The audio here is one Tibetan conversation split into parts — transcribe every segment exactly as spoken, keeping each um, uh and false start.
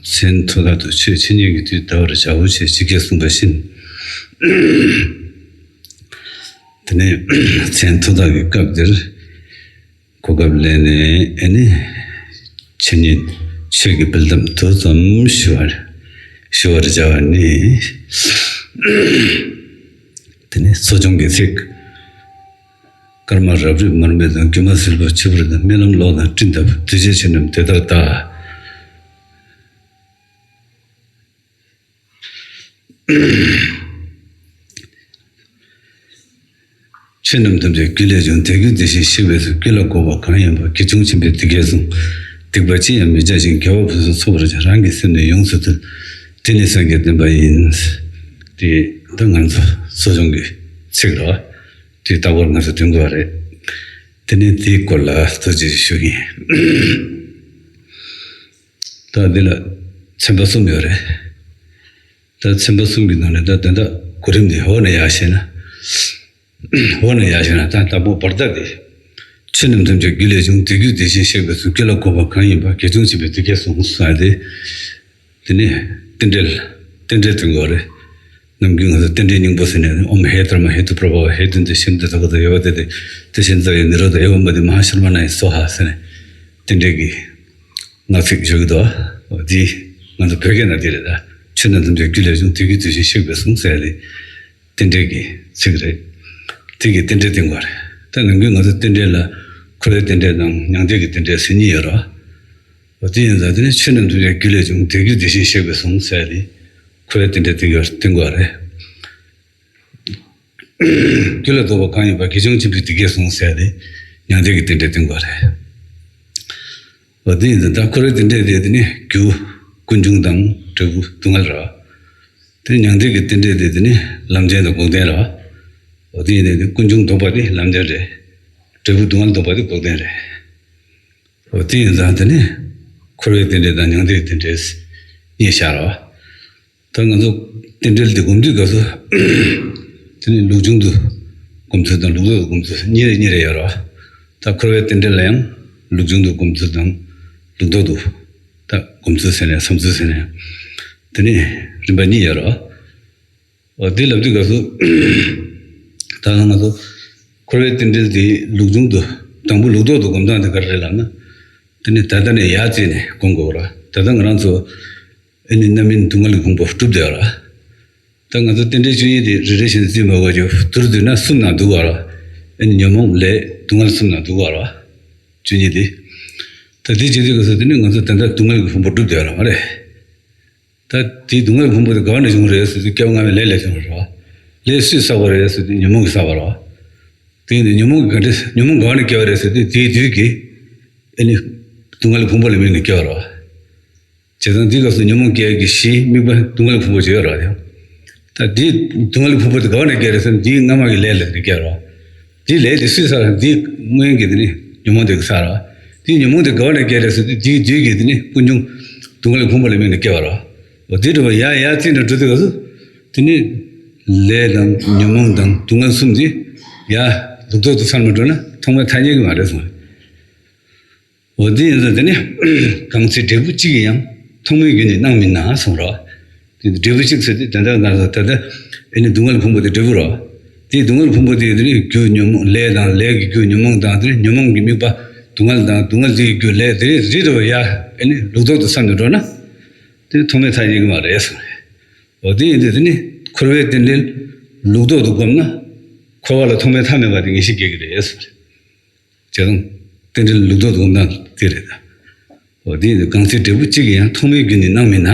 མཚན་མཐོ་དག་ཏུ་ཆོས་འཆད་ཉན་གྱི་དུས་འདའ་བར་བྱའོ་ཞེས་ཇི་སྐད་གསུངས་པ་བཞིན། དེ་ནས་མཚན་མཐོ་དག་གི་སྐབས་འདིར་གོ་སྐབས་ལེན་ནས་ཨེ་ནི་འཆད་ཉན་ཆོས་ཀྱི་འབུལ་གཏམ་དུ་ཙམ་ཞུ་བར་ཞུ་བར་བྱ་བ་ནི། དེ་ནི་གསོ་སྦྱོང་གི་ཚིག་སྐར་མ་རབ་རིབ་མར་མེ་དང་། སྒྱུ་མ་སིལ་བུ་ཆུ་བུར་དང་། རྨི་ལམ་གློག་དང་སྤྲིན་ལྟ་བུ། འདུས་བྱས་ཆོས་རྣམས་དེ་ལྟར་བལྟ། ཆོས་རྣམས་ཐམས་ཅད་རྒྱུ་ལས་བྱུང་། དེ་རྒྱུ་དེ་བཞིན་གཤེགས་པས་གསུངས། རྒྱུ་ལ་འགོད་པ་གང་ཡིན་པ། དགེ་སྦྱོང་ཆེན་པོས་འདི་སྐད་གསུངས། སྡིག་པ་ཅི་ཡང་མི་བྱ་ཞིང་། དགེ་བ་ཕུན་སུམ་ཚོགས་པར་བྱ། རང་གི་སེམས་ནི་ཡོངས་སུ་འདུལ། འདི་ནི་སངས་རྒྱས་བསྟན་པ་ཡིན། དེ་ད་ང་ཚོ་གསོ་སྦྱོང་གི་ཚིག་རེད། དེ་ལྟ་བུར་ང་ཚོ་འདོན་དགོས་པ་རེད། དེ་ནས་དེའི་སྐོར་ལ་ཐུགས་རྗེ་ཆེ་ཞུ་གི་ཡིན། ད་འདི་ལ་ཚན་པ་གསུམ་ཡོད་རེད། ད་ཚན་པ་གསུམ་གྱི་ནང་ནས་ད་དེ་འདྲ་གོ་རིམ་འདི་འོག་ནས་ཡར་བཤད་ན། འོག་ནས་ཡར་བཤད་ན་ད་དང་པོ་བར་ཐག་འདི། ཆོས་རྣམས་ཐམས་ཅད་རྒྱུ་ལས་བྱུང་། དེ་རྒྱུ་དེ་བཞིན་གཤེགས་པས་གསུངས། རྒྱུ་ལ་འགོད་པ་གང་ཡིན་པ། དགེ་སྦྱོང་ཆེན་པོས་འདི་སྐད་གསུངས་གསུངས་ཏེ། དེ་ནས་རྟེན་འབྲེལ། རྟེན་འབྲེལ་འདོན་དགོས་རེད། ནམ་རྒྱུན་ང་ཚོ་རྟེན་འབྲེལ་སྙིང་པོ་ཟེར་ནས། ཨོཾ་ཧེ་དྷརྨ་ཧེ་ཏུ་པྲ་བྷ་ཝ། ཧེ་དྷུ་ནན་ཏེ་ཤཱནྟི་དྷ་ག་ཏོ་ཡེ་བ་ཏ་ཏེ། ཏེ་ཤཱནྟི་ཙཱ་ཡེ་ནི་རོ་དྷ། ཨེ་བ་མ་ཏི་མ་ཧཱ་ཤྲ་མ་ཎཱ་ཡེ་སྭཱ་ཧཱ་ཟེར་ནས་རྟེན་འབྲེལ་གྱི་སྔགས་ཚིག་ཞུ་གི་འདུག་འདི་ང་ཚོ་བོད་སྐད་ནང་འདི་རེད་ད། ཆོས་རྣམས་ཐམས་ཅད་རྒྱུ་ལས་བྱུང་། དེ་རྒྱུ་དེ་བཞིན་གཤེགས་པས་གསུངས་ཟེར་ཏེ། རྟེན་འབྲེལ་གྱི་ཚིག་རེད། དེ་གི་རྟེན་འབྲེལ་བསྟན་དགོས་རེད། ད་ནམ་རྒྱུན་ང་ཚོ་རྟེན་འབྲེལ་ལ་འཁོར་བའི་རྟེན་འབྲེལ་དང་མྱང་འདས་ཀྱི་རྟེན་འབྲེལ་ཟེར་གཉིས་ཡོད་རེད། འོ་དེ་ཡིན་ཙང་དེ་ནི་ཆོས་རྣམས་ཐམས་ཅད་རྒྱུ་ལས་བྱུང་། དེ་རྒྱུ་དེ་བཞིན་གཤེགས་པས་གསུངས་ཟེར་ཏེ། འཁོར་བའི་རྟེན་འབྲེལ་བསྟན་དགོས་བསྟན་དགོས་རེད། རྒྱུ་ལ་འགོད་པ་གང་ཡིན་པ། དགེ་སྦྱོང་ཆེན་པོས་འདི་སྐད་གསུངས་ཟེར་ཏེ། མྱང་འདས་ཀྱི་རྟེན་འབྲེལ་བསྟན་དགོས་རེད། འོ་དེ་ཡིན་ཙང་ད་འཁོར་བའི་རྟེན་འབྲེལ་དེ་དེ་ནི་རྒྱུ་ཀུན་འབྱུང་དང་འབྲས་བུ་སྡུག་བསྔལ་རེད། དེ་མྱང་འདས་ཀྱི་རྟེན་འབྲེལ་དེ་དེ་ནི་ལམ་བདེན་དང་འགོག་བདེན་རེད། འོ་དེ་ཡིན་ནའི་དེ་ཀུན་འབྱུང་ལྡོག་པ་དེ་ལམ་བདེན་རེད། འབྲས་བུ་སྡུག་བསྔལ་ལྡོག་པ་དེ་འགོག་བདེན་རེད། འོ་དེ་ཡིན་ཙང་དེ་ནི་འཁོར་བའི་རྟེན་འབྲེལ་དང་མྱང་འདས་ཀྱི་རྟེན་འབྲེལ་གཉིས་བཞག་རེད། ད་ང་ཚོ་རྟེན་འབྲེལ་འདི་སྒོམ་དུས་སྐབས་སུ། དེ་ནི་ལུགས་འབྱུང་དུ་སྒོམ་ཚུལ་དང་ལུགས་ལྡོག་ཏུ་སྒོམ་ཚུལ་གཉིས་རེ་གཉིས་རེ་ཡོད་རེད། ད་འཁོར་བའི་རྟེན་འབྲེལ་ལ་ཡང་ལུགས་འབྱུང་དུ་སྒོམ་ཚུལ་དང་ལུགས་ལྡོག་ཏུ་ད་སྒོམ་ཚུལ་ཟེར་ནས་བསམ་ཚུལ་ཟེར་ནས། དེ་ནི་རིམ་པ་གཉིས་ཡོད་རེད། འོ་དེ་ལབ་དུས་སྐབས་སུ། ད་ང་ཚོ་འཁོར་བའི་རྟེན་འབྲེལ་དེ་ལུགས་འབྱུང་དུ་དང་པོ་ལུགས་ལྡོག་ཏུ་སྒོམ་སྟངས་དེ་ག་རེ་རེད་ལབ་ན། དེ་ནི་ད་ལྟ་ནས་ཡར་བརྩིས་ནས་སྒོམ་དགོས་རེད། ད་ལྟ་ང་རང་ཚོ་ཨེ་ནི་རྣམ་སྨིན་སྡུག་བསྔལ་གྱི་ཕུང་པོ་གྲུབ་བསྡད་ཡོད་རེད། ད་ང་ཚོ་རྟེན་འབྲེལ་བཅུ་གཉིས་དེ་རེ་རེ་བཞིན་བརྩིས་མ་དགོས་ཀྱི་དུར་བསྡུས་ན་གསུམ་ནང་འདུ་བ་རེད། ཨེ་ནི་ཉོན་མོངས་ལས་སྡུག་བསྔལ་གསུམ་ནང་འདུ་བ་རེད། བཅུ་གཉིས་དེ། ད་དེ་བྱེད་དུས་སྐབས་སུ་དེ་ནི་ང་ཚོ་ད་ལྟ་སྡུག་བསྔལ་གྱི་ཕུང་པོ་གྲུབ་བསྡད་ཡོད་རེད་མ་རེད། ད་དེའི་སྡུག་བསྔལ་ཕུང་པོ་དེ་ག་བ་ནས་བྱུང་བ་རེད་ཟེར་དུས་སྐྱེ་བ་སྔ་མའི་ལས་ལས་བྱུང་བ་རེད་བ། ལས་སུས་བསགས་པ་རེད་ཟེར་དུས་ཉོན་མོངས་ཀྱིས་བསགས་པ་རེད་བ། དེ་ཡིན་དུས་ཉོན་མོངས་ཀྱི་ག་འདྲ་ཉོན་མོངས་ག་བ་ནས་སྐྱེ་བ་རེད་ཟེར་དུས་དེའི་དུས་ཀྱི་ཨེ་ནི་སྡུག་བསྔལ་ཕུང་པོ་ལ་དམིགས་ནས་སྐྱེ་བ་རེད་བ། བྱས་ཙང་དེའི་སྐབས་སུ་ཉོན་མོངས་སྐྱེ་བའི་གཞིའི་དམིགས་པ་སྡུག་བསྔལ་ཕུང་པོ་ཅིག་ཡོད་རེད་བ། ད་དེའི་སྡུག་བསྔལ་ཕུང་པོ་དེ་ག་བ་ནས་སྐྱེ་རེད་ཟེར་ན་དེའི་སྔ་མ་གི་ལས་ལ་དེ་སྐྱེ་རེད་བ། དེའི་ལས་དེ་སུས་བསགས་རེད། དེའི་སྔོན་གྱི་དེ་ནི་ཉོན་མོངས་དེ་གིས་བསགས་རེད་བ། དེའི་ཉོན་མོངས་དེ་ག་བ་ནས་སྐྱེ་རེད་ཟེར་དུས་དེའི་དུས་ཀྱི་དེ་ནི་ཀུན་འབྱུང་སྡུག་བསྔལ་ཕུང་པོ་ལ་དམིགས་ནས་སྐྱེ་བ་རེད་བ། འོ་དེ་འདྲ་བ་ཡར་ཡར་བརྩིས་ནས་འགྲོ་དུས་སྐབས་སུ། དེ་ནི་ལས་དང་ཉོན་མོངས་དང་སྡུག་བསྔལ་གསུམ་དེ་ཡར་ལུགས་ལྡོག་ཏུ་སོང་མ་འགྲོ་ན་ཐོག་མའི་མཐའ་རྙེད་ཀྱི་མ་རེད་གསུངས། འོ་དེ་ཡིན་ཙང་དེ་ནི་གང་ཚེ་འབྲས་བུ་གཅིག་གིས་ཡང་། ཐོག་མའི་རྒྱུ་ནི་སྣང་མིན་ན་གསུངས་རོ། དེ་འབྲས་བུ་གཅིག་ཟེར་དུས་ད་ལྟ་ང་ཚོ་ད་ལྟ་ཨེ་ནི་སྡུག་བསྔལ་ཕུང་པོ་དེ་འབྲས་བུ་རོ། དེའི་སྡུག་བསྔལ་ཕུང་པོ་དེ་དེ་ནི་རྒྱུ་ཉོན་མོངས་ལས་དང་། ལས་ཀྱི་རྒྱུ་ཉོན་མོངས་དང་། དེ་ནི་ཉོན་མོངས་ཀྱི་དམིགས་པ་སྡུག་བསྔལ་དང་། སྡུག་བསྔལ་དེའི་རྒྱུ་ལས། དེ་རེ་རེ་རུ་ཡར་ཨེ་ནི་ལུགས་ལྡོག་ཏུ་སོང་ནས་འགྲོ་ན། དེ་ནི་ཐོག་མའི་མཐའ་རྙེད་ཀྱི་མ་རེད་གསུངས་རེད། འོ་དེ་ཡིན་དུས་དེ་ནི་འཁོར་བའི་རྟེན་འབྲེལ་ལུགས་ལྡོག་ཏུ་བསྒོམས་ན། འཁོར་བ་ལ་ཐོག་མའི་མཐའ་མེད་པ་དེ་ངེས་ཤེས་སྐྱེ་གི་རེད་གསུངས་རེད། བྱས་ཙང་རྟེན་འབྲེལ་ལུགས་ལྡོག་ཏུ་བསྒོམས་སྟངས་དེ་རེད་ད། འོ་དེ་ཡིན་དུས་གང་ཚེ་འབྲས་བུ་གཅིག་གིས་ཡང་། ཐོག་མའི་རྒྱུ་ནི་སྣང་མིན་ན།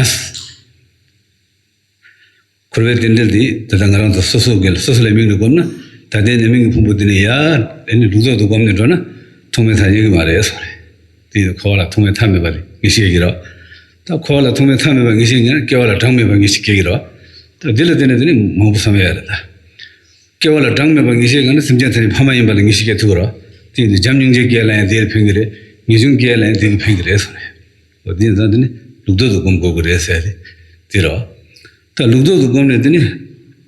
འཁོར་བའི་རྟེན་འབྲེལ་འདི་ད་ལྟ་ང་རང་ཚོ་སོ་སོ་གི་སོ་སོ་ལ་དམིགས་ནས་བསྒོམས་ན། ད་ལྟའི་ནས་དམིགས་ཀྱི་ཕུང་པོ་འདི་ནི་ཡར་ཨེ་ནི་ལུགས་ལྡོག་ཏུ་བསྒོམས་ནས་འགྲོ་ན་ཐོག་མའི་མཐའ་རྙེད་ཀྱི་མ་རེད་གསུངས་རེད། དེ་ཡིན་དུས་འཁོར་བ་ལ་ཐོག་མའི་མཐའ་མེད་པ་རེད་ངེས་ཤེས་ཀྱི་རོ། ད་འཁོར་བ་ལ་ཐོག་མའི་མཐའ་མེད་པ་ངེས་ཤེས་ཀྱི་ན་སྐྱེ་བ་ལ་གྲངས་མེད་པ་ངེས་ཤེས་སྐྱེ་གི་རོ། ད་འདི་ལ་བརྟེན་ནས་དེ་ནི་མང་པོ་བསམ་ཡ་རེད་ད། སྐྱེ་བ་ལ་གྲངས་མེད་པ་ངེས་ཤེས་གང་ན་སེམས་ཅན་ཐམས་ཅད་ཕ་མ་ཡིན་པ་ལ་ངེས་ཤེས་སྐྱེ་ཐུབ་རོ། དེ་ཡིན་དུས་བྱམས་སྙིང་རྗེ་སྐྱེ་ལ་ཡང་དེ་ལ་ཕན་གི་རེད། ངེས་འབྱུང་སྐྱེ་ལ་ཡང་དེ་ལ་ཕན་གི་རེད་གསུངས་རེད། འོ་དེ་ཡིན་ཙང་དེ་ནི་ལུགས་ལྡོག་ཏུ་བསྒོམ་དགོས་ཀྱི་རེད་ཟེར་ཏེ་དེ་རོ། ད་ལུགས་ལྡོག་ཏུ་བསྒོམས་ནས་དེ་ནི་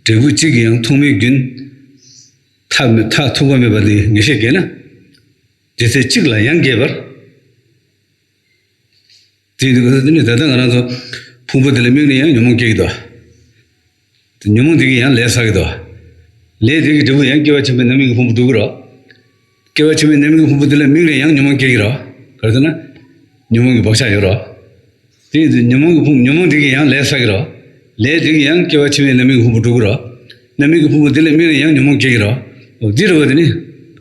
འབྲས་བུ་གཅིག་གིས་ཡང་ཐོག་མའི་རྒྱུན་མཐར་མི་མཐར་ཐུག་པ་མེད་པ་དེ་ངེས་ཤེས་སྐྱེས་ན། དེ་ཚེ་གཅིག་ལ་ཡང་བསྐྱེད་པར། དེ་ཡིན་དུས་ད་ལྟ་ང་རང་ཚོ་ཕུང་པོ་དེ་ལ་དམིགས་ནས་ཡང་ཉོན་མོངས་སྐྱེ་གི་འདུག་ཉོན་མོངས་དེ་གིས་ཡང་ལས་བསགས་ཀྱི་འདུག་ལས་དེ་གི་འབྲས་བུ་ཡང་སྐྱེ་བ་ཆེན་པོའི་རྣམ་སྨིན་གྱི་ཕུང་པོ་སྒྲུབ་ཀྱི་རེད། སྐྱེ་བ་ཆེན་པོའི་རྣམ་སྨིན་གྱི་ཕུང་པོ་དེ་ལ་དམིགས་ནས་ཡང་ཉོན་མོངས་སྐྱེ་གི་རེད། ག་རེ་ཟེར་ན། ཉོན་མོངས་ཀྱི་བག་ཆགས་ཡོད་རེད། དེ་ཡིན་དུས་ཉོན་མོངས་ཀྱི་ཕུང་ཉོན་མོངས་དེ་གིས་ཡང་ལས་བསགས་ཀྱི་རེད། ལས་དེ་གིས་ཡང་སྐྱེ་བ་ཆེན་པོའི་རྣམ་སྨིན་གྱི་ཕུང་པོ་སྒྲུབ་ཀྱི་རེད། རྣམ་སྨིན་གྱི་ཕུང་པོ་དེ་ལ་དམིགས་ནས་ཡང་ཉོན་མོངས་སྐྱེ་གི་རེད། འོ་འདི་རེད་བ། དེ་ནི་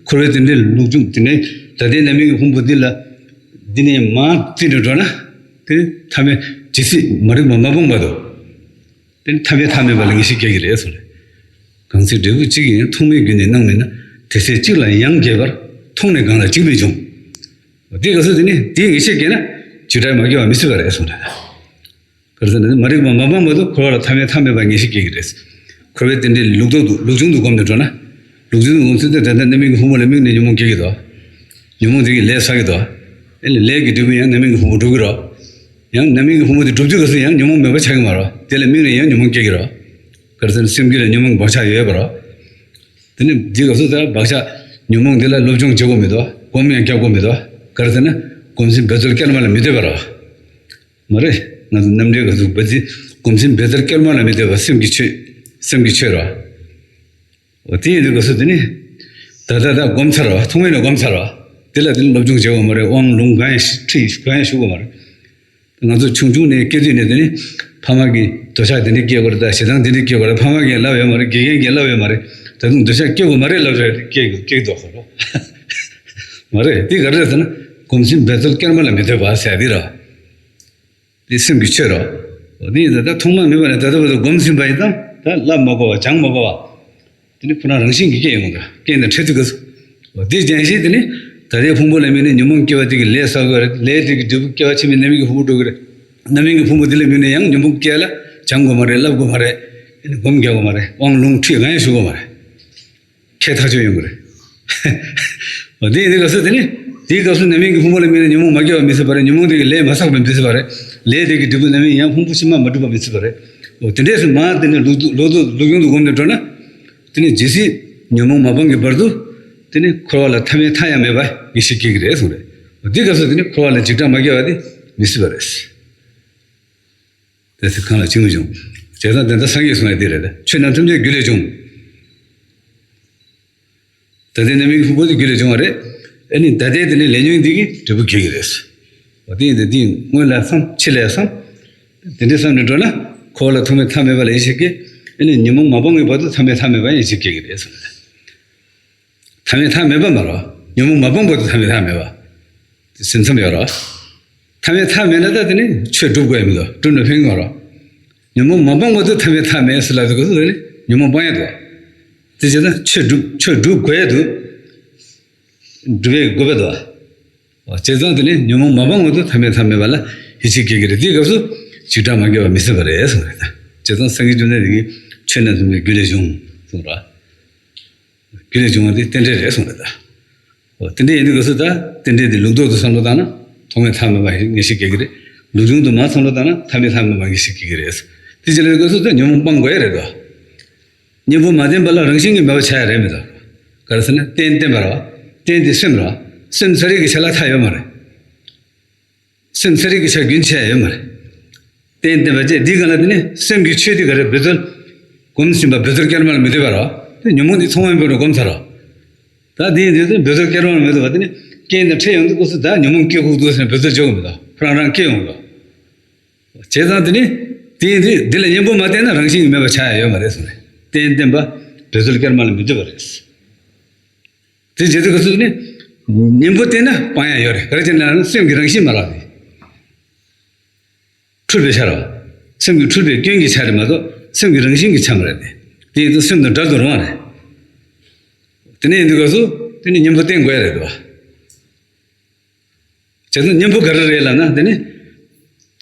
འཁོར་བའི་རྟེན་འབྲེལ་ལུགས་འབྱུང་དེ་ནི་ད་ལྟའི་རྣམ་སྨིན་གྱི་ཕུང་པོ་འདི་ལ་འདི་ནས་མར་བརྩིས་ནས་འགྲོ་ན། དེ་ནི་ཐ་མལ་ཇི་སྲིད་མ་རིག་པ་མ་སྤངས་བར་དུ། དེ་ནི་ཐ་མལ་ཐ་མལ་པ་ལ་ངེས་ཤེས་སྐྱེ་གི་རེད་གསུངས་རེད། གང་ཚེ་འབྲས་བུ་གཅིག་ཡིན་ཐོག་མེད་རྒྱུ་ནི་སྣང་མིན་ན། དེ་ཚེ་གཅིག་ལ་ཡང་འགྱེད་པར་མཐོང་ནས་གང་ལ་འཇིགས་པས་འབྱུང་། དེ་ག་ཚོད་དེ་ནི་དེའི་ངེས་ཤེས་སྐྱེས་ན་འཇིགས་སྐྲག་མ་སྐྱེ་བ་མི་སྲིད་པ་རེད་གསུངས་རེད། ག་རེ་ཟེར་ན་མ་རིག་པ་མ་སྤངས་བར་དུ་འཁོར་བ་ལ་ཐ་མལ་ཐ་མལ་པ་ངེས་ཤེས་སྐྱེ་གི་རེད། འཁོར་བའི་རྟེན་འབྲེལ་ལུགས་ལྡོག་ཏུ་ལུགས་འབྱུང་དུ་བསྒོམས་ནས་འགྲོ་ན། ལུགས་འབྱུང་དུ་བསྒོམས་ཚུལ་དེ་ད་ལྟ་རྣམ་སྨིན་གྱི་ཕུང་པོ་ལ་དམིགས་ནས་ཉོན་མོངས་སྐྱེ་གི་འདུག་ཉོན་མོངས་དེ་གིས་ལས་བསགས་ཀྱི་འདུག་ཨེ་ནི་ལས་ཀྱི་འབྲས་བུ་ཡང་རྣམ་སྨིན་གྱི་ཕུང་པོ་སྒྲུབ་ཀྱི་རེད། ཡང་རྣམ་སྨིན་གྱི་ཕུང་པོ་དེ་སྒྲུབ་དུས་སྐབས་སུ་ཡང་ཉོན་མོངས་མེད་པ་ཆགས་ཀྱི་མ་རེད། དེ་ལ་དམིགས་ནས་ཡང་ཉོན་མོངས་སྐྱེ་གི་རེད། ག་རེ་ཟེར་ན་སེམས་རྒྱུད་ལ་ཉོན་མོངས་བག་ཆགས་ཡོད་པ་རེད། དེ་ནི་འདི་སྐབས་སུ་ད་བག་ཆགས་ཉོན་མོངས་འདི་ལ་སློབ་སྦྱོང་བྱེད་དགོས་མི་འདུག་སྒོམ་ཡང་རྒྱག་དགོས་མི་འདུག་ག་རེ་ཟེར་ན་སྒོམ་ཆེན་འབད་རྩོལ་བསྐྱར་མ་ལ་མི་ལྟོས་པ་རེད། མ་རེད། ང་ཚོ་རྣམ་འགྲེལ་ག་ཚོད་འབད་རྩོལ་སྒོམ་ཆེན་འབད་རྩོལ་བསྐྱར་མ་ལ་མི་ལྟོས་པ་སེམས་ཀྱི་ཆོས་སེམས་ཀྱི་ཆོས་རེད། འོ་དེ་ཡིན་དུས་སྐབས་སུ་དེ་ནི། ད་ལྟ་ད་སྒོམ་ཚར་བ་ཐོག་མེད་ནས་སྒོམ་ཚར་བ། དེ་ལ་དེ་ནི་སློབ་སྦྱོང་བྱེད་དགོས་མ་རེད། དབང་ལུང་གང་ཡང་ཁྲིད་གང་ཡང་ཞུ་དགོས་མ་རེད། ང་ཚོ་ཆུང་ཆུང་ནས་སྐྱེ་དུས་ནས་དེ་ནི་ཕ་མ་གིས་འདོད་ཆགས་དེ་འདྲ་སྐྱེ་དགོས་རེད། ད་ཞེ་སྡང་དེ་འདྲ་སྐྱེ་དགོས་རེད། ཕ་མ་གིས་ལབ་ཡོད་མ་རེད། དགེ་རྒན་གྱིས་ལབ་ཡོད་མ་རེད། ད་དུང་འདོད་ཆགས་སྐྱེ་དགོས་མ་རེད་ལབ་རེད་སྐྱེ་སྐྱེ་འདུག་ཁོ་རང་། མ་རེད། དེ་ག་རེ་རེད་ཟེར་ན་སྒོམ་ཆེན་འབད་རྩོལ་བསྐྱར་མ་ལ་མི་ལྟོས་པ་ཟེར་དེ་རེད། དེ་སེམས་ཀྱི་ཆོས་རེད། འོ་དེ་ཡིན་ད་ལྟ་ཐོག་མ་མེད་པ་ནས་ད་ལྟ་བར་དུ་སྒོམ་ཟིན་པ་ཡིན་ཙང་ད་ལབ་མ་དགོས་པ་སྦྱང་མ་དགོས་པ། དེ་ནི་ཁོ་རང་རང་བཞིན་གྱིས་སྐྱེ་ཡོང་གི་རྐྱེན་དང་འཕྲད་ཚུལ་གྱི། འོ་དེ་ཅན་ཞིག་དེ་ནི་ད་ལྟའི་ཕུང་པོ་ལ་དམིགས་ནས་ཉོན་མོངས་སྐྱེ་བ་དེ་གི་ལས་བསགས་དགོས་རེད། ལས་དེ་གི་འབྲས་བུ་སྐྱེ་བ་ཕྱི་མའི་རྣམ་སྨིན་གྱི་ཕུང་པོ་སྒྲུབ་ཀྱི་རེད། རྣམ་སྨིན་གྱི་ཕུང་པོ་དེ་ལ་དམིགས་ནས་ཡང་ཉོན་མོངས་སྐྱེ་ལ་སྦྱང་དགོས་མ་རེད། ལབ་དགོས་མ་རེད། ཨེ་ནི་སྒོམ་རྒྱག་དགོས་མ་རེད། དབང་ལུང་ཁྲིད་གང་ཡང་ཞུ་དགོས་མ་རེད། ཁྱད་ཐག་ཆོད་ཡོང་གི་རེད། འོ་དེ་ཡིན་དུས་སྐབས་སུ་དེ་ནི། དེའི་སྐབས་སུ་རྣམ་སྨིན་གྱི་ཕུང་པོ་ལ་དམིགས་ནས་ཉོན་མོངས་མ་སྐྱེ་བ་མི་སྲིད་པ་རེད། ཉོན་མོངས་དེ་གི་ལས་མ་བསགས་པ་མི་སྲིད་པ་རེད། ལས་དེ་གི་འབྲས་བུ་རྣམ་སྨིན་ཡང་ཕུང་པོ་ཕྱི་མ་མ་གྲུབ་པ་མི་སྲིད་པ་རེད། འོ་དེ་འདྲས་སུ་མ་དེ་ནི་ལུགས་ལུགས་ལུགས་ལུགས་ཡོང་དུ་བསྒོམས་ནས་འགྲོ་ན། དེ་ནི་ཇི་སྲིད་ཉོན་མོངས་མ་སྤངས་ཀྱི་བར་དུ། དེ་ནི་འཁོར་བ་ལ་ཐ་མའི་མཐའ་ཡང་མེད་པ་ངེས་ཤེས་སྐྱེ་གི་རེད་གསུངས་རེད། འོ་དེའི་སྐབས་སུ་དེ་ནི་འཁོར་བ་ལ་འཇིགས་སྐྲག་མ་སྐྱེ་བ་དེ་མི་སྲིད་པ་རེད། དེ་ཚེ་གང་ལ་འཇིགས་མི་འབྱུང་། བྱས་ཙང་དེ་ལྟར་སངས་རྒྱས་གསུངས་ཡ་དེ་རེད། ཆོས་རྣམས་ཐམས་ཅད་རྒྱུ་ལས་བྱུང་། ད་ལྟའི་རྣམ་སྨིན་གྱི་ཕུང་པོ་དེ་རྒྱུ་ལས་བྱུང་བ་རེད། ཨ་ནི་ད་ལྟའི་དེ་ནི་ལས་ཉོན་འདི་གི་འབྲས་བུ་སྐྱེ་གི་རེད། འོ་དེ་ཡིན་དུས་འདི་སྔོན་ལ་བསམ་ཕྱི་ལ་བསམ། དེ་འདྲའི་བསམ་ནས་འགྲོ་ན་འཁོར་བ་ལ་ཐོག་མེད་མཐའ་མེད་པ་ལ་ཡེ་ཤེས་སྐྱེ། ཨ་ནི་ཉོན་མོངས་མ་སྤངས་པའི་བར་དུ་ཐ་མའི་མཐའ་མེད་པ་ཡེ་ཤེས་སྐྱེ་གི་རེད་གསུངས་རེད། ཐ་མའི་མཐའ་མེད་པ་མ་རེད། ཉོན་མོངས་མ་སྤངས་བར་དུ་ཐ་མའི་མཐའ་མེད་པ། དེ་ཟིན་མཚམས་ཡོད་རེད། ཐ་མའི་མཐའ་མེད་ན་ད་དེ་ནི་ཆོས་སྒྲུབ་དགོས་ཡ་མི་འདུག་སྒྲུབ་ན་ཕན་གྱི་མ་རེད། ཉོན་མོངས་མ་སྤངས་བར་དུ་ཐ་མའི་མཐའ་མེད་ཟེར་ལབ་དུས་སྐབས་སུ་དེ་ནི་ཉོན་མོངས་སྤང་ཡ་འདུག་དེ་བྱས་ན་ཆོས་སྒྲུབ་ཆོས་སྒྲུབ་དགོས་ཡ་འདུག་སྒྲུབ་པའི་དགོས་པ་འདུག་བྱས་ཙང་དེ་ནི་ཉོན་མོངས་མ་སྤངས་བར་དུ་ཐ་མའི་མཐའ་མེད་པ་ལ་ཡིད་ཆེས་སྐྱེ་གི་རེད། དེའི་སྐབས་སུ་འཇིགས་སྐྲག་མ་སྐྱེ་བ་མི་སྲིད་པ་རེད་གསུངས་རེད། བྱས་ཙང་སངས་རྒྱས་བཅོམ་ལྡན་འདས་ཀྱིས་ཆོས་རྣམས་ཐམས་ཅད་རྒྱུ་ལས་བྱུང་གསུངས་རེད། རྒྱུ་ལས་བྱུང་བ་དེ་རྟེན་འབྲེལ་རེད་གསུངས་རེད་ད། འོ་རྟེན་འབྲེལ་ཡིན་དུས་སྐབས་སུ་ད་རྟེན་འབྲེལ་དེ་ལུགས་ལྡོག་ཏུ་བསམ་བློ་བཏང་ན་ཐོག་མེད་མཐའ་མེད་པ་ངེས་ཤེས་སྐྱེ་གི་རེད། ལུགས་འབྱུང་དུ་མར་བསམ་བློ་བཏང་ན་ཐ་མའི་མཐའ་མེད་པ་ངེས་ཤེས་སྐྱེ་གི་རེད། དེ་བྱས་ལ་དུས་སྐབས་སུ་ད་ཉོན་མོངས་སྤང་དགོས་ཡ་རེད་དོ། གཉེན་པོ་མ་བསྟེན་པ་ལ་རང་བཞིན་གྱིས་མེད་པ་ཆགས་ཡ་རེད་མི་འདུག་ག་རེ་ཟེར་ན་རྟེན་བརྟེན་པ་རེད་བ། རྟེན་དེ་སེམས་རེད་བ། སེམས་ཚ་རིག་གི་ཆ་ལ་མཐའ་ཡོད་མ་རེད། སེམས་ཚ་རིག་གི་ཆ་རྒྱུན་ཆད་ཡོད་མ་རེད། རྟེན་བརྟེན་པ་བཅས་འདིའི་སྒང་ལ་དེ་ནི་སེམས་ཀྱི་ཆོས་དེ་ག་རེ་འབད་རྩོལ། སྒོམ་ཟིན་པ་འབད་རྩོལ་བསྐྱར་མ་ལ་མི་ལྟོས་པ་རེད། དེ་ཉོན་མོངས་འདི་ཚང་མ་ཡིན་པ་རུ་སྒོམ་ཚར་རོ། ད་དེ་ཡིན་དུས་འབད་རྩོལ་བསྐྱར་མ་ལ་མི་ལྟོས་པ་དེ་ནི་རྐྱེན་དང་འཕྲད་ཡོང་དུས་སྐབས་སུ་ད་ཉོན་མོངས་སྐྱེ་དགོས་འདུག་ཟེར་ནས་འབད་རྩོལ་བྱེད་དགོས་མི་འདུག་ཁོ་རང་རང་སྐྱེ་ཡོང་འདུག་བྱས་ཙང་དེ་ནི་དེ་ཡིན་དུས་འདི་ལ་གཉེན་པོ་མ་བསྟེན་ན་རང་བཞིན་གྱིས་མེད་པ་ཆགས་ཡ་ཡོད་མ་རེད་གསུངས་ནས་རྟེན་བརྟེན་པ་འབད་རྩོལ་བསྐྱར་མ་ལ་མི་ལྟོས་པ་རེད། དེ་བྱེད་དུས་སྐབས་སུ་ནི། གཉེན་པོ་བསྟེན་ན་སྤང་ཡ་ཡོད་རེད། ག་རེ་བྱས་ན་སེམས་ཀྱི་རང་བཞིན་མ་རེད་དེ། འཁྲུལ་པའི་ཆ་རེད། སེམས་ཀྱི་འཁྲུལ་པའི་སྐྱོན་གྱི་ཆ་རེད་མ་གཏོགས་སེམས་ཀྱི་རང་བཞིན་གྱི་ཆ་མ་རེད་དེ། དེ་ཡིན་དུས་སེམས་དང་བྲལ་དུ་རུང་བ་རེད། དེ་ནས་ཡིན་དུས་སྐབས་སུ་དེ་ནི་གཉེན་པོ་བསྟེན་དགོས་ཡ་རེད་དོ། བྱས་ཙང་གཉེན་པོ་ག་རེ་རེད་ལབ་ན་དེ་ནི།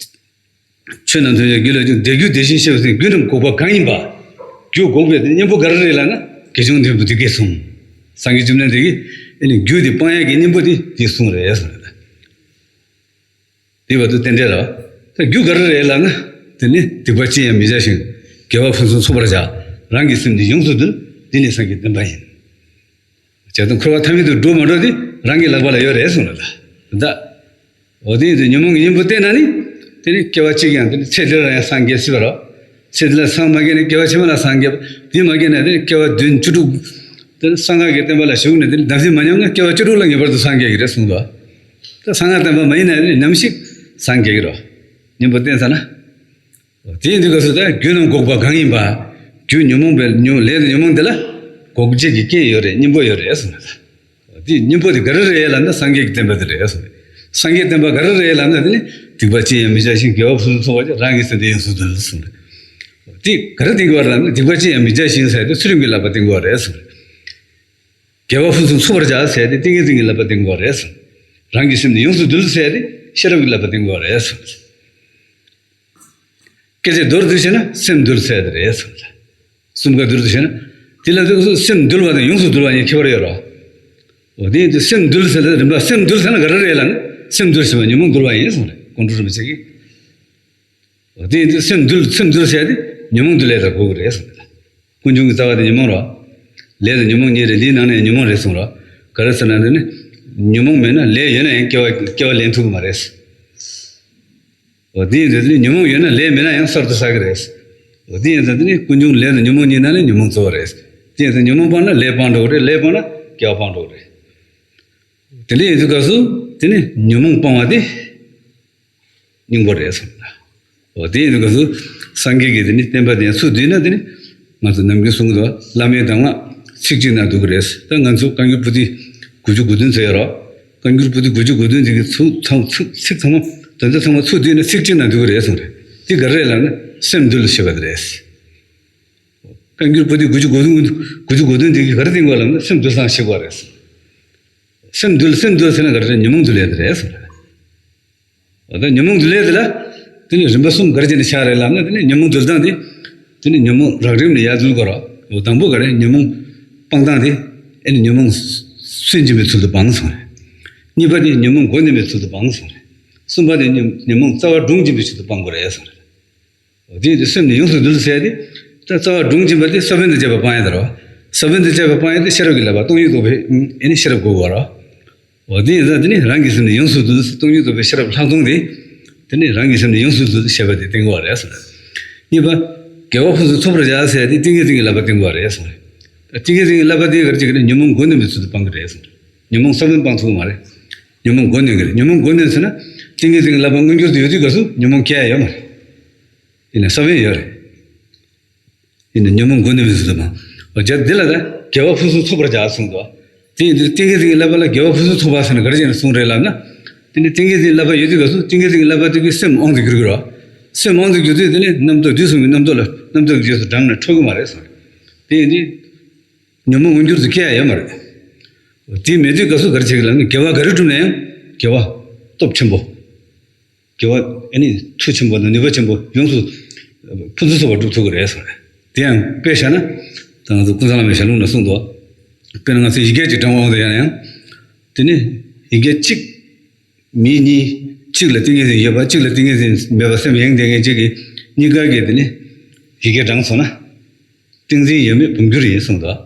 ཆོས་རྣམས་ཐམས་ཅད་རྒྱུ་ལས་བྱུང་། དེ་རྒྱུ་དེ་བཞིན་གཤེགས་པ་དེ་རྒྱུ་རྣམས་འགོག་པ་གང་ཡིན་པ། རྒྱུ་འགོག་པའི་གཉེན་པོ་ག་རེ་རེད་ལབ་ན་དགེ་སྦྱོང་འདི་མོ་དེ་གས་གསུངས། སངས་རྒྱས་བཅོམ་ལྡན་འདས་ཀྱིས་ཨེ་ནི་རྒྱུ་དེ་སྤང་ཡག་གི་གཉེན་པོ་དེ་དེ་གསུངས་རེད་གསུངས་རེད། དེ་བར་དུ་རྟེན་འབྲེལ་ལ། ད་རྒྱུ་ག་རེ་རེད་ལབ་ན། དེ་ནི་སྡིག་པ་ཅི་ཡང་མི་བྱ་ཞིང་། དགེ་བ་ཕུན་སུམ་ཚོགས་པར་བྱ། རང་གི་སེམས་ནི་ཡོངས་སུ་འདུལ། འདི་ནི་སངས་རྒྱས་བསྟན་པ་ཡིན། བྱས་ཙང་འཁོར་བ་ཐ་མལ་དུ་འགྲོ་མ་འགྲོ་དེ་རང་གི་ལག་པ་ལ་ཡོད་རེད་གསུངས་རེད་ད། ད། འོ་དེ་ཡིན་དུས་ཉོན་མོངས་ཀྱི་གཉེན་པོ་བསྟེན་ན་ནི། དེ་ནི་སྐྱེ་བ་གཅིག་ཡང་དེ་ནི་ཚེ་འདི་ལ་ཡང་སངས་རྒྱས་སྲིད་པ་རོ། ཚེ་འདི་ལ་སངས་མ་རྒྱས་ནས་སྐྱེ་བ་ཕྱི་མ་ལ་སངས་རྒྱས་པ། དེ་མ་རྒྱས་ན་དེ་ནི་སྐྱེ་བ་བདུན་བཅུ་དྲུག་དེ་ནི་གསང་སྔགས་ཀྱི་བསྟན་པ་ལ་ཞུགས་ནས་དེ་ནི་བདག་འཛིན་མ་ཉམས་ན་སྐྱེ་བ་བཅུ་དྲུག་ལ་ངེས་པར་དུ་སངས་རྒྱས་ཀྱི་རེད་གསུངས་འདུག། ད་གསང་སྔགས་བསྟན་པ་མ་ཡིན་ན་ནི་ནམ་ཞིག་སངས་རྒྱས་ཀྱི་རོ། གཉེན་པོ་བསྟེན་ས་ན། དེ་ཡིན་དུས་སྐབས་སུ་ད་རྒྱུ་རྣམས་འགོག་པ་གང་ཡིན་པ། རྒྱུ་ཉོན་མོངས་པའི་ཉོན་ལས་དང་ཉོན་མོངས་འདི་ལ་འགོག་བྱེད་ཀྱི་རྐྱེན་ཡོད་རེད། གཉེན་པོ་ཡོད་རེད་གསུངས་པ་རེད། དེ་གཉེན་པོ་དེ་ག་རེ་རེད་ལབ་ན་སངས་རྒྱས་ཀྱི་བསྟན་པ་དེ་རེད་གསུངས་པ་རེད། སངས་རྒྱས་བསྟན་པ་ག་རེ་རེད་ལབ་ན་དེ་ནི་སྡིག་པ་ཅི་ཡང་མི་བྱ་ཞིང་དགེ་བ་ཕུན་སུམ་ཚོགས་པར་བྱ། རང་གི་སེམས་དེ་ཡོངས་སུ་འདུལ་གསུངས་པ་རེད། དེ་ག་རེ་བསྟེན་དགོས་རེད་ལབ་ན་སྡིག་པ་ཅི་ཡང་མི་བྱ་ཞིང་ཟེར་དེ་ཚུལ་ཁྲིམས་ཀྱི་བསླབ་པ་བསྟེན་དགོས་རེད་གསུངས་པ་རེད། དགེ་བ་ཕུན་སུམ་ཚོགས་པར་བྱ་ཟེར་དེ་ཏིང་ངེ་འཛིན་གྱི་བསླབ་པ་བསྟེན་དགོས་རེད་གསུངས། རང་གི་སེམས་ནི་ཡོངས་སུ་འདུལ་ཟེར་དེ་ཤེས་རབ་ཀྱི་བསླབ་པ་བསྟེན་དགོས་རེད་གསུངས། སྐད་ཆ་མདོར་བསྡུས་བྱས་ན་སེམས་འདུལ་ཟེར་དེ་རེད་གསུངས། གསུམ་ཀ་མདོར་བསྡུས་བྱས་ན། དེ་ལ་དེ་སེམས་འདུལ་བ་དང་ཡོངས་སུ་འདུལ་བ་གཉིས་ཁྱད་པར་ཡོད་རོ། འོ་དེ་ཡིན་དུས་སེམས་འདུལ་ཟེར་ན་རིམ་པ་སེམས་འདུལ་ཟེར་ན་ག་རེ་རེད་ལབ་ན་སེམས་འདུལ་ཟེར་བ་ཉོན་མོངས་འདུལ་བ་ཡིན་གསུངས་རེད། ཀོང་སྤྲུལ་རིན་པོ་ཆེ་གིས། འོ་དེ་ཡིན་དུས་སེམས་འདུལ་སེམས་འདུལ་ཟེར་དེ་ཉོན་མོངས་འདུལ་ལས་ལ་གོ་གི་རེད་གསུངས་རེད། ཀུན་འབྱུང་གི་རྩ་བ་དེ་ཉོན་མོངས་རོ། ལས་དང་ཉོན་མོངས་གཉིས་རེད། ལས་ནང་ནས་ཉོན་མོངས་རེད་གསུངས་རོ། ག་རེ་ཟེར་ན་དེ་ནི། ཉོན་མོངས་མེད་ན་ལས་ཡོད་ན་ཡང་སྐྱེ་བ་སྐྱེ་བ་ལེན་ཐུབ་ཀྱི་མ་རེད། འོ་དེ་ཡིན་དུས་དེ་ནི་ཉོན་མོངས་ཡོད་ན་ལས་མེད་ན་ཡང་གསར་དུ་བསགས་ཀྱི་རེད། འོ་དེ་ཡིན་དུས་དེ་ནི་ཀུན་འབྱུང་ལས་དང་ཉོན་མོངས་གཉིས་ནང་ནས་ཉོན་མོངས་གཙོ་བོ་རེད། དེ་ཡིན་དུས་ཉོན་མོངས་སྤངས་ན་ལས་སྤངས་འགྲོ་གི་རེད། ལས་སྤངས་ན་སྐྱེ་བ་སྤངས་འགྲོ་གི་རེད། དེ་འདྲ་ཡིན་དུས་སྐབས་སུ་དེ་ནི་ཉོན་མོངས་སྤང་བ་དེ་སྙིང་པོ་རེད་གསུངས། འོ་དེ་ཡིན་དུས་སྐབས་སུ་སངས་རྒྱས་ཀྱིས་དེ་ནི་བསྟན་པ་དེ་ཚུར་བསྡུས་ན་དེ་ནི་ང་ཚོ་ནམ་རྒྱུན་གསུང་གི་འདུག། བླ་མའི་གདམས་ངག་ཚིག་གཅིག་ན་འདུས་ཀྱི་རེད། ད་ང་ཚོ་བཀའ་འགྱུར་པོ་ཏི་དགུ་བཅུ་གོ་བདུན་ཚོད་ཡོད་རོགས། བཀའ་འགྱུར་པོ་ཏི་དགུ་བཅུ་གོ་བདུན་དེ་གི་ཚུར་ཚང་ཚིག་ཚིག་ཚང་མ་དོན་ཚན་ཚང་མ་ཚུར་བསྡུས་ན་ཚིག་གཅིག་ན་འདུས་ཀྱི་རེད་གསུངས་རེད། དེ་ག་རེ་རེད་ལབ་ན་སེམས་འདུལ་ཞེས་པ་དེ་རེད། བཀའ་འགྱུར་པོ་ཏི་དགུ་བཅུ་གོ་བདུན་དགུ་བཅུ་གོ་བདུན་དེ་གི་ག་རེ་བསྟན་དགོས་ལབ་ན་སེམས་འདུལ་སྟངས་ཤེས་དགོས་རེད། སེམས་འདུལ་སེམས་འདུལ་ཟེར་ན་ག་རེ་རེད། ཉོན་མོངས་འདུལ་ཡ་དེ་རེད་གསུངས་རེད། འོ་ད་ཉོན་མོངས་འདུལ་ལས་དེ་ལ་དེ་ནི་རིམ་པ་གསུམ་ག་རེ་བྱས་ནས་ཆགས་རེད་ལབ་ན། དེ་ནི་ཉོན་མོངས་འདུལ་སྟངས་དེ་དེ་ནི་ཉོན་མོངས་རགས་རིམ་ནས་ཡར་འདུལ་དགོས་རོགས། འོ་དང་པོ་ག་རེ། ཉོན་མོངས་སྤང་སྟངས་དེ་ཨེ་ནི་ཉོན་མོངས་སུན་འབྱིན་པའི་ཚུལ་དུ་སྤང་གསུངས་རེད། གཉིས་པ་དེ་ཉོན་མོངས་མགོ་གནོན་པའི་ཚུལ་དུ་སྤང་གསུངས་རེད། གསུམ་པ་དེ་ཉོན་ཉོན་མོངས་རྩ་བ་སྒྲོངས་འབྱིན་པའི་ཚུལ་དུ་སྤང་དགོས་རེད་གསུངས་རེད། འོ་དེ་ཡིན་དུས་སེམས་ནི་ཡོངས་སུ་འདུལ་ཟེར་ཏེ། ད་རྩ་བ་སྒྲོངས་འབྱིན་པ་དེ་ས་བོན་དང་བཅས་པ་སྤང་ཡ་ད་རོ། ས་བོན་དང་བཅས་པ་སྤང་ཡ་དེ་ཤེས་རབ་ཀྱི་བསླབ་པ་སྟོང་ཉིད་རྟོགས་པའི་ཨེ་ནི་ཤེས་རབ་དགོས་པ་རོ། འོ་དེ་ཡིན་ཙང་དེ་ནི་རང་གི་སེམས་ནི་ཡོངས་སུ་འདུལ་ཟེར་སྟོང་ཉིད་རྟོགས་པའི་ཤེས་རབ་ལྷག་མཐོང་དེ། དེ་ནི་རང་གི་སེམས་ནི་ཡོངས་སུ་འདུལ་ཟེར་བཤད་པ་དེ་བསྟན་དགོས་པ་རེད་གསུངས། གཉིས་པ། དགེ་བ་ཕུན་སུམ་ཚོགས་པར་བྱ་ཟེར་ཏེ་ཏིང་ངེ་འཛིན་གྱི་བསླབ་པ་བསྟན་དགོས་པ་རེད་གསུངས། ད་ཏིང་ངེ་འཛིན་གྱི་བསླབ་པ་དེ་ག་རེ་བྱེད་ཀྱི་རེད། ཉོན་མོངས་མགོ་གནོན་པའི་ཚུལ་དུ་སྤང་གི་རེད་གསུངས། ཉོན་མོངས་ས་བོན་སྤང་ཐུབ་ཀྱི་མ་རེད། ཉོན་མོངས་མགོ་གནོན་གྱི་རེད། ཉོན་མོངས་མགོ་གནོན་ཟེར་ན་ཏིང་ངེ་འཛིན་གྱི་བསླབ་པ་མངོན་གྱུར་དུ་ཡོད་དུས་སྐབས་སུ་ཉོན་མོངས་སྐྱེ་ཡ་ཡོད་མ་རེད། ཡིན་ན་ས་བོན་ཡོད་རེད། ཡིན་ན་ཉོན་མོངས་མགོ་གནོན་པའི་ཚུལ་དུ་སྤང་། འོ་རྒྱུ་འདི་ལ་ད་དགེ་བ་ཕུན་སུམ་ཚོགས་པར་བྱ་གསུངས་འདུག། དེ་ཡིན་དུས་ཏིང་ངེ་འཛིན་གྱི་བསླབ་པ་ལ་དགེ་བ་ཕུན་སུམ་ཚོགས་པ་ཟེར་ན་ག་རེ་བྱས་ནས་གསུངས་རེད་ལབ་ན། དེ་ནི་ཏིང་ངེ་འཛིན་བསླབ་པ་ཡོད་དུས་སྐབས་སུ་ཏིང་ངེ་འཛིན་གྱི་བསླབ་པ་དེ་གིས་སེམས་དབང་དུ་འགྱུར་གྱི་རེད། སེམས་དབང་དུ་འགྱུར་དུས་དེ་ནི་རྣམ་རྟོག་དུས་གསུམ་གྱི་རྣམ་རྟོག་ལ་རྣམ་རྟོག་གི་རྗེས་སུ་འབྲངས་ནས་འཕྲོག་གི་མ་རེད་གསུངས། དེ་ཡིན་དུས། ཉོན་མོངས་མངོན་གྱུར་དུ་སྐྱེ་ཡ་ཡོད་མ་རེད། དེ་མེད་དུས་སྐབས་སུ་ག་རེ་བྱེད་ཀྱི་ལབ་ན་དགེ་བ་ག་རེ་བསྒྲུབས་ན་ཡང་དགེ་བ་སྟོབས་ཆེན་པོ། དགེ་བ་ཨ་ནི་མཐུ་ཆེན་པོ་དང་ནུས་པ་ཆེན་པོ་ཡོངས་སུ་ཕུན་སུམ་ཚོགས་པ་སྒྲུབ་ཐུབ་ཀྱི་རེད་གསུངས་རེད། དེ་ཡང་དཔེ་བཞག་ན་ད་ང་ཚོ་ཀུན་བཟང་བླ་མའི་ཞལ་ལུང་ལ་གསུངས་འདུག། དཔེར་ན་ང་ཚོས་ཡི་གེ་གཅིག་བགྲང་བའི་དབང་དུ་བྱས་ན་ཡང་། དེ་ནི་ཡི་གེ་གཅིག་མི་གཉིས། གཅིག་ལ་ཏིང་ངེ་འཛིན་ཡོད་པ་གཅིག་ལ་ཏིང་ངེ་འཛིན་མེད་པ་སེམས་གཡེངས་བསྡད་མཁན་གཅིག་གིས་གཉིས་ཀ་གིས་དེ་ནི་ཡི་གེ་བགྲངས་སོང་ན། ཏིང་འཛིན་ཡོད་མེད་འབུམ་འགྱུར་ཡིན་གསུངས་འདུག།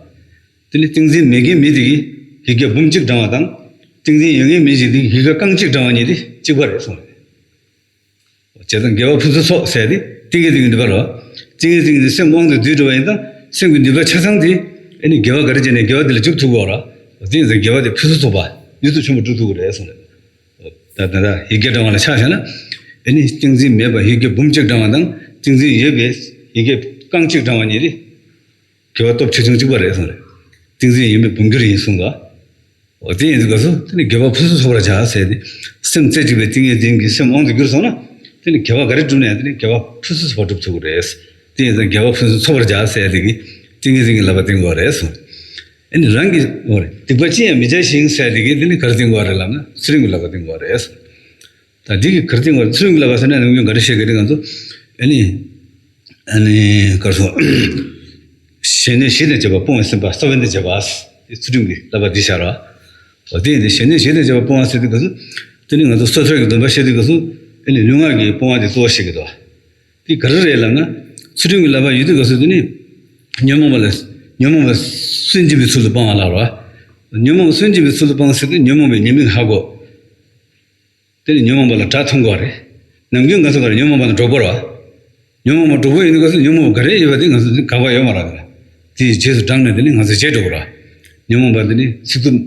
དེ་ནི་ཏིང་འཛིན་མེད་མཁན་མི་དེ་གིས་ཡི་གེ་འབུམ་གཅིག་བགྲང་བ་དང་། ཏིང་འཛིན་ཡོད་མཁན་མི་ཞིག་དེ་གིས་ཡི་གེ་རྐང་གཅིག་བགྲང་བ་གཉིས་དེ་གཅིག་པ་རེད་གསུངས་རེད། བྱས་ཙང་དགེ་བ་ཕུན་སུམ་ཚོགས་ཟེར་དེ་ཏིང་ངེ་འཛིན་གྱི་ནུས་པ་རོ། ཏིང་ངེ་འཛིན་གྱི་སེམས་དབང་དུ་བསྡུས་འགྲོ་བ་ཡིན་ཙང་སེམས་ཀྱི་ནུས་པ་ཆ་ཚང་དེ་ཨ་ནི་དགེ་བ་ག་རེ་བྱས་ནས་དགེ་བ་དེ་ལ་འཇུག་ཐུབ་དགོས་ར། དེ་ཡིན་ཙང་དགེ་བ་དེ་ཕུན་སུམ་ཚོགས་པ་ནུས་སྟོབས་ཆེན་པོ་སྒྲུབ་ཐུབ་ཀྱི་རེད་གསུངས་རེད། ད་ད་ལྟ་ཡི་གེ་བགྲང་བ་ལ་ཆ་བཞག་ན། ཨ་ནི་ཏིང་འཛིན་མེད་པ་ཡི་གེ་འབུམ་གཅིག་བགྲང་བ་དང་ཏིང་འཛིན་ཡོད་པའི་ཡི་གེ་རྐང་གཅིག་བགྲང་བ་གཉིས་དེ། དགེ་བ་སྟོབས་ཆེ་ཆུང་གཅིག་པ་རེད་གསུངས་རེད། ཏིང་འཛིན་ཡོད་མེད་འབུམ་འགྱུར་ཡིན་གསུངས་ད། འོ་དེ་ཡིན་དུས་སྐབས་སུ་དེ་ནི་དགེ་བ་ཕུན་སུམ་ཚོགས་པར་བྱ་ཟེར་ཏེ། སེམས་རྩེ་གཅིག་པའི་ཏིང་ངེ་འཛིན་གྱིས་སེམས་དབང་དུ་གྱུར་སོང་ན། དེ་ནི་དགེ་བ་ག་རེ་བསྒྲུབས་ནའང་དེ་ནི་དགེ་བ་ཕུན་སུམ་ཚོགས་པ་སྒྲུབ་ཐུབ་ཀྱི་རེད། དེ་ཡིན་ཙང་དགེ་བ་ཕུན་སུམ་ཚོགས་པར་བྱ་ཟེར་ཏེ་གི་ཏིང་ངེ་འཛིན་གྱི་བསླབ་པ་བསྟན་དགོས་རེད་གསུངས། ཨ་ནི་རང་གི་འོ་རེད། སྡིག་པ་ཅི་ཡང་མི་བྱ་ཞིང་ཟེར་ཏེ་གི་དེ་ནི་ག་རེ་བསྟན་དགོས་རེད་ལབ་ན་ཚུལ་ཁྲིམས་ཀྱི་བསླབ་པ་བསྟན་དགོས་རེད་གསུངས། ད་འདི་གི་ག་རེ་བསྟན་དགོས་རེད། ཚུལ་ཁྲིམས་ཀྱི་བསླབ་པ་ཟེར་ན་ནམ་རྒྱུན་ག་རེ་བཤད་ཀྱི་རེད་ང་ཚོ། ཨ་ནི། ཨ་ནི་ག་རེ་ཟེར། གཞན་གནོད་བྱེད་དང་བཅས་པ་སྤོང་བའི་སེམས་དཔའ་ས་བོན་དང་བཅས་པ། དེ་ཚུལ་ཁྲིམས་ཀྱི་བསླབ་པ་འདི་བྱ་རོགས། འོ་དེ་ཡིན་དུས་གཞན་གནོད་བྱེད་དང་བཅས་པ་སྤོང་བ་ཟེར་དུས་སྐབས་སུ། དེ་ནི་ང་ཚོ་སོ་ཐར་གྱི་སྡོམ་པ་བཤད་དུས་སྐབས་སུ། ཨ་ནི་ལུས་ངག་གི་སྤོང་བ་དེ་གཙོ་བོ་བཤད་ཀྱི་འདུག། དེ་ག་རེ་རེད་ལབ་ན། ཚུལ་ཁྲིམས་ཀྱི་བསླབ་པ་ཡོད་དུས་སྐབས་སུ་དེ་ནི། ཉོན་མོངས་པ་ལ། ཉོན་མོངས་པ་སུན་འབྱིན་པའི་ཚུལ་དུ་སྤང་བ་ལ་རོ། ཉོན་མོངས་པ་སུན་འབྱིན་པའི་ཚུལ་དུ་སྤང་ཟེར་དུས་ཉོན་མོངས་པའི་ཉེས་དམིགས་ཧ་གོ། དེ་ནི་ཉོན་མོངས་པ་ལ་དགྲ་མཐོང་དགོས་རེད། ནམ་རྒྱུན་ང་ཚོ་ག་རེ་ཉོན་མོངས་པ་ལ་གྲོགས་པོ་རེད་བ། ཉོན་མོངས་པ་གྲོགས་པོ་ཡིན་དུས་སྐབས་སུ་ཉོན་མོངས་པ་ག་རེ་ཡོད་པ་དེ་ང་ཚོ་དགག་པ་ཡོད་མ་རེད། དེ་ཡི་རྗེས་སུ་འབྲངས་ནས་དེ་ནི་ང་ཚོ་བྱེད་འགྲོ་དགོས་ར། ཉོན་མོངས་པ་དེ་ནི་ཚིག་རྩུབ།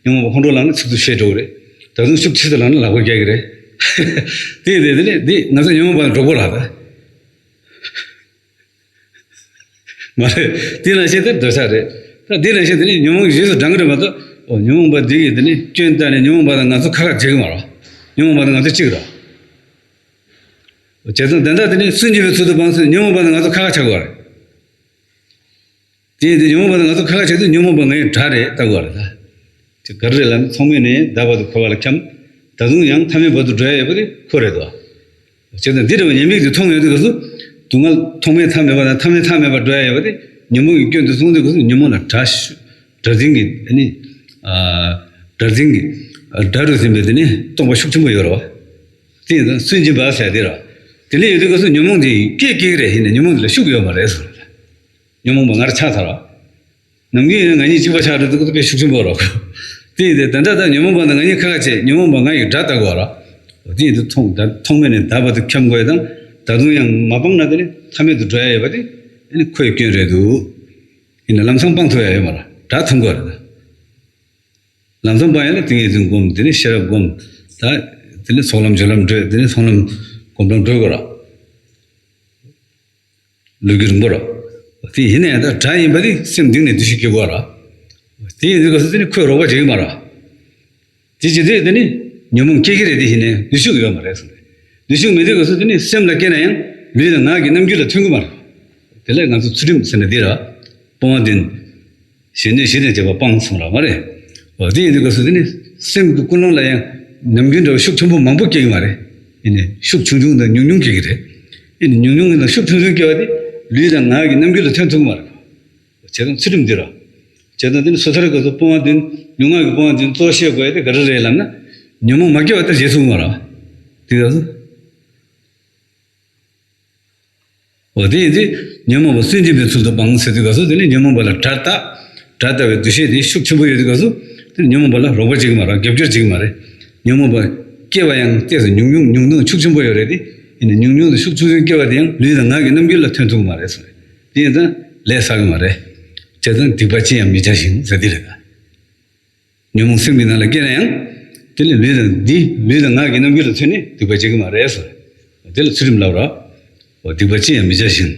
ཉོན་མོངས་པ་ཁོང་ཁྲོ་ལངས་ན་ཚིག་རྩུབ་བཤད་འགྲོ་གི་རེད། ད་དུང་ཤུགས་ཆེ་ཙམ་ལངས་ན་ལག་པ་རྒྱག་གི་རེད། དེ་ཡིན་དུས་དེ་ནི་དེ་ང་ཚོ་ཉོན་མོངས་པ་ལ་གྲོགས་པོ་རེད་ད། མ་རེད། དེ་ནང་བཞིན་དེ་འདོད་ཆགས་རེད། ད་དེ་ནང་བཞིན་དེ་ནི་ཉོན་མོངས་ཀྱི་རྗེས་སུ་འབྲང་གི་རེད་མ་གཏོགས། འོ་ཉོན་མོངས་པ་འདི་གིས་དེ་ནི་སྐྱོན་བལྟས་ནས་ཉོན་མོངས་པ་དང་ང་ཚོ་ཁ་ཁ་བྱེད་ཀྱི་མ་རེད། ཉོན་མོངས་པ་དང་ང་ཚོ་གཅིག་རེད། བྱས་ཙང་དེ་འདྲ་དེ་ནི་སུན་འབྱིན་པའི་ཚུལ་དུ་སྤངས་ཚེ་ཉོན་མོངས་པ་དང་ང་ཚོ་ཁ་ཁ་བྱ་དགོས་རེད། དེ་ཡིན་དུས་ཉོན་མོངས་པ་དང་ང་ཚོ་ཁ་ཁ་བྱེད་དུས་ཉོན་མོངས་པ་ངའི་དགྲ་རེད་ལྟ་དགོས་རེད་ད། དེ་ག་རེ་རེད་ལབ་ན་མཚམས་མེད་ནས་འདས་པ་དང་འཁོར་བ་ལ་འཁྱམས། ད་དུང་ཡང་མཐའ་མེད་བར་དུ་འགྲོ་ཡ་ཡོད་པ་དེ་ཁོ་རེད་དོ། བྱས་ཙང་འདི་འདྲ་བའི་ཉེས་དམིགས་དེ་མཐོང་ཡོང་དུས་སྐབས་སུ། སྡུག་བསྔལ་ཐོག་མེད་མཐའ་མེད་པ་དང་མཐའ་མེད་མཐའ་མེད་པར་འགྲོ་ཡ་ཡོད་པ་དེ་ཉོན་མོངས་ཀྱི་སྐྱོན་དུ་སོང་དུས་སྐབས་སུ་ཉོན་མོངས་ལ་དགྲ་ཤུ་དགྲར་འཛིན་གྱི་ཨ་ནི། ཨ་དགྲར་འཛིན་གྱི་ཨ་དགྲ་རུ་འཛིན་པའི་དེ་ནི་རྟོག་པ་ཤུགས་ཆེན་པོ་ཡོད་རེད་བ། དེ་ཡིན་ཙང་སུན་འབྱིན་པ་ཟེར་དེ་རེད། དེ་འདྲ་ཡོད་དུས་སྐབས་སུ་ཉོན་མོངས་དེ་སྐྱེ་སྐྱེ་གི་རེད། ཡིན་ནའི་ཉོན་མོངས་དེ་ལ་ཤུགས་ཡོད་མ་རེད་ཟེར། ཉོན་མོངས་པ་ངར་ཆགས་ཚར་བ། ནམ་རྒྱུན་ཡིན་ན་ང་གཉིས་གཅིག་པ་ཆགས་འགྲོ་དུས་ཁོ་ཚོ་དཔེ་ཤུགས་ཆེན་པོ་རོགས། དེ་ཡིན་དུས་ད་ལྟ་ད་ཉོན་མོངས་པ་དང་ང་གཉིས་ཁ་ཁ་བྱས་ཉོན་མོངས་པ་ང་ཡི་དགྲ་ལྟ་དགོས་ར། དེ་ཡིན་དུས་མཐོང་ད་མཐོང་མེད་ནས་འདས་པ་དེ་འཁྱམས་དགོས་དང་ད་དུང་ཡང་མ་སྤངས་ན་དེ་ནི་མཐའ་མེད་དུ་འགྲོ་ཡ་ཡོད་པ་དེ་ཨ་ནི་ཁོའི་སྐྱོན་རེད་འདུག་ཡིན་ན་ལམ་སང་སྤང་ཐུབ་ཡ་ཡོད་མ་ར་དགྲ་མཐོང་དགོས་རེད། ལམ་སང་སྤང་ཡ་ལ་ཏིང་ངེ་འཛིན་སྒོམ་དེ་ནི་ཤེས་རབ་སྒོམ། ད་དེ་ནི་ཚོགས་ལམ་སྦྱོར་ལམ་བགྲོད་དེ་ནི་ཚོགས་ལམ་སྒོམ་ལམ་བགྲོད་དགོས་ར། ལུས་ཀྱི་རིང་པོ་ར། དེ་ཡིན་ན་ཡང་ད་དགྲ་ཡིན་པ་དེ་སེམས་གཏིང་ནས་འདུ་ཤེས་སྐྱེ་དགོས་ར། དེ་ཡིན་དུས་སྐབས་སུ་དེ་ནི་ཁོས་རོགས་པ་བྱེད་ཀྱི་མ་ར། དེ་ཅི་སྟེ་དེ་ནི་ཉོན་མོངས་སྐྱེ་གི་རེད། དེ་ཡིན་ནའི་ནུས་ཤུགས་ཡོད་མ་རེད་གསུངས་ཏེ། ནུས་ཤུགས་མེད་དུས་སྐབས་སུ་དེ་ནི་སེམས་ལ་སྐྱེས་ན་ཡང་ལུས་དང་ངག་གི་རྣམ་འགྱུར་ལ་ཐོན་གྱི་མ་རེད། དེ་ལས་ང་ཚོ་ཚུལ་ཁྲིམས་ཟེར་ན་འདི་ར། སྤོང་བ་བདུན། གཞན་གནོད་བཞི་དང་བཅས་པ་སྤངས་གསུངས་ར་མ་རེད། འོ་དེ་ཡིན་དུས་སྐབས་སུ་དེ་ནི་སེམས་ཀྱི་ཀུན་སློང་ལ་ཡང་ནམ་རྒྱུན་འདྲ་བ་ཤུགས་ཆེན་པོ་མང་པོ་སྐྱེ་གི་མ་རེད། ཡིན་ནའི་ཤུགས་ཆུང་ཆུང་དང་ཉུང་ཉུང་སྐྱེ་གི་རེད། ཡིན་ནའི་ཉུང་ཉུང་དང་ཤུགས་ཆུང་ཆུང་སྐྱེ་བ་དེ་ལུས་དང་ངག་གི་རྣམ་འགྱུར་ལ་ཐོན་ཐུབ་ཀྱི་མ་རེད། བྱས་ཙང་ཚུལ་ཁྲིམས་འདི་ར། བྱས་ཙང་དེ་ནི་སོ་སོར་ག་ཚོད་སྤོང་བ་བདུན་ལུས་ངག་གི་སྤོང་བ་བདུན་གཙོ་བོ་བཤད་དགོས་ཡ་དེ་ག་རེ་རེད་ལབ་ན། ཉོན་མོངས་མ་སྐྱེ་བ་ལྟར་བྱེད་ཐུབ་ཀྱི་མ་རེད། དེ་ག་ཚོད། འོ་དེ་ཡིན་དུས་ཉོན་མོངས་པ་སུན་འབྱིན་པའི་ཚུལ་དུ་སྤང་ཟེར་དུས་སྐབས་སུ་དེ་ནི་ཉོན་མོངས་པ་ལ་དགྲ་ལྟ། དགྲ་ལྟ་བའི་འདུ་ཤེས་དེ་ཤུགས་ཆེན་པོ་ཡོད་དུས་སྐབས་སུ་དེ་ནི་ཉོན་མོངས་པ་ལ་རོགས་པ་བྱེད་ཀྱི་མ་རེད། རྒྱབ་སྐྱོར་བྱེད་ཀྱི་མ་རེད། ཉོན་མོངས་པ་སྐྱེ་བ་ཡང་ཏོག་ཙམ་ཉུང་ཉུང་ཉུང་དང་ཤུགས་ཆེན་པོ་ཡོད་རེད་དེ། ཡིན་ནའི་ཉུང་ཉུང་དང་ཤུགས་ཆུང་ཆུང་སྐྱེ་བ་དེ་ཡང་ལུས་དང་ངག་གི་རྣམ་འགྱུར་ལ་ཐོན་ཐུབ་ཀྱི་མ་རེད་གསུངས་རེད། དེ་ཡིན་ཙང་ལས་བསགས་ཀྱི་མ་རེད། བྱས་ཙང་སྡིག་པ་ཅི་ཡང་མི་བྱ་ཞིང་ཟེར་དེ་རེད་ད། ཉོན་མོངས་སེམས་ཀྱི་ནང་ལ་སྐྱེས་ན་ཡང་། དེ་ལས་ལུས་དང་འདི་ལུས་དང་ངག་གི་རྣམ་འགྱུར་ལ་མཚོན་ནས་སྡིག་པ་བྱེད་ཀྱི་མ་རེད་ཟེར། དེ་ལ་ཚུལ་ཁྲིམས་ལབ་ར། འོ་སྡིག་པ་ཅི་ཡང་མི་བྱ་ཞིང་།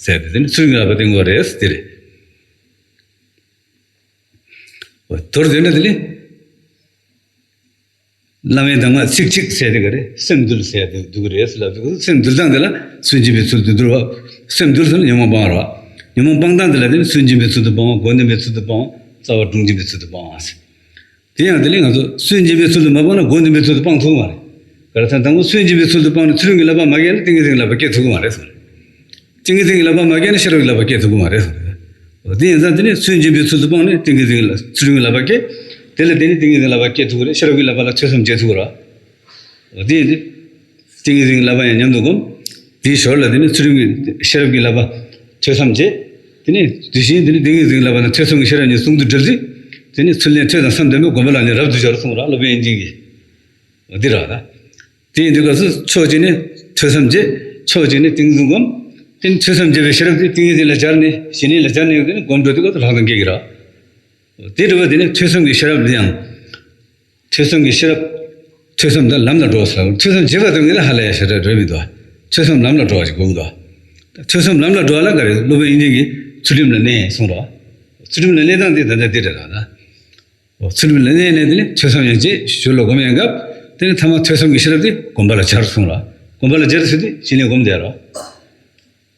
ཟེར་ཏེ་དེ་ནི་ཚུལ་ཁྲིམས་ལ་བརྟེན་དགོས་རེད་ཟེར་དེ་རེད། འོ་མདོར་བསྡུས་ན་དེ་ནི། བླ་མའི་གདམས་ངག་ཚིག་གཅིག་ཟེར་དེ་ག་རེད། སེམས་འདུལ་ཟེར་དེ་འདུལ་གི་རེད་ཟེར་ལབ་དུས་སེམས་འདུལ་སྟངས་དེ་ལ་སུན་འབྱིན་པའི་ཚུལ་དུ་འདུལ་བ། སེམས་འདུལ་ཟེར་ན་ཉོན་མོངས་སྤང་བ་རེད། ཉོན་མོངས་སྤང་སྟངས་དེ་ལ་དེ་ནི་སུན་འབྱིན་པའི་ཚུལ་དུ་སྤང་བ། སྒོ་འདིན་པའི་ཚུལ་དུ་སྤང་བ། རྩ་བ་དྲུངས་འབྱིན་པའི་ཚུལ་དུ་སྤང་བ་ཟེར། དེ་ཡང་དེ་ལས་ང་ཚོ་སུན་འབྱིན་པའི་ཚུལ་དུ་མ་སྤངས་ན་སྒོ་འདིན་པའི་ཚུལ་དུ་སྤང་ཐུབ་ཀྱི་མ་རེད། ག་རེ་ཟེར་ན་དང་པོ་སུན་འབྱིན་པའི་ཚུལ་དུ་སྤངས་ནས་ཚུལ་ཁྲིམས་ཀྱི་བསླབ་པ་མ་སྐྱེས་ན་ཏིང་ངེ་འཛིན་གྱི་བསླབ་པ་སྐྱེ་ཐུབ་ཀྱི་མ་རེད་གསུངས། ཏིང་ངེ་འཛིན་གྱི་བསླབ་པ་མ་སྐྱེས་ན་ཤེས་རབ་ཀྱི་བསླབ་པ་སྐྱེ་ཐུབ་ཀྱི་མ་རེད་གསུངས། འོ་དེ་ཡིན་ཙང་དེ་ནི་སུན་འབྱིན་པའི་ཚུལ་དུ་སྤངས་ནས་ཏིང་ངེ་འཛིན་གྱི་ཚུལ་ཁྲིམས་ཀྱི་བསླབ་པ་སྐྱེ། དེ་ལས་དེ་ནི་ཏིང་ངེ་འཛིན་གྱི་བསླབ་པ་སྐྱེ་ཐུབ་ཀྱི་རེད། ཤེས་རབ་ཀྱི་བསླབ་པ་ལ་ཐོས་བསམ་བྱེད་ཐུབ་ཀྱི་རེད། འོ་དེ་ཡིན་ཏེ། ཏིང་ངེ་འཛིན་གྱི་བསླབ་པ་ཡང་མཉམ་དུ་བསྒོམ། དེའི་ཞོར་ལ་དེ་ནི་ཚུལ་ཁྲིམས་ཀྱི་ཤེས་རབ་ཀྱི་བསླབ་པ་ཐོས་བསམ་བྱེད། དེ་ནི་དེ་བཞིན་དེ་ནི་ཏིང་ངེ་འཛིན་གྱི་བསླབ་པ་དང་ཐོས་བསམ་གྱི་ཤེས་རབ་གཉིས་ཟུང་དུ་འབྲེལ་ཚེ། དེ་ནི་ཚུལ་གནས་ཐོས་དང་བསམ་ལྡན་པས་སྒོམ་པ་ལ་ནི་རབ་ཏུ་སྦྱོར་གསུངས་ར་སློབ་དཔོན་དབྱིག་མཇིང་གིས། འོ་འདི་རེད་ད། དེ་ཡིན་དུས་སྐབས་སུ་ཕྱོགས་གཅིག་ནས་ཐོས་བསམ་བྱེད། ཕྱོགས་གཅིག་ནས་ཏིང་འཛིན་སྒོམ། དེ་ནི་ཐོས་བསམ་བྱེད་པའི་ཤེས་རབ་དེ་ཏིང་ངེ་འཛིན་ལ་སྦྱར་ནས་ཞི་གནས་ལ་སྦྱར་ནས་དེ་ནི་སྒོམ་འགྲོ་དུས་སྐབས་སུ་ལྷག་མཐོང་སྐྱེ་གི་རེད། དེ་འདྲ་བ་དེ་ནི་ཐོས་བསམ་གྱི་ཤེས་རབ་དེ་ཡང་། ཐོས་བསམ་གྱི་ཤེས་རབ། ཐོས་བསམ་དང་ལམ་ལ་འགྲོ་ཟེར། ཐོས་བསམ་བྱེད་པ་དང་ངེད་ལ་ཧ་ལས་ཡ་ཞེ་དྲག་འགྲོ་མི་འདུག་ཐོས་བསམ་ལམ་ལ་འགྲོ་བ་ཞིག་དགོས་ཀྱི་འདུག་ཐོས་བསམ་ལམ་ལ་འགྲོ་བ་ལ་ག་རེ་སློབ་དཔོན་དབྱིག་མཇིང་གིས་ཚུལ་ཁྲིམས་ལ་གནས་གསུངས་རོགས། ཚུལ་ཁྲིམས་ལ་གནས་སྟངས་དེ་ད་ལྟ་འདི་འདྲ་རེད་ད། ཚུལ་ཁྲིམས་ལ་གནས་ནས་དེ་ནི་ཐོས་བསམ་ཡང་བྱེད་ཞོར་ལ་སྒོམ་ཡང་འགབ། དེ་ནི་ཐ་མ་ཐོས་བསམ་གྱི་ཤེས་རབ་དེ་སྒོམ་པ་ལ་སྦྱར་གསུངས་རོགས། སྒོམ་པ་ལ་སྦྱར་ཟེར་དུས་ཞི་གནས་སྒོམ་བསྡད་རོགས།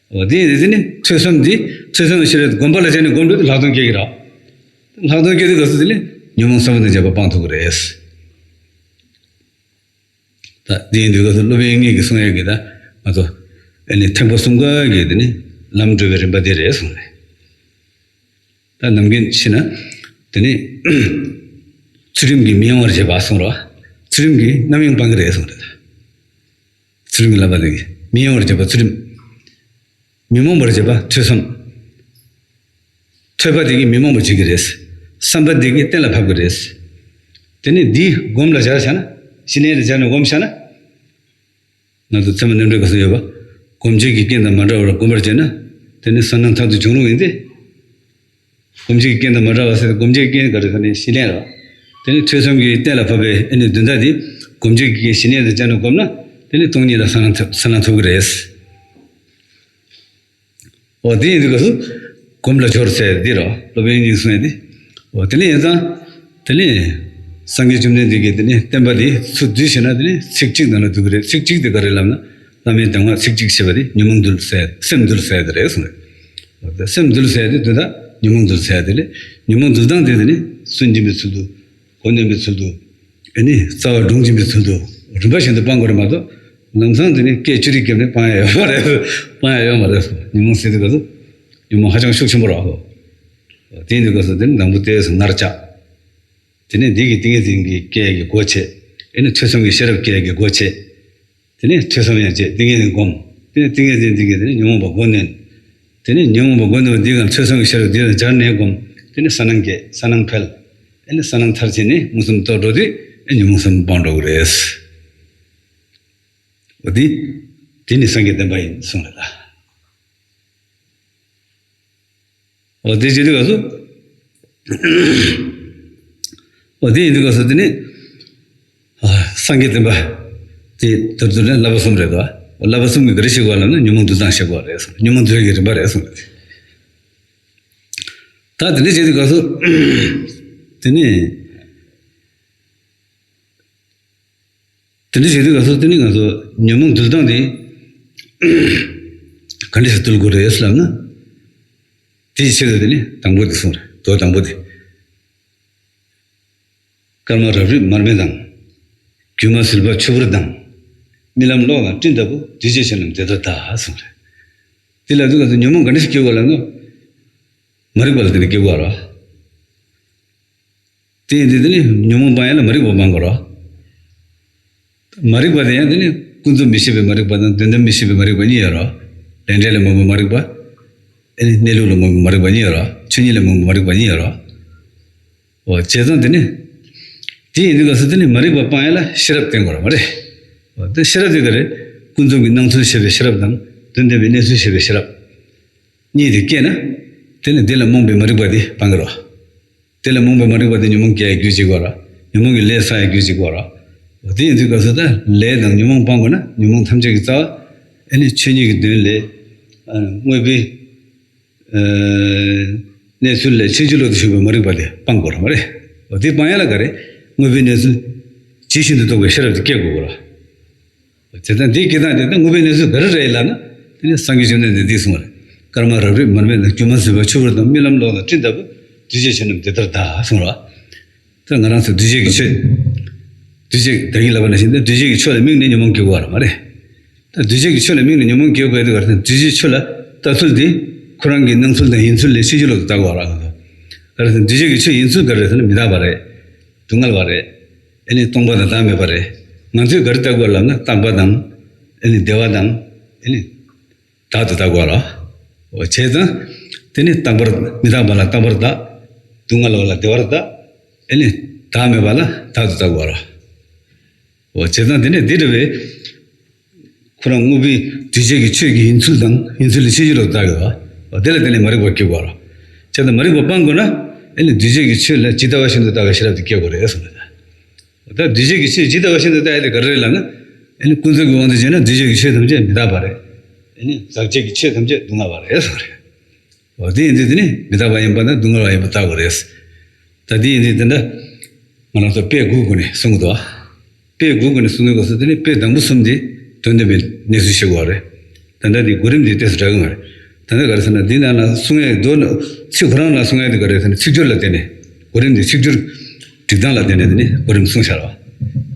འོ་དེ་ཡིན་དེ་ནི་ཐོས་བསམ་འདི་ཐོས་བསམ་གྱི་ཤེས་རབ་སྒོམ་པ་ལ་བྱས་ནས་སྒོམ་འགྲོ་དུས་ལྷག་མཐོང་སྐྱེ་གི་རེད། ལྷག་མཐོང་སྐྱེ་དུས་སྐབས་སུ་དེ་ནི་ཉོན་མོངས་ས་བོན་དང་བཅས་པ་སྤང་ཐུབ་ཀྱི་རེད། ད་དེ་ཡིན་དུས་སྐབས་སུ་སློབ་དཔོན་དབྱིག་གཉེན་གྱིས་གསུང་ཡས་ཀྱི་ད་ང་ཚོ་ཨ་ནི་ཐེག་པ་གསུམ་ཀ་གི་དེ་ནི་ལམ་བགྲོད་པའི་རིམ་པ་དེ་རེད་གསུངས་རེད། ད་ནམ་རྒྱུན་ཤེས་ན་དེ་ནི་ཚུལ་ཁྲིམས་ཀྱིས་མི་གཡེང་བར་བྱེད་པ་གསུངས་རོགས། ཚུལ་ཁྲིམས་ཀྱིས་རྣམ་གཡེང་སྤང་གི་རེད་གསུངས་རེད། ཚུལ་ཁྲིམས་ཀྱི་བསླབ་པ་དེ་གིས་མི་གཡེང་བར་བྱེད་པ་ཚུལ་ཁྲིམས། མི་རྨོངས་པར་བྱེད་པ་ཐོས་བསམ། ཐོས་པ་དེ་གིས་མི་རྨོངས་པར་བྱེད་ཀྱི་རེད། བསམ་པ་དེ་གིས་གཏན་ལ་ཕབ་ཀྱི་རེད། དེ་ནི་འདིའི་སྒོམ་ལ་སྦྱར་བྱས་ན། ཞི་གནས་དེ་སྦྱར་ནས་སྒོམ་བྱས་ན། ང་ཚོ་ཚད་མ་རྣམ་འགྲེལ་སྐབས་སུ་ཡོད་པ། སྒོམ་བྱེད་ཀྱི་རྐྱེན་དང་མ་བྲལ་བར་སྒོམ་པར་བྱས་ན། དེ་ནི་གསལ་སྣང་མཐར་ཐུག་འབྱུང་རུང་ཡིན་ཏེ། སྒོམ་བྱེད་ཀྱི་རྐྱེན་དང་མ་བྲལ་བ་ཟེར་ཏེ། སྒོམ་བྱེད་ཀྱི་རྐྱེན་ག་རེ་ཟེར་ན་ཞི་གནས་རེད་བ། དེ་ནི་ཐོས་བསམ་གྱི་གཏན་ལ་ཕབ་པའི་ཨ་ནི་དོན་དག་དེ། སྒོམ་བྱེད་ཀྱི་རྐྱེན་ཞི་གནས་དང་སྦྱར་ནས་བསྒོམས་ན། དེ་ནི་སྟོང་ཉིད་ལ་གསལ་སྣང་ཐོབ་གསལ་སྣང་ཐོབ་ཀྱི་རེད། འོ་དེ་ཡིན་དུས་སྐབས་སུ། སྒོམ་ལ་སྦྱོར་ཟེར་འདི་རོ། སློབ་དཔོན་གཉིས་གསུངས་ཡ་དེ། འོ་དེ་ནས་ཡིན་ཙང་། དེ་ནས། སངས་རྒྱས་བཅོམ་ལྡན་འདས་ཀྱིས་དེ་ནས་བསྟན་པ་དེ་ཚུར་བསྡུས་བྱས་ན། དེ་ནས་ཚིག་གཅིག་ནང་ལ་འདུ་གི་རེད། ཚིག་གཅིག་དེ་ག་རེ་ལབ་ན། བླ་མའི་གདམས་ངག་ཚིག་གཅིག་བཤད་པ་དེ་ཉོན་མོངས་འདུལ་ཟེར། སེམས་འདུལ་ཟེར་དེ་རེད་གསུངས་རེད། འོ་དེ་སེམས་འདུལ་ཟེར་དེ་དོན་དག་ཉོན་མོངས་འདུལ་ཟེར་དེ་ལས། ཉོན་མོངས་འདུལ་སྟངས་དེ་དེ་ནས་སུན་འབྱིན་པའི་ཚུལ་དུ། གོ་གནོན་པའི་ཚུལ་དུ། ཨ་ནི་རྩ་བ་སྒྲོངས་བྱིན་པའི་ཚུལ་དུ། རིམ་པ་བཞིན་དུ་སྤང་དགོས་རེད་མ་གཏོགས། ལམ་སང་དེ་ནི་སྐད་ཅོ་རི་བརྒྱབ་ནས་སྤང་ཡ་ཡོད་མ་རེད། སྤང་ཡ་ཡོད་མ་རེད། ཉོན་མོངས་ཟེར་དུས་སྐབས་སུ། ཉོན་མོངས་ཧ་ཅང་ཤུགས་ཆེན་པོ་རེད། དེ་ཡིན་དུས་སྐབས་སུ་དེ་ནི་དང་པོ་ལྟས་སུ་ངར་ཆགས། དེ་ནས་འདི་གི་ཏིང་ངེ་འཛིན་གྱི་སྐད་ཀྱི་སྒོ་ཕྱེ། ཨ་ནི་ཐོས་བསམ་གྱི་ཤེས་རབ་སྐད་ཀྱི་སྒོ་ཕྱེ། དེ་ནས་ཐོས་བསམ་ཡང་བྱེད། ཏིང་ངེ་འཛིན་སྒོམ། དེ་ནས་ཏིང་ངེ་འཛིན་འདི་གིས་དེ་ནས་ཉོན་མོངས་པ་མགོ་གནོན། དེ་ནས་ཉོན་མོངས་པ་མགོ་གནོན་པ་འདི་གང་ཐོས་བསམ་གྱི་ཤེས་རབ་འདི་ལ་སྦྱར་ནས་སྒོམ། དེ་ནས་གསལ་སྣང་སྐྱེ། གསལ་སྣང་འཕེལ། ཨ་ནི་གསལ་སྣང་མཐར་ཕྱིན་ནས་མངོན་སུམ་རྟོགས་འགྲོ་དུས། ཨ་ཉོན་མོངས་ཟབ་མོ་སྤངས་འགྲོ་གི་རེད། འོ་དེ། དེ་ནི་སངས་རྒྱས་བསྟན་པ་ཡིན་གསུངས་རེད་ད། འོ་དེ་བྱེད་དུས་སྐབས་སུ། འོ་དེ་ཡིན་དུས་སྐབས་སུ་དེ་ནི། ཨ་སངས་རྒྱས་བསྟན་པ། དེ་མདོར་བསྡུས་ན་བསླབ་པ་གསུམ་རེད་དོ། བསླབ་པ་གསུམ་གྱིས་ག་རེ་བྱེད་དགོས་ལབ་ན། ཉོན་མོངས་འདུལ་སྟངས་བཤད་དགོས་རེད་གསུངས། ཉོན་མོངས་འདུལ་གྱི་རིམ་པ་རེད་གསུངས། ད་དེ་འདྲ་བྱེད་དུས་སྐབས་སུ། དེ་ནི། དེ་འདྲ་བྱེད་དུས་སྐབས་སུ་དེ་ནི་ང་ཚོ་ཉོན་མོངས་འདུལ་སྟངས་དེ་ག་འདྲ་ཞིག་འདུལ་དགོས་རེད་ལབ་ན། དེའི་ཆེད་དུ་དེ་ནི་དང་པོ་དེ་གསུངས་རེད། མདོ་དང་པོ་དེ། སྐར་མ་རབ་རིབ་མར་མེ་དང་། སྒྱུ་མ་ཟིལ་པ་ཆུ་བུར་དང་། རྨི་ལམ་གློག་དང་སྤྲིན་ལྟ་བུ། འདུས་བྱས་ཆོས་རྣམས་དེ་ལྟར་གདའ་གསུངས་རེད། དེ་ལབ་དུས་སྐབས་སུ་ཉོན་མོངས་ག་འདྲ་ཞིག་སྐྱེ་དགོས་ལབ་ན། མ་རིག་པ་ལ་བརྟེན་ནས་སྐྱེ་དགོས་རེད། དེ་ཡིན་དུས་དེ་ནི་ཉོན་མོངས་སྤང་ཡ་ལ་མ་རིག་པ་སྤང་དགོས་རེད། མ་རིག་པ་དེ་ཡང་དེ་ནི་ཀུན་རྫོབ་མི་ཤེས་པའི་མ་རིག་པ་དང་། དོན་དམ་མི་ཤེས་པའི་མ་རིག་པ་གཉིས་ཡོད་རེད། ལས་འབྲས་ལ་རྨོངས་པའི་མ་རིག་པ། ཨ་ནི་གནས་ལུགས་ལ་རྨོངས་པའི་མ་རིག་པ་གཉིས་ཡོད་རེད། ཆོས་ཉིད་ལ་རྨོངས་པའི་མ་རིག་པ་གཉིས་ཡོད་རེད། འོ་བྱས་ཙང་དེ་ནི། དེ་ཡིན་དུས་སྐབས་སུ་དེ་ནི་མ་རིག་པ་སྤང་ཡ་ལ་ཤེས་རབ་བསྟེན་དགོས་རེད་མ་རེད། འོ་དེ་ཤེས་རབ་དེ་ག་རེ། ཀུན་རྫོབ་ཀྱི་སྣང་ཚུལ་ཤེས་པའི་ཤེས་རབ་དང་། དོན་དམ་པའི་གནས་ཚུལ་ཤེས་པའི་ཤེས་རབ། གཉིས་དེ་སྐྱེས་ན། དེ་ནི་དེ་ལ་རྨོངས་པའི་མ་རིག་པ་དེ་སྤང་གི་རེད། དེ་ལ་རྨོངས་པའི་མ་རིག་པ་དེ་ཉོན་མོངས་སྐྱེ་ཡ་རྒྱུ་བྱེད་ཀྱི་ཡོད་རེད། ཉོན་མོངས་ཀྱི་ལས་བསགས་ཡ་རྒྱུ་བྱེད་ཀྱི་ཡོད་རེད། འོ་དེ་ཡིན་དུས་སྐབས་སུ་ད་ལས་དང་ཉོན་མོངས་སྤང་དགོས་ན། ཉོན་མོངས་ཐམས་ཅད་ཀྱི་རྩ་བ། ཨ་ནི་ཆོས་ཉིད་ཀྱི་དོན་ལས། ཨ་དངོས་པོའི། ཨ་གནས་ཚུལ་ལས་ཕྱིན་ཅི་ལོག་ཏུ་ཞུགས་པའི་མ་རིག་པ་དེ་སྤང་དགོས་རེད་མ་རེད། འོ་དེ་སྤང་ཡ་ལ་ག་རེ། དངོས་པོའི་གནས་ཚུལ་ཇི་བཞིན་དུ་རྟོགས་པའི་ཤེས་རབ་དེ་སྐྱེ་དགོས་རེད། བྱས་ཙང་འདི་སྐྱེ་སྟངས་དེ་ད་དངོས་པོའི་གནས་ཚུལ་ག་རེ་རེད་ལབ་ན། དེ་ནི་སངས་རྒྱས་བཅོམ་ལྡན་འདས་འདིས་གསུངས་པ་རེད། སྐར་མ་རབ་རིབ་མར་མེ་དང་། སྒྱུ་མ་ཟིལ་པ་ཆུ་བུར་དང་། རྨི་ལམ་གློག་དང་སྤྲིན་ལྟ་བུ། འདུས་བྱས་ཆོས་རྣམས་དེ་ལྟར་གདའ་གསུངས་རེད། ད་ང་རང་ཚོ་འདུས་བྱས་ཀྱི་ཆོས། འདུས་བྱས་ཀྱི་བདག་ཉིད་ལབ་པ་ནང་བཞིན་ཏེ། འདུས་བྱས་ཀྱི་ཆོས་ལ་དམིགས་ནས་ཉོན་མོངས་སྐྱེ་དགོས་པ་རེད་མ་རེད། ད་འདུས་བྱས་ཀྱི་ཆོས་ལ་དམིགས་ནས་ཉོན་མོངས་སྐྱེ་དགོས་ཡ་དེ་ག་རེ་ཟེར་ན། འདུས་བྱས་ཆོས་ལ་ལྟ་ཚུལ་དེ་ཁོ་རང་གི་སྣང་ཚུལ་དང་ཡིན་ཚུལ་ལས་ཕྱིན་ཅི་ལོག་ཏུ་ལྟ་དགོས་རེད། ག་རེ་ཟེར་ན་འདུས་བྱས་ཀྱི་ཆོས་ཡིན་ཚུལ་ག་རེ་ཟེར་ན། མི་རྟག་པ་རེད། སྡུག་བསྔལ་བ་རེད། ཨ་ནི་སྟོང་པ་དང་བདག་མེད་པ་རེད། ང་ཚོས་ག་རེ་ལྟ་དགོས་ལབ་ན། རྟག་པ་དང་། ཨ་ནི་བདེ་བ་དང་། ཨ་ནི་བདག་ཏུ་ལྟ་དགོས་རེད། འོ་བྱས་ཙང་དེ་ནི་རྟག་པར། མི་རྟག་པ་ལ་རྟག་པར་བདག་སྡུག་བསྔལ་བ་ལ་བདེ་བར་བལྟ། ཨ་ནི་བདག་མེད་པ་ལ་བདག་ཏུ་ལྟ་དགོས་རེད། འོ་བྱས་ཙང་དེ་ནི་འདི་འདྲ་བའི་ཁོ་རང་དངོས་པོའི་འདུས་བྱས་ཀྱི་ཆོས་ཀྱི་ཡིན་ཚུལ་དང་། ཡིན་ཚུལ་ལས་ཕྱིན་ཅི་ལོག་ཏུ་ལྟ་དགོས་པ། འོ་དེ་ལ་བརྟེན་ནས་མ་རིག་པ་སྐྱེ་དགོས་རེད། བྱས་ཙང་མ་རིག་པ་སྤང་དགོས་ན། ཨ་ནི་འདུས་བྱས་ཀྱི་ཆོས་ལ་ཇི་ལྟ་བ་བཞིན་དུ་ལྟ་བའི་ཤེས་རབ་དེ་སྐྱེ་དགོས་རེད་གསུངས་པ་རེད། ད་འདུས་བྱས་ཀྱི་ཆོས་ཇི་ལྟ་བ་བཞིན་དུ་ལྟ་ཡ་དེ་ག་རེ་རེད་ལབ་ན། ཨ་ནི་ཀུན་རྫོབ་ཀྱི་དབང་དུ་བྱས་ན་འདུས་བྱས་ཀྱི་ཆོས་ཐམས་ཅད་མི་རྟག་པ་རེད། ཨ་ནི་ཟག་བཅས་ཀྱི་ཆོས་ཐམས་ཅད་སྡུག་བསྔལ་བ་རེད་གསུངས་པ་རེད། འོ་དེ་ཡིན་དུས་དེ་ནི་མི་རྟག་པ་ཡིན་པ་དང་སྡུག་བསྔལ་བ་ཡིན་པ་བལྟ་དགོས་རེད། ད་དེ་ཡིན་དུས་དེ་འདྲ་ང་རང་ཚོ་དཔེ་དགུའི་སྒོ་ནས་གསུང་གི་འདུག་དཔེ་དགུའི་སྒོ་ནས་གསུང་དུས་སྐབས་སུ་དེ་ནི་དཔེ་དང་པོ་གསུམ་དེ་དོན་དམ་པའི་གནས་ཚུལ་ཤེས་དགོས་རེད། ད་ལྟ་དེ་གོ་རིམ་དེ་ཏོག་ཙམ་འདྲ་གི་མ་རེད། ད་ལྟ་ག་རེ་ཟེར་ན། འདི་ནང་ལ་གསུང་ཡས་མདོ་ནི་ཚིག་ཁོ་རང་ལ་གསུང་ཡས་དེ་ག་རེ་ཟེར་ན། ཚིག་སྦྱོར་ལ་བརྟེན་ནས། གོ་རིམ་དེ་ཚིག་སྦྱོར་སྒྲིག་སྟངས་ལ་བརྟེན་ནས་དེ་ནི་གོ་རིམ་གསུངས་བཞག་རེད་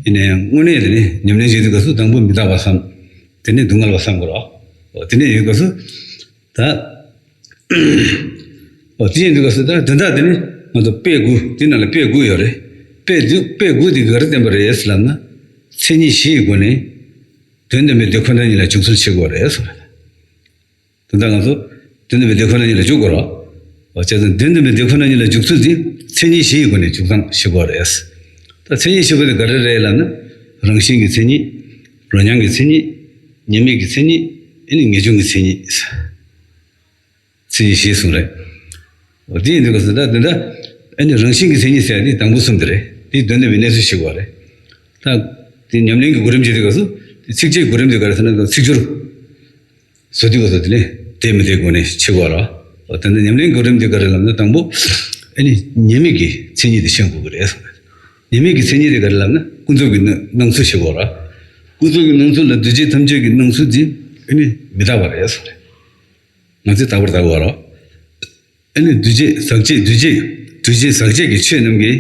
བ། ཡིན་ནའི་དངོས་གནས་དེ་ནི་ཉམས་ལེན་བྱེད་དུས་སྐབས་སུ་དང་པོ་མི་རྟག་པ་བསམ། དེ་ནས་སྡུག་བསྔལ་བ་བསམ་དགོས་རེད་བ། འོ་དེ་ནས་ཡོད་སྐབས་སུ། ད། འོ་དེ་ཡིན་དུས་སྐབས་སུ་ད་དོན་དག་དེ་ནི་ང་ཚོ་དཔེ་དགུ། དེ་ནང་ལ་དཔེ་དགུ་ཡོད་རེད། དཔེ་དེ་དཔེ་དགུ་དེ་ག་རེ་བསྟན་པ་རེད་ལབ་ན། མཚན་ཉིད་བཞི་ཡི་སྒོ་ནས་དོན་དམ་པའི་དེ་ཁོ་ན་ཉིད་ལ་འཇུག་ཚུལ་ཤེས་དགོས་རེད་གསུངས་རེད། དོན་དག་ང་ཚོ་དོན་དམ་པའི་དེ་ཁོ་ན་ཉིད་ལ་འཇུག་དགོས་རེད། འོ་བྱས་ཙང་དོན་དམ་པའི་དེ་ཁོ་ན་ཉིད་ལ་འཇུག་ཚུལ་དེ་མཚན་ཉིད་བཞི་ཡི་སྒོ་ནས་འཇུག་སྟངས་ཤེས་དགོས་རེད། ད་མཚན་ཉིད་བཞི་པོ་དེ་ག་རེ་རེད་ལབ་ན། རང་བཞིན་གྱི་མཚན་ཉིད། རོ་མྱང་གི་མཚན་ཉིད། ཉེས་དམིགས་ཀྱི་མཚན་ཉིད། ཨེ་ནི་ངེས་འབྱུང་གི་མཚན་ཉིད། མཚན་ཉིད་བཞི་གསུངས་རེད། འོ་དེ་ཡིན་དུས་སྐབས་སུ་ད་འདི་འདྲ་ཨེ་ནི་རང་བཞིན་གྱི་མཚན་ཉིད་ཟེར་ཡ་དེ་དང་པོ་གསུམ་དེ་རེད། དེ་དོན་བསྟན་པའི་གནས་ཚུལ་ཞིག་བ་རེད། ད་དེ་ཉམས་ལེན་གྱི་གོ་རིམ་བྱེད་དུས་སྐབས་སུ་དེ་ཚིགས་བཅད་གོ་རིམ་དེ་ག་རེ་ཟེར་ན་ཚིག་སྦྱོར་བཟོ་དུས་སྐབས་སུ་དེ་ནས་དེ་མི་དེ་སྒོ་ནས་ཕྱེ་དགོས་ར། འོ་དེ་འདྲ་ཉམས་ལེན་གོ་རིམ་དེ་ག་རེ་ལབ་ན་དང་པོ་ཨེ་ནི་ཉེས་དམིགས་ཀྱི་མཚན་ཉིད་དེ་ཤེས་དགོས་ཀྱི་རེད་གསུངས་རེད། ཉེས་དམིགས་ཀྱི་མཚན་ཉིད་དེ་ག་རེ་ལབ་ན་ཀུན་རྫོབ་ཀྱི་སྣང་སྣང་ཚུལ་ཤེས་དགོས་ར། ཀུན་རྫོབ་ཀྱི་སྣང་ཚུལ་ལ་འདུས་བྱས་ཐམས་ཅད་ཀྱི་སྣང་ཚུལ་དེ་ཨེ་ནི་མི་རྟག་པ་རེད་གསུངས་རེད། ང་ཚོས་རྟག་པར་ལྟ་དགོས་ར། ཨེ་ནི་འདུས་བྱས་ཟག་བཅས་འདུས་བྱས་འདུས་བྱས་ཟག་བཅས་ཀྱི་ཆོས་རྣམས་ཀྱི་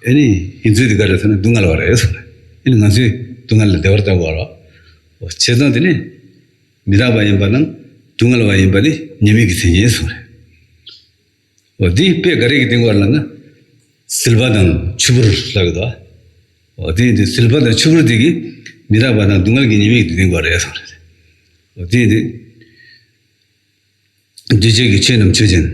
ཨེ་ནི་ཡིན་ཚུལ་དེ་ག་རེ་ཟེར་ན་སྡུག་བསྔལ་བ་རེད་གསུངས་རེད། ཨེ་ནི་ང་ཚོས་སྡུག་བསྔལ་ལ་བདེ་བར་ལྟ་དགོས་ར། འོ་བྱས་ཙང་དེ་ནི་མི་རྟག་པ་ཡིན་པ་དང་སྡུག་བསྔལ་བ་ཡིན་པ་ནི་ཉེས་དམིགས་ཀྱི་མཚན་ཉིད་གསུངས་རེད། འོ་འདི་དཔེ་ག་རེ་གིས་བསྟན་དགོས་ལབ་ན། ཟིལ་པ་དང་ཆུ་བུར་ལབ་ཀྱི་འདུག་འོ་དེ་ཡིན་དུས་ཟིལ་པ་དང་ཆུ་བུར་དེ་གིས་མི་རྟག་པ་དང་སྡུག་བསྔལ་གྱི་ཉེས་དམིགས་དེ་བསྟན་དགོས་རེད་གསུངས་རེད། འོ་དེ་ཡིན་དུས། འདུས་བྱས་ཀྱི་ཆོས་རྣམས་ཆོས་ཅན།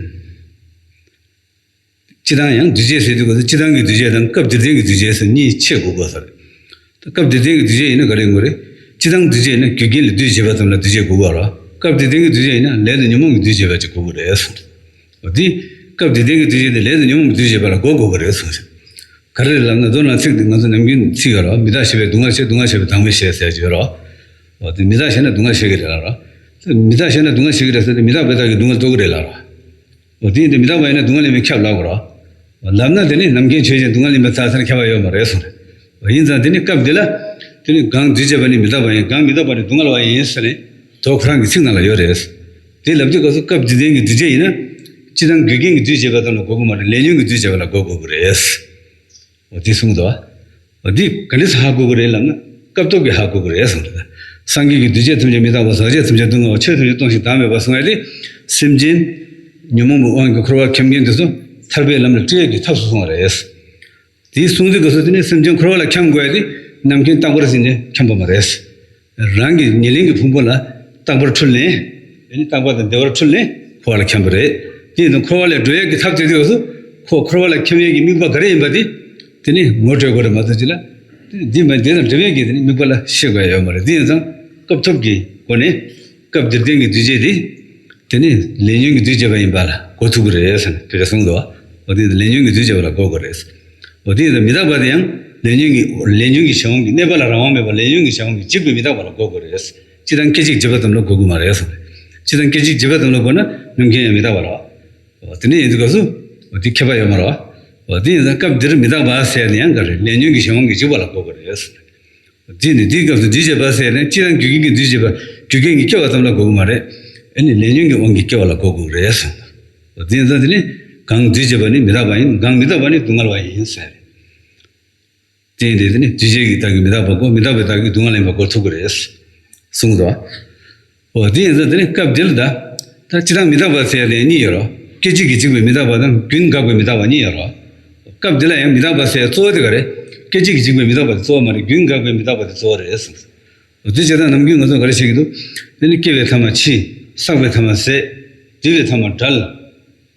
སྤྱི་དང་ཡང་འདུས་བྱས་ཟེར་དུས་སྐབས་སུ་སྤྱི་དང་གི་འདུས་བྱས་དང་སྐབས་འདིར་ལྡན་གྱི་འདུས་བྱས་སུ་གཉིས་ཕྱེ་དགོས་དགོས་ས་རེད། ད་སྐབས་འདིར་ལྡན་གྱི་འདུས་བྱས་ཡིན་ན་ག་རེ་ཡིན་དགོས་རེད། སྤྱི་དང་འདུས་བྱས་ཡིན་ན་རྒྱུ་རྐྱེན་ལ་འདུས་བྱས་པ་ཙམ་ལ་འདུས་བྱས་དགོས་དགོས་ར། སྐབས་འདིར་ལྡན་གྱི་འདུས་བྱས་ཡིན་ན་ལས་དང་ཉོན་མོངས་ཀྱི་འདུས་བྱས་པ་ཅིག་དགོས་ཀྱི་རེད་གསུངས། འོ་དེ། སྐབས་འདིར་ལྡན་གྱི་འདུས་བྱས་དེ་ལས་དང་ཉོན་མོངས་ཀྱི་འདུས་བྱས་པ་ལ་གོ་དགོས་ཀྱི་རེད་གསུངས་ཤིང་། ག་རེ་རེད་ལབ་ན་མདོར་ན་ཚིག་འདི་ང་ཚོ་ནམ་རྒྱུན་ཚིག་ཡོད་ར། མི་རྟག་ཞེས་པས་སྡུག་བསྔལ་ཆེ། སྡུག་བསྔལ་ཞེས་པས་བདག་མེད་ཞེས་ཟེར་གྱི་ཡོད་ར། འོ་དེ་མི་རྟག་ཞེ་ན་སྡུག་བསྔལ་ཆེ་གི་རེད་ལབ་ར། མི་རྟག་ཞེ་ན་སྡུག་བསྔལ་ཆེ་གི་རེད་ཟེར་ཏེ་མི་རྟག་པའི་རྟགས་ཀྱིས་སྡུག་བསྔལ་རྟོགས་ཀྱི་རེད་ལབ་ར། འོ་དེ་ཡིན་ཏེ་མི་རྟག་པ་ཡིན་ན་སྡུག་བསྔལ་ལས་མི་ཁྱབ་ལབ་དགོས་ར། ལབ་ན་དེ་ནི་ནམ་མཁའི་ཆོས་ཅན། སྡུག་བསྔལ་ཡིན་པར་ཐལ་ཟེར་ན་ཁྱབ་པ་ཡོད་མ་རེད་གསུངས་རེད། ཡིན་ཙང་དེ་ནི་སྐབས་འདི་ལ། དེ་ནི་གང་འདུས་བྱས་པ་ནི་མི་རྟག་པ་ཡིན། གང་མི་རྟག་པ་ནི་སྡུག་བསྔལ་བ་ཡིན་ཟེར་ནས་མདོ་ཁོ་རང་གི་ཚིག་ནང་ལ་ཡོད་རེད། དེ་ལབ་དུས་སྐབས་སུ་སྐབས་འདིར་ལྡན་གྱི་འདུས་བྱས་ཡིན་ན། སྤྱི་དང་རྒྱུ་རྐྱེན་གྱིས་འདུས་བྱས་པ་ཙམ་ལ་གོ་དགོས་མ་རེད། ལས་ཉོན་གྱིས་འདུས་བྱས་པ་ལ་གོ་དགོས་ཀྱི་རེད། འོ་དེ་གསུངས་འདུག་འོ་དེ་ག་འདྲས་ཧ་གོ་གི་རེད་ལབ་ན་སྐབས་ཐོབ་ཀྱིས་ཧ་གོ་གི་རེད་གསུངས་རེད། སངས་རྒྱས་ཀྱིས་འདུས་བྱས་ཐམས་ཅད་མི་རྟག་པ། ཟག་བཅས་ཐམས་ཅད་སྡུག་བསྔལ་བ། ཆོས་ཐམས་ཅད་སྟོང་ཞིང་བདག་མེད་པ་གསུང་ཡ་དེ། སེམས་ཅན་ཉོན་མོངས་པའི་དབང་གིས་འཁོར་བར་འཁྱམས་མཁན་དེ་ཚོ་ཐར་པའི་ལམ་ལ་བཀྲི་ཡས་ཀྱི་ཐབས་སུ་གསུངས་པ་རེད། དེའི་གསུང་དུས་སྐབས་སུ་དེ་ནི་སེམས་ཅན་འཁོར་བ་ལ་འཁྱམས་དགོས་ཡ་དེ་རྣམ་མཁྱེན་རྟག་པར་ཟིན་ནས་འཁྱམས་པ་མ་རེད། རང་གི་ཉེར་ལེན་གྱི་ཕུང་པོ་ལ་རྟག་པར་འཁྲུལ་ནས། ཨེ་ནི་རྟག་པ་དང་བདེ་བར་འཁྲུལ་ནས་འཁོར་བ་ལ་འཁྱམས་པ་རེད། དེ་ཡིན་དུས་འཁོར་བ་ལས་སྒྲོལ་ཡས་ཀྱི་ཐབས་དེ་དུས་སུ་ཁོ་འཁོར་བ་ལ་འཁྱམས་ཡས་ཀྱི་དམིགས་པ་ག་རེ་ཡིན་པ་དེ། དེ་ནི་ངོ་སྤྲོད་དགོས་རེད་མ་གཏོགས་ཅི་ལ། འདི་མ་འདི་དང་འབྲེལ་བའི་གི་དེ་ནི་དམིགས་པ་ལ་ཤེས་དགོས་ཡ་ཡོད་མ་རེད། དེ་ཡིན་ཙང་སྐབས་ཐོབ་ཀྱི་སྒོ་ནས་སྐབས་འདིར་ལྡན་གྱི་འདུས་བྱས་དེ། དེ་ནི་ལས་ཉོན་གྱིས་འདུས་བྱས་པ་ཡིན་པ་ལ་གོ་ཐུབ་ཀྱི་རེད་ཟེར་ནས་དེ་འདྲ་གསུངས་འདུག་འོ་དེ་ལས་ཉོན་གྱིས་འདུས་བྱས་པ་ལ་གོ་དགོས་རེད། འོ་དེ་ཡིན་ཙང་མི་རྟག་པ་དེ་ཡང་ལས་ཉོན་གྱི་ལས་ཉོན་གྱི་གཞན་དབང་གིས། གནས་པ་ལ་རང་དབང་མེད་པ་ལས་ཉོན་གྱི་གཞན་དབང་གིས་འཇིག་པའི་མི་རྟག་པ་ལ་གོ་དགོས་རེད། སྤྱི་དང་སྐད་ཅིག་འཇིག་པ་ཙམ་ལ་གོ་དགོས་མ་རེད་གསུངས་རེད། སྤྱི་དང་སྐད་ཅིག་འཇིག་པ་ཙམ་ལ་གོ་ན་རྣམ་མཁྱེན་ཡང་མི་རྟག་པ་རེད། འོ་དེ་འདྲ་ཡིན་དུས་སྐབས་སུ་འོ་དེ་ཁྱད་པར་ཡོད་མ་རེད། འོ་དེ་ཡིན་ཙང་སྐབས་འདིར་མི་རྟག་པ་ཟེར་ནས་ཡང་ག་རེ། ལས་ཉོན་གྱི་གཞན་དབང་གིས་འཇིག་པ་ལ་གོ་དགོས་རེད། འདི་ནི་འདིའི་སྐབས་སུ་འདུས་བྱས་པ་ཟེར་ནས་སྤྱི་དང་རྒྱུ་རྐྱེན་གྱིས་འདུས་བྱས་པ། རྒྱུ་རྐྱེན་གྱིས་སྐྱེ་བ་ཙམ་ལ་གོ་གི་མ་རེད། ཨེ་ནི་ལས་ཉོན་གྱི་དབང་གིས་སྐྱེ་བ་ལ་གོ་དགོས་ཀྱི་རེད་གསུངས། འོ་དེ་ཡིན་ཙང་དེ་ནི་གང་འདུས་བྱས་པ་ནི་མི་རྟག་པ་ཡིན། གང་མི་རྟག་པ་ནི་སྡུག་བསྔལ་བ་ཡིན་ཟེར། དེ་ཡིན་དུས་དེ་ནི་འདུས་བྱས་ཀྱི་རྟགས་ཀྱིས་མི་རྟག་པ་གོ། མི་རྟག་པའི་རྟགས་ཀྱིས་སྡུག་བསྔལ་ཡིན་པ་གོ་ཐུབ་ཀྱི་རེད་གསུངས་འདུག་འོ་དེ་ཡིན་ཙང་དེ་ནི་སྐབས་འདི་ལ་ད། ད་སྤྱི་དང་མི་རྟག་པ་ཟེར་ཡ་དེ་གཉིས་ཡོད་རེད། སྐད་ཅིག་གིས་འཇིག་པའི་མི་རྟག་པ་དང་རྒྱུན་འགག་པའི་མི་རྟག་པ་གཉིས་ཡོད་རེད། སྐབས་འདི་ལ་ཡང་མི་རྟག་པ་ཟེར་ཡ་གཙོ་བོ་དེ་ག་རེ། སྐད་ཅིག་གིས་འཇིག་པའི་མི་རྟག་པ་དེ་གཙོ་བོ་མ་རེད། རྒྱུན་འགག་པའི་མི་རྟག་པ་དེ་གཙོ་བོ་རེད་གསུངས། འོ་དེ་བྱས་ཙང་ནམ་རྒྱུན་ང་ཚོ་ག་རེ་བཤད་ཀྱི་འདུག་དེ་ནི་སྐྱེ་བའི་ཐ་མ་འཆི། བསགས་པའི་ཐ་མ་ཟད། འདུས་པའི་ཐ་མ་བྲལ།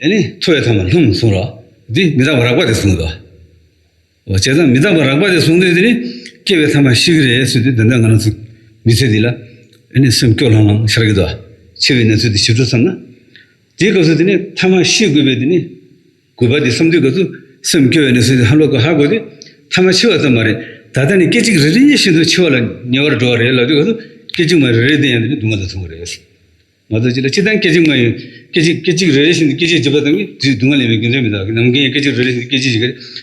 ཨེ་ནི་ཐུ་བའི་ཐ་མ་ལྷུང་གསུངས་རེད། འདི་མི་རྟག་པ་རགས་པ་དེ་གསུངས་འདུག་འོ་བྱས་ཙང་མི་རྟག་པ་རགས་པ་དེ་གསུངས་དུས་དེ་ནི་སྐྱེ་བའི་ཐ་མ་ཤི་གི་རེད་ཟེར་དུས། ད་ལྟ་ང་རང་ཚོ་མི་ཚེ་འདི་ལ་ཨེ་ནི་སེམས་སྐྱོ་ལྷང་ལྷང་ཤར་གྱི་འདུག་འཆི་བའི་གནས་ཚུལ་འདི་ཞིབ་ཏུ་བསམ་ན། དེའི་སྐབས་སུ་དེ་ནི་ཐ་མ་ཤི་དགོས་པའི་དེ་ནི་དགོས་པ་དེ་བསམ་དུས་སྐབས་སུ་སེམས་སྐྱོ་བའི་གནས་ཚུལ་དེ་ཧ་ལོ་ག་ཧ་གོ་སྟེ། ཐ་མ་འཆི་བ་ཙམ་མ་རེད། ད་ལྟ་ནི་སྐད་ཅིག་རེ་རེ་བཞིན་དུ་འཆི་བ་ལ་ཉེ་བར་འགྲོ་བ་རེད་ལབ་དུས་སྐབས་སུ་སྐད་ཅིག་མ་རེ་རེ་དེ་ཡང་དེ་ནི་སྡུག་བསྔལ་དུ་མཚུངས་པ་རེད། མ་གཏོགས་ཅི་ལ་སྤྱི་དང་སྐད་ཅིག་མ་ཡིན། སྐད་ཅིག་སྐད་ཅིག་རེ་རེ་བཞིན་དུ་སྐད་ཅིག་འཇིག་པ་དང་གི་དུས་སྡུག་བསྔལ་ཡིན་པའི་རྒྱུ་མཚན་མི་འདུག་ནམ་མཁའི་སྐད་ཅིག་རེ་རེ་བཞིན་དུ་སྐད་ཅིག་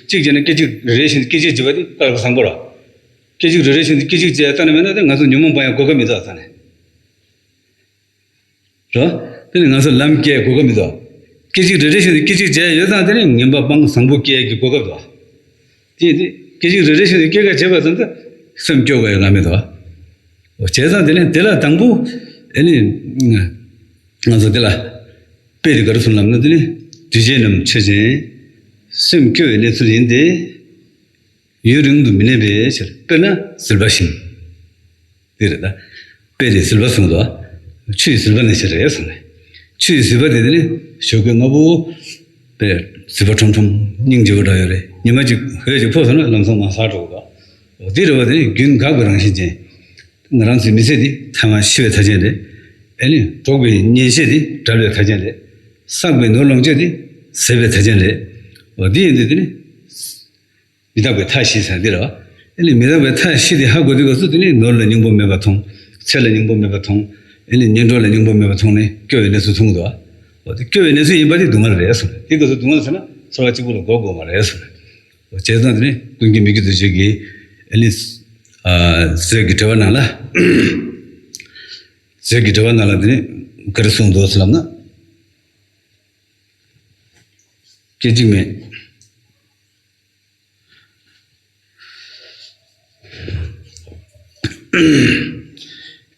འཇིག་གི་རེད། གཅིག་བྱས་ན་སྐད་ཅིག་རེ་རེ་བཞིན་དུ་སྐད་ཅིག་འཇིག་པ་དེ་སྐལ་བ་བཟང་པོ་རེད། སྐད་ཅིག་རེ་རེ་བཞིན་དུ་སྐད་ཅིག་བྱས་ལྟ་ན་མེད་ན་དེ་ང་ཚོ་ཉོན་མོངས་པ་ཡང་གོ་སྐབས་མི་འདུག་ད་ནས། རོ། དེ་ནི་ང་ཚོ་ལམ་སྐྱེལ་གོ་སྐབས་མི་འདུག་སྐད་ཅིག་རེ་རེ་བཞིན་དུ་སྐད་ཅིག་བྱས་ཡོད་ཙང་དེ་ནི་ངན་པ་སྤང་བཟང་པོ་སྐྱེལ་གྱི་གོ་སྐབས་འདུག་དེ་ཡིན་དུས་སྐད་ཅིག་རེ་རེ་བཞིན་དུ་སྐྱེལ་ག་བྱེད་པ་ཙམ་དུ་སེམས་སྐྱོ་ག་ཡོད་ང་མི་འདུག་བྱས་ཙང་དེ་ནི་དེ་ལ་དང་པོ་ཨེ་ནི་ང་ཚོ་དེ་ལ་དཔེ་དེ་ག་རེ་གསུངས་ལབ་ན། དེ་ནི་འདུས་བྱས་རྣམས་ཆོས་ཅན། སེམས་སྐྱོ་བའི་གནས་ཚུལ་ཡིན་ཏེ། ཡུན་རིང་དུ་མི་གནས་པའི་ཕྱིར། དཔེར་ན་ཟིལ་པ་བཞིན། དེ་རེད་ད། དཔེ་དེ་ཟིལ་པ་གསུངས་འདུག་ཆུ་ཡི་ཟིལ་པ་ནང་བཞིན་རེད་གསུངས་ནས། ཆུ་ཡི་ཟིལ་པ་དེ་དེ་ནི་ཞོགས་ཀས་སྔ་པོ་དཔེ་ཟིལ་པ་ཁྲོམ་ཁྲོམ་སྙིང་རྗེ་པོ་འདྲ་ཡོད་རེད། ཉི་མ་གཅིག་འོད་ཅིག་ཕོག་སོང་ན་ལམ་སང་མར་ཟག་འགྲོ་གི་འདུག་འོ་དེ་རེད་བ། དེ་ནི་རྒྱུན་འགག་པའི་རང་བཞིན་ཅན། ང་རང་ཚོའི་མི་ཚེ་འདི་ཐ་མལ་ཤི་བའི་མཐའ་ཅན་རེད། ཨེ་ནི་འགྲོགས་པའི་གཉེན་བཤེས་འདི་བྲལ་བའི་མཐའ་ཅན་རེད། བསགས་པའི་ནོར་ལོངས་སྤྱོད་འདི་ཟད་པའི་མཐའ་ཅན་རེད། འོ་དེ་ཡིན་དུས་དེ་ནི་མི་རྟག་པའི་མཐའ་བཞི་ཟེར་འདི་རེད་བ། ཨེ་ནི་མི་རྟག་པའི་མཐའ་བཞི་དེ་ཧ་གོ་དུས་སྐབས་སུ་དེ་ནི་ནོར་ལ་སྙིང་པོ་མེད་པ་མཐོང་། ཚེ་ལ་སྙིང་པོ་མེད་པ་མཐོང་། ཨེ་ནི་གཉེན་གྲོགས་ལ་སྙིང་པོ་མེད་པ་མཐོང་ནས་སྐྱོ་བའི་གནས་ཚུལ་མཐོང་གི་འདུག་བ། འོ་དེ་སྐྱོ་བའི་གནས་ཚུལ་ཡིན་པ་དེ་སྡུག་བསྔལ་རེད་གསུངས། དེ་སྐབས་སུ་སྡུག་བསྔལ་ཟེར་ན་ཚོར་བ་གཅིག་པུ་ལ་གོ་དགོས་མ་རེད་གསུངས། བྱས་ཙང་དེ་ནི་ཀུན་མཁྱེན་མི་བསྐྱོད་རྡོ་རྗེ་གིས་ཨེ་ནི་ཟས་ཀྱི་འགྲེལ་པ་ནང་ལ། ཟས་ཀྱི་འགྲེལ་པ་ནང་ལ་དེ་ནི་ག་རེ་གསུངས་འདུག་ཟེར་ལབ་ན། སྐད་ཅིག་མེད།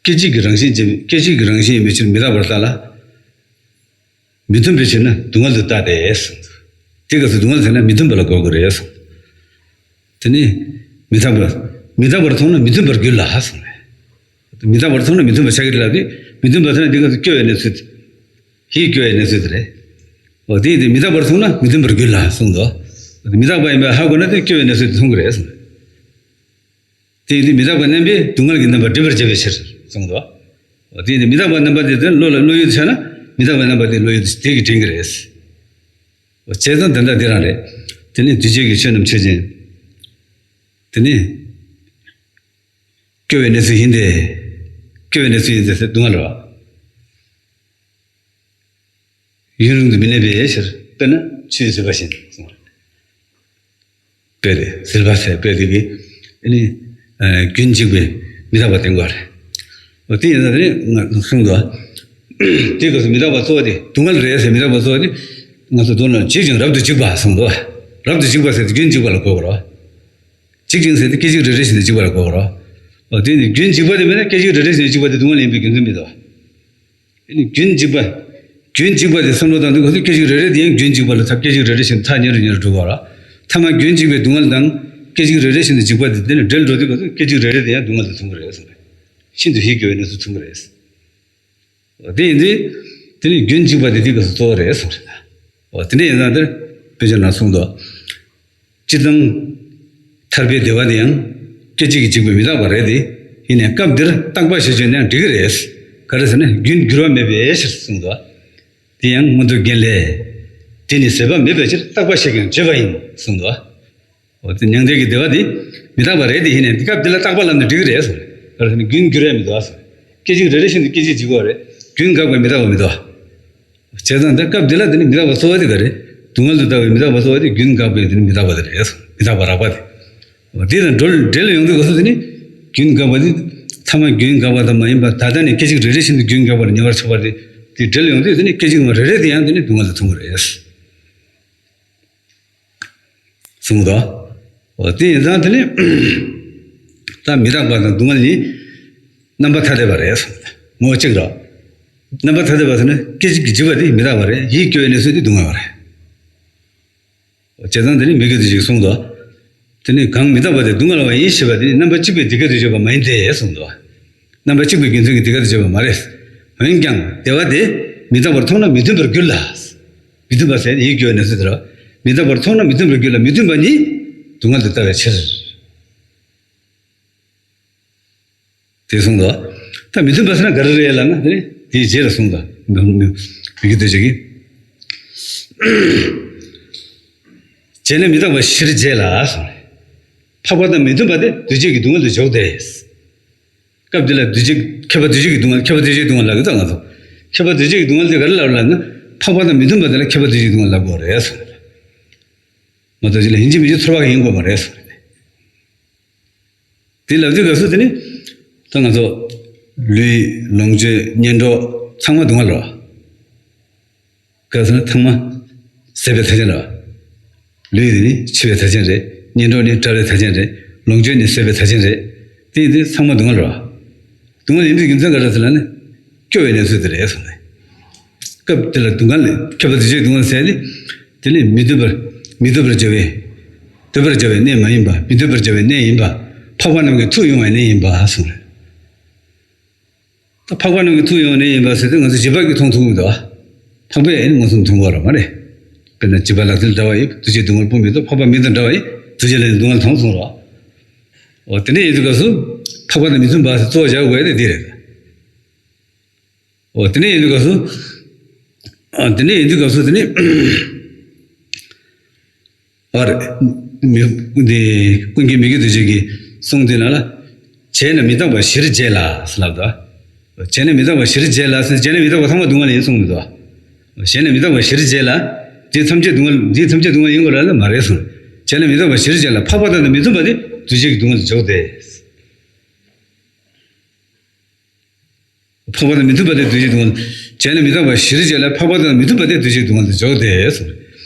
སྐད་ཅིག་གི་རང་བཞིན་ཅན། སྐད་ཅིག་གི་རང་བཞིན་ཡིན་པའི་ཕྱིར་མི་རྟག་པར་བལྟ་ལ། མི་མཐུན་པའི་ཕྱིར་ན་སྡུག་བསྔལ་དུ་བལྟ་སྟེ་གསུངས། དེ་སྐབས་སུ་སྡུག་བསྔལ་ཟེར་ན་མི་མཐུན་པ་ལ་གོ་དགོས་རེད་གསུངས། དེ་ནི་མི་རྟག་པ། མི་རྟག་པར་མཐོང་ན་མི་མཐུན་པར་འགྱུར་ལ་གསུངས་རེད། མི་རྟག་པར་མཐོང་ན་མི་མཐུན་པ་ཆགས་ཀྱི་རེད་ལབ་དུས། མི་མཐུན་པ་ཟེར་ན་དེ་སྐབས་སུ་སྐྱོ་བའི་གནས་ཚུལ། ཡིད་སྐྱོ་བའི་གནས་ཚུལ་དེ་རེད། འོ་དེ་ཡིན་དུས་མི་རྟག་པར་མཐོང་ན་མི་མཐུན་པར་འགྱུར་ལ་གསུངས་འདུག། མི་རྟག་པ་ཡིན་པ་ཧ་གོ་ན་དེ་སྐྱོ་བའི་གནས་ཚུལ་དེ་མཐོང་གི་རེད་གསུངས། དེ་ཡིན་དུས་མི་རྟག་པའི་རྣམ་པས་སྡུག་བསྔལ་གྱི་རྣམ་པར་སྒྲིབ་པར་བྱེད་པའི་ཕྱིར་གསུངས་འདུག། འོ་དེ་ཡིན་དུས་མི་རྟག་པའི་རྣམ་པ་དེ་དོན་བློ་ལ་བློ་ཡུལ་དུ་ཆགས་ན་མི་རྟག་པའི་རྣམ་པ་དེ་བློ་ཡུལ་དུ་དེ་གིས་དྲན་གྱི་རེད། འོ་བྱས་ཙང་དེ་འདྲ་དེ་རང་རེད། དེ་ནི་འདུས་བྱས་ཀྱི་ཆོས་རྣམས་ཆོས་ཅན། དེ་ནི་སྐྱོ་བའི་གནས་ཚུལ་ཡིན་ཏེ། སྐྱོ་བའི་གནས་ཚུལ་ཡིན་ཏེ་ཟེར་སྡུག་བསྔལ་རེད་བ། ཡུན་རིང་དུ་མི་གནས་པའི་ཕྱིར། དཔེར་ན་ཆུའི་ཟིལ་པ་བཞིན་གསུངས་པ་རེད། དཔེ་རེད། ཟིལ་པ་ཟེར་དཔེ་དེ་གིས་ཨ་ནི་རྒྱུན་འཇིག་པའི་མི་རྟག་པ་བསྟན་དགོས་རེད། འོ་དེ་ཡིན་ཙང་དེ་ནི་ང་གསུངས་འདུག། དེའི་སྐབས་སུ་མི་རྟག་པ་གཙོ་བོ་དེ། སྡུག་བསྔལ་རེད་ཟེར་མི་རྟག་པ་གཙོ་བོ་དེ། ང་ཚོ་མདོར་ན་འཇིག་ཅིང་རབ་ཏུ་འཇིག་པ་གསུངས་འདུག། རབ་ཏུ་འཇིག་པ་ཟེར་དེ་རྒྱུན་འཇིག་པ་ལ་གོ་དགོས་རེད། འཇིག་ཅིང་ཟེར་དེ་སྐད་ཅིག་རེ་རེ་བཞིན་དུ་འཇིག་པ་ལ་གོ་དགོས་རེད། འོ་དེ་ནི་རྒྱུན་འཇིག་པ་དེ་མིན་ན་སྐད་ཅིག་རེ་རེ་བཞིན་དུ་འཇིག་པ་དེ་སྡུག་བསྔལ་ཡིན་པའི་རྒྱུ་མཚན་མི་འདུག། རྒྱུན་འཇིག་པ། རྒྱུན་འཇིག་པ་དེ་བསམ་བློ་བཏང་དུས་སྐབས་སུ་སྐད་ཅིག་རེ་རེ་དེ་ཡང་རྒྱུན་འཇིག་པ་ལ་ཐ། སྐད་ཅིག་རེ་རེ་བཞིན་ཐག་ཉེ་རུ་ཉེ་རུ་འགྲོ་བ་རེད། ཐ་མ་རྒྱུན་འཇིག་པའི་སྡུག་བསྔལ་དང་སྐད་ཅིག་རེ་རེ་བཞིན་དུ་འཇིག་པ་དེ་དེ་ནི་འབྲེལ་འགྲོ་དུས་སྐབས་སུ་སྐད་ཅིག་རེ་རེ་དེ་ཡང་སྡུག་བསྔལ་དུ་མཐོང་གི་རེད་གསུངས་པས། ཤིན་ཏུ་ཡིད་སྐྱོ་བའི་གནས་ཚུལ་མཐོང་གི་རེད། འོ་དེ་ཡིན་དུས་དེ་ནི་རྒྱུན་འཇིག་པ་དེ་དེའི་སྐབས་སུ་གཙོ་བོ་རེད་གསུངས་རེད། འོ་དེ་འདྲ་ཡིན་ཙང་དེར་དཔེ་ཆ་ནང་གསུངས་འདུག། སྤྱིར་བཏང་ཐར་པའི་བདེ་བ་དེ་ཡང་སྐད་ཅིག་གིས་འཇིག་པའི་མི་རྟག་པ་རེད་དེ། ཡིན་ནའི་སྐབས་འདིར་རྟག་པ་ཞེས་བརྗོད་ནའང་འགྲིག་གི་རེད། ག་རེ་ཟེར་ན་རྒྱུན་འགྱུར་བ་མེད་པའི་ཕྱིར་གསུངས་འདུག། དེ་ཡང་མངོན་མཐོ་རྒྱན་ལས། དེ་ནི་ཟད་པ་མེད་པའི་ཕྱིར་རྟག་པ་ཞེས་ཀྱང་བརྗོད་པ་ཡིན་གསུངས་འདུག། འོ་དེ་མྱང་འདས་ཀྱི་བདེ་བ་དེ་མི་རྟག་པ་རེད་དེ། ཡིན་ནའི་སྐབས་འདི་ལ་རྟག་པ་ལབ་ན་འགྲིག་གི་རེད་གསུངས། ག་རེ་ཟེར་ན་རྒྱུན་འགྱུར་བ་མི་འདུག་གསུངས། སྐད་ཅིག་རེ་རེ་བཞིན་དུ་སྐད་ཅིག་འཇིག་པ་རེད། རྒྱུན་འགག་པའི་མི་རྟག་པ་མི་འདུག། བྱས་ཙང་ད་སྐབས་འདི་ལ་དེ་ནི་མི་རྟག་པ་གཙོ་བོ་དེ་ག་རེ། སྡུག་བསྔལ་དུ་ལྟ་བའི་མི་རྟག་པ་གཙོ་བོ་དེ་རྒྱུན་འགག་པའི་དེ་ནི་མི་རྟག་པ་དེ་རེད། མི་རྟག་པ་རགས་པ་དེ། འོ་དེ་དང་འབྲེལ་འབྲེལ་ཡོང་དུས་སྐབས་སུ་དེ་ནི་རྒྱུན་འགག་པ་དེ། ཐ་མ་རྒྱུན་འགག་པ་དང་མ་ཡིན་པ། ད་ལྟ་ནས་སྐད་ཅིག་རེ་རེ་བཞིན་དུ་རྒྱུན་འགག་པར་ཉེ་བར་ཆགས་པ་དེ། དེ་འབྲེལ་ཡོང་དུས་དེ་ནི་སྐད་ཅིག་མ་རེ་རེ་དེ་ཡང་དེ་ནི་སྡུག་བསྔལ་དུ་མཐོང་གི་རེད། གསུངས་འདུག། འོ་དེ་ཡིན་ཙང་དེ་ནི་ད་མི་རྟག་པ་དང་སྡུག་བསྔལ་གཉིས་རྣམ་པ་ཐ་དད་པ་རེད་གསུངས། ངོ་བོ་གཅིག་རེད། རྣམ་པ་ཐ་དད་པ་ཟེར་ན་སྐད་ཅིག་གིས་འཇིག་པ་དེ་མི་རྟག་པ་རེད། ཡིད་སྐྱོ་བའི་གནས་ཚུལ་དེ་སྡུག་བསྔལ་བ་རེད། བྱས་ཙང་དེ་ནི་མི་དགེ་དུ་ཞིག་གསུངས་འདུག། དེ་ནི་གང་མི་རྟག་པ་དེ་སྡུག་བསྔལ་བ་ཡིན་ཞེས་པ་དེ་ནི་རྣམ་པ་གཅིག་པའི་འདི་སྐད་དུ་བརྗོད་པ་མ་ཡིན་ཏེ་གསུངས་འདུག། རྣམ་པ་གཅིག་པའི་རྒྱུ་མཚན་གྱིས་འདི་སྐད་དུ་བརྗོད་པ་མ་རེད། འོན་ཀྱང་བདེ་བ་དེ་མི་རྟག་པར་མཐོང་ན་མི་མཐུན་པར་འགྱུར་ལ། མི་མཐུན་པ་ཟེར་ཡིད་སྐྱོ་བའི་གནས་ཚུལ་དེ་རེད། མི་རྟག་པར་མཐོང་ན་མི་མཐུན་པར་འགྱུར་ལ། མི་མཐུན་པ་ཉིད་སྡུག་བསྔལ་དུ་ལྟ་བའི་ཕྱིར། དེ་གསུངས་འདུག། ད་མི་མཐུན་པ་ཟེར་ན་ག་རེ་རེད་ལབ་ན་དེ་ནི་དེའི་རྗེས་ལ་གསུངས་འདུག། མི་དགེ་དུ་ཞིག་གིས། བྱས་ན་མི་རྟག་པ་གཞིར་བྱས་ལ་གསུངས། འཕགས་པ་དང་མི་མཐུན་པ་དེ་འདུས་བྱས་ཀྱི་སྡུག་བསྔལ་དུ་འཇོག་སྟེ། སྐབས་འདི་ལ་འདུས་བྱས་མཁས་པ་འདུས་བྱས་ཀྱི་སྡུག་བསྔལ། མཁས་པ་འདུས་བྱས་ཀྱི་སྡུག་བསྔལ་ལབ་ཀྱི་ད་ང་ཚོ། མཁས་པ་འདུས་བྱས་ཀྱི་སྡུག་བསྔལ་དེ་ག་རེ་ལབ་ལབ་ན། འཕགས་པ་དང་མི་མཐུན་པ་དེ་ལ་མཁས་པ་འདུས་བྱས་ཀྱི་སྡུག་བསྔལ་ལབ་དགོས་རེད་གསུངས། མ་གཏོགས་ཅི་ལ་ཡིན་གཅིག་མིན་གཅིག་ཚོར་བ་ཡིན་དགོས་པ་རེད་གསུངས། དེ་ལབ་དུས་སྐབས་སུ་དེ་ནི་ད་ང་ཚོ་ལུས་ལོངས་སྤྱོད་གཉེན་གྲོགས་ཚང་མ་སྡུག་བསྔལ་རེད། ག་ཟེར་ན་ཚང་མ་ཟད་པའི་མཐའ་ཅན་རེད། ལུས་དེ་ནི་འཆི་བའི་མཐའ་ཅན་རེད། གཉེན་གྲོགས་ནི་བྲལ་བའི་མཐའ་ཅན་རེད། ལོངས་སྤྱོད་ནི་ཟད་པའི་མཐའ་ཅན་རེད། དེ་ཡིན་དུས་ཚང་མ་སྡུག་བསྔལ་རེད། སྡུག་བསྔལ་ཡིན་པའི་རྒྱུ་མཚན་ག་རེ་ཟེར་ན་ནི། སྐྱོ་བའི་གནས་ཚུལ་དེ་རེད་གསུངས་ནས། སྐབས་དེ་ལ་སྡུག་བསྔལ་ལས་ཁྱབ་པ་དེ་བཞིན་སྡུག་བསྔལ་ཟེར་ནི། དེ་ནི་མི་འདོད་པར་མི་འདོད་པར་བྱ་བའི། འདོད་པར་བྱ་བའི་གནས་མ་ཡིན་པ། མི་འདོད་པར་བྱ་བའི་གནས་ཡིན་པ། འཕགས་པ་རྣམས་ཀྱི་ཐུགས་དབྱུང་བའི་གནས་ཡིན་པ་གསུངས་རེད། ད་འཕགས་པ་རྣམས་ཀྱི་ཐུགས་དབྱུང་བའི་གནས་ཡིན་པ་ཟེར་དུས་ང་ཚོ་བྱིས་པ་གིས་མཐོང་ཐུབ་མི་འདུག་ཨ། འཕགས་པས་ཨེ་ནི་མངོན་སུམ་མཐོང་གི་ཡོད་རེད་མ་རེད། དཔེར་ན་བྱིས་པ་ལག་མཐིལ་འདྲ་བ་ཡིས་འདུ་བྱེད་སྡུག་བསྔལ་སྤོང་མི་ཐུབ། འཕགས་པ་མི་དང་འདྲ་བ་ཡིས་འདུ་བྱེད་ལས་སྡུག་བསྔལ་མཐོང་གསུངས་རེད། འོ་དེ་འདྲ་ཡིན་དུས་སྐབས་སུ་འཕགས་པ་དང་མི་མཐུན་པ་ཟེར་གཙོ་བོ་བཞག་དགོས་ཡ་དེ་འདི་རེད། འོ་དེ་འདྲ་ཡིན་དུས་སྐབས་སུ། ཨ་དེ་འདྲ་ཡིན་དུས་སྐབས་སུ་དེ་ནི། ཨ་རེ། མི་འདི་ཀུན་མཁྱེན་མི་བསྐྱོད་རྡོ་རྗེ་གིས་གསུངས་དེ་ན་ལ། བྱས་ན་མི་རྟག་པ་གཞིར་བྱས་ལ་ཟེར་ལབ་ད། བྱས་ན་མི་རྟག་པ་གཞིར་བྱས་ལ་ཟེར། བྱས་ན་མི་རྟག་པ་ཚང་མ་སྡུག་བསྔལ་ཡིན་གསུངས་མི་འདུག་བྱས་ན་མི་རྟག་པ་གཞིར་བྱས་ལ། འདི་ཐམས་ཅད་སྡུག་བསྔལ། འདི་ཐམས་ཅད་སྡུག་བསྔལ་ཡིན་དགོས་ར་ལ་མ་རེད་གསུངས། བྱས་ན་མི་རྟག་པ་གཞིར་བྱས་ལ། འཕགས་པ་དང་མི་མཐུན་པ་དེ་འདུས་བྱས་ཀྱི་སྡུག་བསྔལ་དུ་འཇོག་སྟེ། འཕགས་པ་དང་མི་མཐུན་པ་དེ་འདུས་བྱས་སྡུག་བསྔལ། བྱས་ན་མི་རྟག་པ་གཞིར་བྱས་ལ། འཕགས་པ་དང་མི་མཐུན་པ་དེ་འདུས་བྱས་སྡུག་བསྔལ་དུ་འཇོག་སྟེ་གསུངས།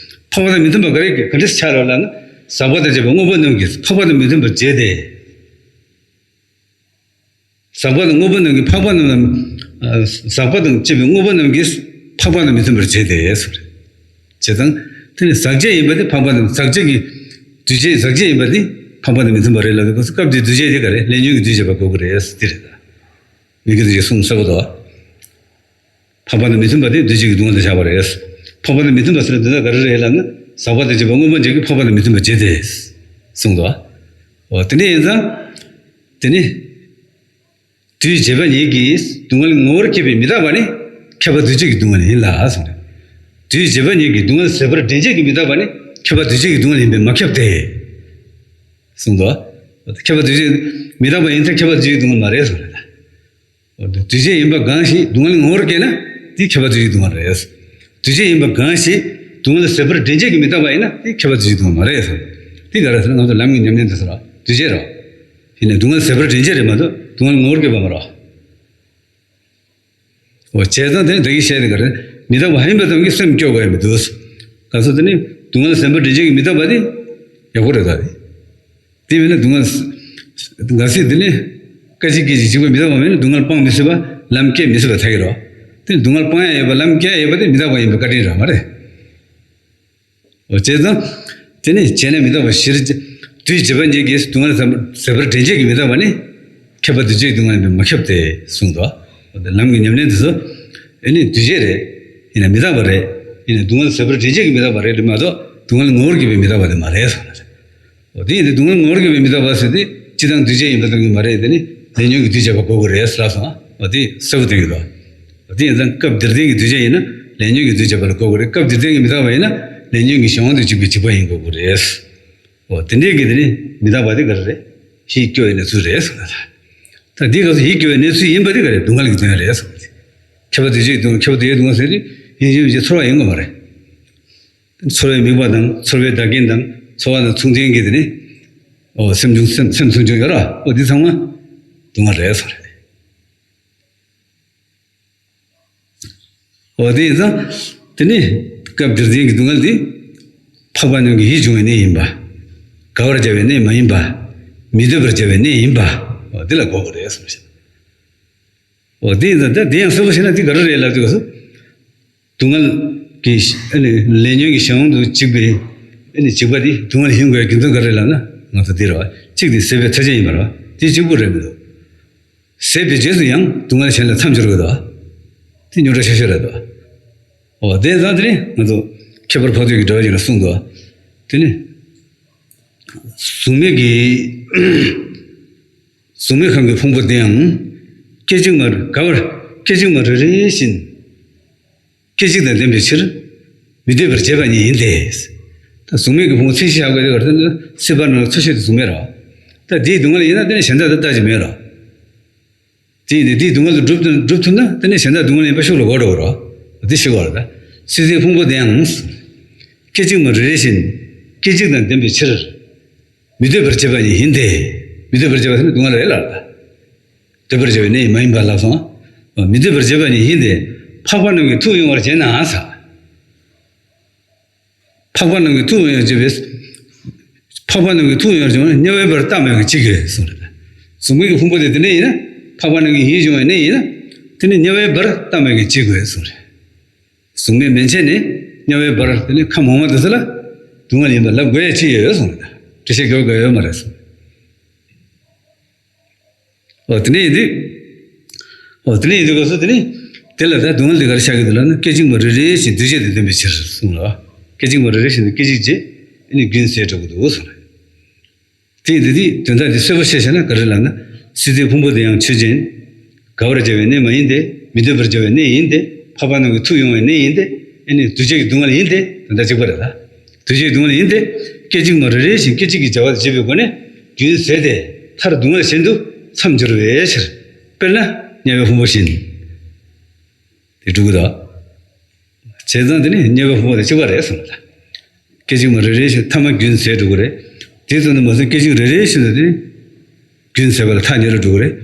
འཕགས་པ་དང་མི་མཐུན་པ་ག་རེ་ག་འདྲ་ཆགས་རོགས་ལབ་ན། ཟག་པ་དང་བཅས་པའི་དངོས་པོ་རྣམས་ཀྱིས་འཕགས་པ་དང་མི་མཐུན་པར་བྱས་ཏེ། ཟག་པ་དང་དངོས་པོ་རྣམས་ཀྱིས་འཕགས་པ་རྣམས་ལ། ཨ་ཟག་པ་དང་བཅས་པའི་དངོས་པོ་རྣམས་ཀྱིས་འཕགས་པ་དང་མི་མཐུན་པར་བྱས་ཏེ་གསུངས། བྱས་ཙང་། དེ་ནི་ཟག་བཅས་ཡིན་པ་དེ་འཕགས་པ་དང་། ཟག་བཅས་ཀྱི། འདུས་བྱས་ཟག་བཅས་ཡིན་པ་དེ་འཕགས་པ་དང་མི་མཐུན་པ་རེད་ལབ་དུས་སྐབས་དེ་འདུས་བྱས་དེ་ག་རེ། ལས་ཉོན་གྱི་འདུས་བྱས་པ་གོ་གི་རེད་དེ་རེད་ད། མི་དགེ་འདུས་བྱས་གསུངས་གསལ་པོ་འདུག་འཕགས་པ་དང་མི་མཐུན་པ་དེ་འདུས་བྱས་ཀྱི་སྡུག་བསྔལ་དུ་བཞག་པ་རེད། འཕགས་པ་དང་མི་མཐུན་པ་ཟེར་དུས་ད་ག་རེ་རེད་ལབ་ན། ཟག་པ་དང་བཅས་པ་དངོས་པོ་རྣམས་ཀྱིས་འཕགས་པ་དང་མི་མཐུན་པར་བྱས་ཏེ། གསུངས་འདུག་འོ་དེ་འདྲ་ཡིན་ཙང་། དེ་ནི། འདུས་བྱས་པ་ཉིད་ཀྱིས་སྡུག་བསྔལ་ངོ་བོར་ཁེགས་པའི་མི་རྟག་པ་ནི་ཁྱབ་པ་འདུས་བྱས་ཀྱི་སྡུག་བསྔལ་ཡིན་ལ་གསུངས། འདུས་བྱས་པ་ཉིད་ཀྱིས་སྡུག་བསྔལ་ཟད་པར་འདྲེན་བྱེད་ཀྱི་མི་རྟག་པ་ནི་ཁྱབ་པ་འདུས་བྱས་ཀྱི་སྡུག་བསྔལ་ཡིན་པས་མ་ཁྱབ་སྟེ། གསུངས་འདུག་ཁྱབ་པ་འདུས་བྱས་མི་རྟག་པ་ཡིན་ཚེ་ཁྱབ་པ་འདུས་བྱས་ཀྱི་སྡུག་བསྔལ་མ་རེད་གསུངས་རེད། འདུས་བྱས་ཡིན་པ་གང་ཞིག་སྡུག་བསྔལ་ངོ་བོར་སྐྱེས་ན་དེ་ཁྱབ་པ་འདུས་བྱས་ཀྱི་སྡུག་བསྔལ་རེད། འདུས་བྱས་ཡིན་པ་གང་ཞིག་སྡུག་བསྔལ་ཟད་པར་འདྲེན་བྱེད་ཀྱི་མི་རྟག་པ་ཡིན་ན་དེ་ཁྱབ་པ་འདུས་བྱས་ཀྱི་སྡུག་བསྔལ་མ་རེད་གསུངས། དེ་ག་རེ་ཟེར་ན་ང་ཚོ་ལམ་གྱི་ཉམས་ལེན་དུ་ཟེར་བ་འདུས་བྱས་རེད། ཡིན་ནའི་སྡུག་བསྔལ་ཟད་པར་འདྲེན་བྱེད་རེད་མ་གཏོགས་སྡུག་བསྔལ་ངོ་བོར་སྐྱེས་པ་མ་རེད། འོ་བྱས་ཙང་དེ་ནི་བདག་གིས་བཤད་དེ་ག་རེ། མི་རྟག་པ་ཧ་ཡིན་པ་ཙམ་གྱིས་སེམས་སྐྱོ་དགོས་ཡ་མི་འདུག་ག་ཚོད་དེ་ནི་སྡུག་བསྔལ་ཟད་པར་འདྲེན་བྱེད་ཀྱི་མི་རྟག་པ་དེ་ཡག་པོ་རེད་ད། དེ་མིན་ན་སྡུག་བསྔལ། གལ་སྲིད་དེ་ནི་སྐད་ཅིག་སྐད་ཅིག་འཇིག་པ་མི་རྟག་པ་མིན་ན་སྡུག་བསྔལ་སྤང་མི་སྲིད་པ་ལམ་སྐྱེ་མི་སྲིད་པ་ཐལ་གྱི་རེད། དེ་ནི་སྡུག་བསྔལ་སྤང་ཡ་ཡོད་པ་ལམ་སྐྱེ་ཡ་ཡོད་པ་དེ་མི་རྟག་པ་ཡིན་པའི་བཀའ་དྲིན་རེད་མ་རེད། འོ་བྱས་ཙང་། དེ་ནི་བྱས་ན་མི་རྟག་པ་གཞིར། འདུས་བྱས་པ་ཉིད་ཀྱིས་སྡུག་བསྔལ་ཟད་པར་འདྲེན་བྱེད་ཀྱི་མི་རྟག་པ་ནི། ཁྱབ་པ་འདུས་བྱས་ཀྱི་སྡུག་བསྔལ་ཡིན་པས་མ་ཁྱབ་སྟེ་གསུངས་འདུག་ལམ་གྱི་ཉམས་ལེན་དེ་ཚོ། ཨེ་ནི་འདུས་བྱས་རེད། ཡིན་ན་མི་རྟག་པ་རེད། ཡིན་ན་སྡུག་བསྔལ་ཟད་པར་འདྲེན་བྱེད་ཀྱི་མི་རྟག་པ་རེད་མ་གཏོགས་སྡུག་བསྔལ་ངོ་བོར་གྱུར་པའི་མི་རྟག་པ་དེ་མ་རེད་གསུངས་ནས། འོ་དེ་ཡིན་དུས་སྡུག་བསྔལ་ངོ་བོར་གྱུར་པའི་མི་རྟག་པ་ཟེར་དེ་སྤྱིར་བཏང་འདུས་བྱས་ཡིན་པ་ཙམ་གྱིས་མ་རེད། དེ་ནི་ལས་ཉོན་གྱིས་འདུས་བྱས་པ་གོ་དགོས་རེད་ཟེར་ལབ་སོང་། འོ་དེ་གསལ་པོ་བསྟན་གྱི་འདུག་འོ་དེ་ཡིན་ཙང་སྐབས་འདིར་བསྟན་གྱི་འདུས་བྱས་ཡིན་ན་ལས་ཉོན་གྱིས་འདུས་བྱས་པ་ལ་གོ་དགོས་རེད། སྐབས་འདིར་བསྟན་གྱི་མི་རྟག་པ་ཡིན་ན་ལས་ཉོན་གྱི་གཞན་དབང་དུ་འཇུག་པའི་འཇིགས་པ་ཡིན་དགོས་དགོས་རེད། འོ་དེ་འདྲའི་གི་དེ་ནི་མི་རྟག་པ་དེ་ག་རེ་རེད། ཡིད་སྐྱོ་བའི་གནས་ཚུལ་རེད་གསུངས་ལ། ད་འདི་སྐབས་སུ་ཡིད་སྐྱོ་བའི་གནས་ཚུལ་ཡིན་པ་དེ་ག་རེ། སྡུག་བསྔལ་གྱི་དོན་རེད་གསུངས་ཏེ། ཁྱབ་པ་འདུས་བྱས་སྡུག་བསྔལ། ཁྱབ་པ་འདུས་བྱས་སྡུག་བསྔལ་ཟེར་དུས་ཡིན་གཅིག་མིན་གཅིག་ཚོར་བ་ཡིན་དགོས་མ་རེད། ཚོར་བའི་དམིགས་པ་དང་ཚོར་བའི་བདག་རྐྱེན་དང་ཚོར་བ་དང་མཚུངས་ལྡན་གྱི་དེ་ནི། འོ་སེམས་བྱུང་སེམས་སེམས་མཚུངས་བྱུང་ཡོད་ར། འོ་འདི་ཚང་མ་སྡུག་བསྔལ་རེད་གསུངས་རེད། འོ་དེ་ཡིན་ཙང་། དེ་ནི་སྐབས་འདིར་བསྟན་གྱི་སྡུག་བསྔལ་དེ། འཕགས་པ་རྣམས་ཀྱི་ཡིད་འབྱུང་བའི་གནས་ཡིན་པ། དགའ་བར་བྱ་བའི་གནས་མ་ཡིན་པ། མི་འདོད་པར་བྱ་བའི་གནས་ཡིན་པ། འོ་དེ་ལ་གོ་དགོས་རེད་གསུངས་ཤིང་། འོ་དེ་ཡིན་ཙང་ད་དེ་ཡང་གསལ་པོ་ཤེས་ན་དེ་ག་རེ་རེད་ལབ་དུས་སྐབས་སུ། སྡུག་བསྔལ་གྱི་ཨ་ནི་ལས་ཉོན་གྱི་གཞན་དབང་དུ་འཇུག་པའི་ཨ་ནི་འཇིགས་པ་དེ་སྡུག་བསྔལ་ཡིན་དགོས་རྒྱུ་མཚན་ག་རེ་ལབ་ན་ང་ཚོ་འདི་རེད་བ། གཅིག་དེ་ཟད་པའི་མཐའ་ཅན་ཡིན་པ་རེད་བ། དེ་གཅིག་པུ་རེད་མི་འདུག་ཟད་པའི་རྗེས་སུ་ཡང་སྡུག་བསྔལ་གཞན་ལ་མཚམས་སྦྱོར་དགོས་དོ། དེ་རྙོག་དྲ་ཆེ་ཤོས་རེད་དོ། འོ་དེ་ཙང་དེ་ནི་ང་ཚོ་ཁྱད་པར་འཕགས་བསྟོད་ཀྱི་འགྲེལ་བ་ཞིག་ལ་གསུངས་འདུག་དེ་ནི། གཟུགས་མེད་ཀྱི། གཟུགས་མེད་ཁམས་ཀྱི་ཕུང་པོ་དེའང་། སྐད་ཅིག་མ་དགའ་བར་སྐད་ཅིག་མ་རེ་རེ་བཞིན། སྐད་ཅིག་དང་ལྡན་པའི་ཕྱིར། མི་འདོད་པར་བྱེད་པ་ཉིད་ཡིན་ཏེ། ད་གཟུགས་མེད་ཀྱི་ཕུང་པོ་ཚད་གཞི་བཞག་དགོས་དེ་བར་དུ་ནི་སྲིད་པ་ནང་ཚུད་ཤེས་དེ་གཟུགས་མེད་རེད་བ། ད་དེའི་སྡུག་བསྔལ་ཡིན་ན་དེ་ནི་གཞན་དག་ཏུ་ལྟ་རྒྱུ་མེད་རེད་བ། དེ་ཡིན་དུས་དེའི་སྡུག་བསྔལ་དུ་སྒྲུབ་སྒྲུབ་ཐུབ་ན་དེ་ནི་གཞན་དག་སྡུག་བསྔལ་ཡིན་པ་ཤུགས་ལ་གོ་འགྲོ་གི་རེད་བ། དེ་ཤེས་དགོས་རེད་ད། སྲིད་རྩེའི་ཕུང་པོ་དེའང་། སྐད་ཅིག་མ་རེ་རེ་བཞིན། སྐད་ཅིག་དང་ལྡན་པའི་ཕྱིར། མི་འདོད་པར་བྱེད་པ་ཉིད་ཡིན་ཏེ། མི་འདོད་པར་བྱེད་པ་ཟེར་ན་སྡུག་བསྔལ་རེད་ལ། འདོད་པར་བྱ་བའི་གནས་མ་ཡིན་པ་ལབ་སོང་། མི་འདོད་པར་བྱེད་པ་ཉིད་ཡིན་ཏེ། འཕགས་པ་རྣམས་ཀྱི་ཐུགས་དབྱུང་བར་བྱེད་ན་ཟེར། འཕགས་པ་རྣམས་ཀྱི་ཐུགས་དབྱུང་བར་བྱེད་པས། འཕགས་པ་རྣམས་ཀྱི་ཐུགས་དབྱུང་བར་བྱེད་པ་དམྱལ་བའི་བར་རྟག་མེད་པའི་གཅིག་དགོས་གསུངས་རེད། གཟུགས་མེད་ཀྱི་ཕུང་པོ་དེ་དེ་འདྲ་ཡིན་ན། འཕགས་པ་རྣམས་ཀྱི་ཡིད་དབྱུང་བའི་གནས་ཡིན་ན། དེ་ནི་དམྱལ་བའི་བར་རྟག་མེད་པའི་གཅིག་དགོས་གསུངས་རེད། གཟུགས་མེད་མན་ཆད་ནས་དམྱལ་བའི་བར་དེ་ནི་ཁམས་འོག་མ་དེ་ཚོ་ལ་སྡུག་བསྔལ་ཡིན་པ་ལབ་དགོས་ཡ་ཅི་ཡོད་གསུངས་རེད། འགྲེལ་བཤད་རྒྱག་དགོས་ཡོད་མ་རེད་གསུངས། འོ་དེ་འདྲ་ཡིན་དུས། འོ་དེ་འདྲ་ཡིན་དུས་སྐབས་སུ་དེ་ནི། དེ་ལ་ད་སྡུག་བསྔལ་དེ་ག་རེ་ཆགས་ཀྱི་འདུག་ལབ་ན། སྐད་ཅིག་མ་རེ་རེ་བཞིན་འདུས་བྱས་དང་ལྡན་པའི་ཕྱིར་གསུངས་ལ། སྐད་ཅིག་མ་རེ་རེ་བཞིན་དུ་སྐད་ཅིག་རྗེས་ཨ་ནི་རྒྱུན་ཟད་འགྲོ་གི་འདུག་གསུངས་རེད། དེ་འདི་དེ་དོན་དག་འདི་གསལ་པོ་ཤེས་བྱས་ན་ག་རེ་ལབ་ན། སྲིད་རྩེའི་ཕུང་པོ་འདི་ཡང་ཆོས་ཅན། དགའ་བར་བྱ་བའི་གནས་མ་ཡིན་ཏེ། མི་འདོད་པར་བྱ་བའི་གནས་ཡིན་ཏེ། འཕགས་པ་རྣམས་ཀྱི་ཐུགས་དབྱུང་བའི་གནས་ཡིན་ཏེ། ཨེ་ནི་འདུ་བྱེད་ཀྱི་སྡུག་བསྔལ་ཡིན་ཏེ། དོན་དག་གཅིག་པ་རེད་ད། འདུ་བྱེད་ཀྱི་སྡུག་བསྔལ་ཡིན་ཏེ། སྐད་ཅིག་མ་རེ་རེ་བཞིན་སྐད་ཅིག་གིས་བྱ་བ་དང་བྱེད་པའི་སྒོ་ནས་རྒྱུན་ཟད་དེ་མཐར་སྡུག་བསྔལ་གཞན་དུ་མཚམས་སྦྱོར་བའི་ཕྱིར། དཔེར་ན་དམྱལ་བའི་ཕུང་པོ་བཞིན། དེ་འགྲུབ་ཀྱི་འདུག་བྱས་ཙང་དེ་ནི་དམྱལ་བའི་ཕུང་པོ་དང་གཅིག་པ་རེད་གསུངས་པ་ལ། སྐད་ཅིག་མ་རེ་རེ་བཞིན་མཐའ་མ་རྒྱུན་ཟད་འགྲོ་གི་རེད། དེ་ཙམ་དུ་མ་ཟད་སྐད་ཅིག་རེ་རེ་བཞིན་དུ་དེ་ནི་རྒྱུན་ཟད་པ་ལ་ཐག་ཉེ་རུ་འགྲོ་གི་རེད།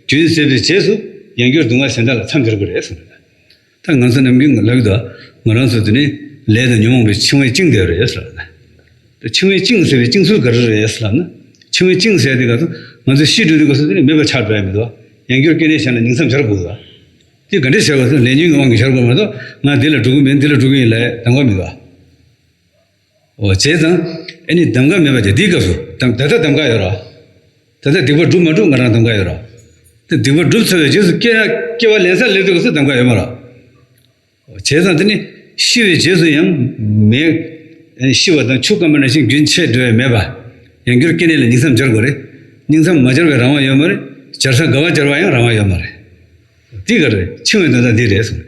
རྒྱུན་ཟད་པའི་རྗེས་སུ་ཡང་བསྐྱར་སྡུག་བསྔལ་གཞན་དག་ལ་མཚམས་སྦྱར་དགོས་རེད་གསུངས་པ་ལ། ད་ང་ཚོ་ནམ་རྒྱུན་ལབ་ཀྱི་འདུག་ང་རང་ཚོ་དེ་ནི་ལས་དང་ཉོན་མོངས་པའི་འཆིང་བས་བཅིངས་བསྡད་རེད་ཟེར་ལ། འཆིང་བས་བཅིངས་ཟེར་བའི་བཅིངས་ཚུལ་ག་རེ་རེད་ཟེར་ལབ་ན། འཆིང་བས་བཅིངས་ཟེར་དེ་ག་ཚོད་ང་ཚོ་ཤི་འགྲོ་དུས་ག་ཚོད་དེ་ནི་མེད་པ་ཆགས་འགྲོ་ཡ་མི་འདུག་ཡང་བསྐྱར་སྐྱེ་གནས་གཞན་ལ་ཉིང་མཚམས་སྦྱར་དགོས་འདུག་དེ་ག་འདྲས་བྱས་པ་ཟེར་ན་ལས་ཉོན་གྱི་དབང་གིས་སྦྱར་དགོས་མ་གཏོགས། ང་འདི་ལ་འགྲོ་གི་མིན། འདི་ལ་འགྲོ་གི་ཡིན་ལབ་གདམ་ག་མི་འདུག་འོ་བྱས་ཙང་ཨེ་ནི་གདམ་ག་མེད་པ་དེ་འདིའི་སྐབས་སུ་གདམ་ད་ལྟ་གདམ་ག་ཡོད་ར། ད་ལྟ་སྡིག་པ་སྒྲུབ་མ་སྒྲུབ་ང་རང་གདམ་ག་ཡོད་ར། དེ་སྡིག་པ་སྒྲུབ་ཚར་བའི་རྗེས་སུ་སྐྱེ་སྐྱེ་བ་ལེན་ས་སླེབས་དུས་སྐབས་སུ་གདམ་ག་ཡོད་མ་ར། བྱས་ཙང་དེ་ནི་ཤི་བའི་རྗེས་སུ་ཡང་མེད། ཤི་བ་དང་ཆུ་སྐམ་པ་ནང་བཞིན་རྒྱུན་ཆད་འགྲོ་ཡ་མེད་པ། ཡང་བསྐྱར་སྐྱེ་གནས་ལ་ཉིང་མཚམས་སྦྱར་དགོས་རེད། ཉིང་མཚམས་མ་སྦྱར་བའི་རང་དབང་ཡོད་མ་རེད། སྦྱར་ས་ག་བ་སྦྱར་བ་ཡང་རང་དབང་ཡོད་མ་རེད། འདི་ག་རེད། འཆིང་བའི་དོན་དག་འདི་རེད་གསུངས།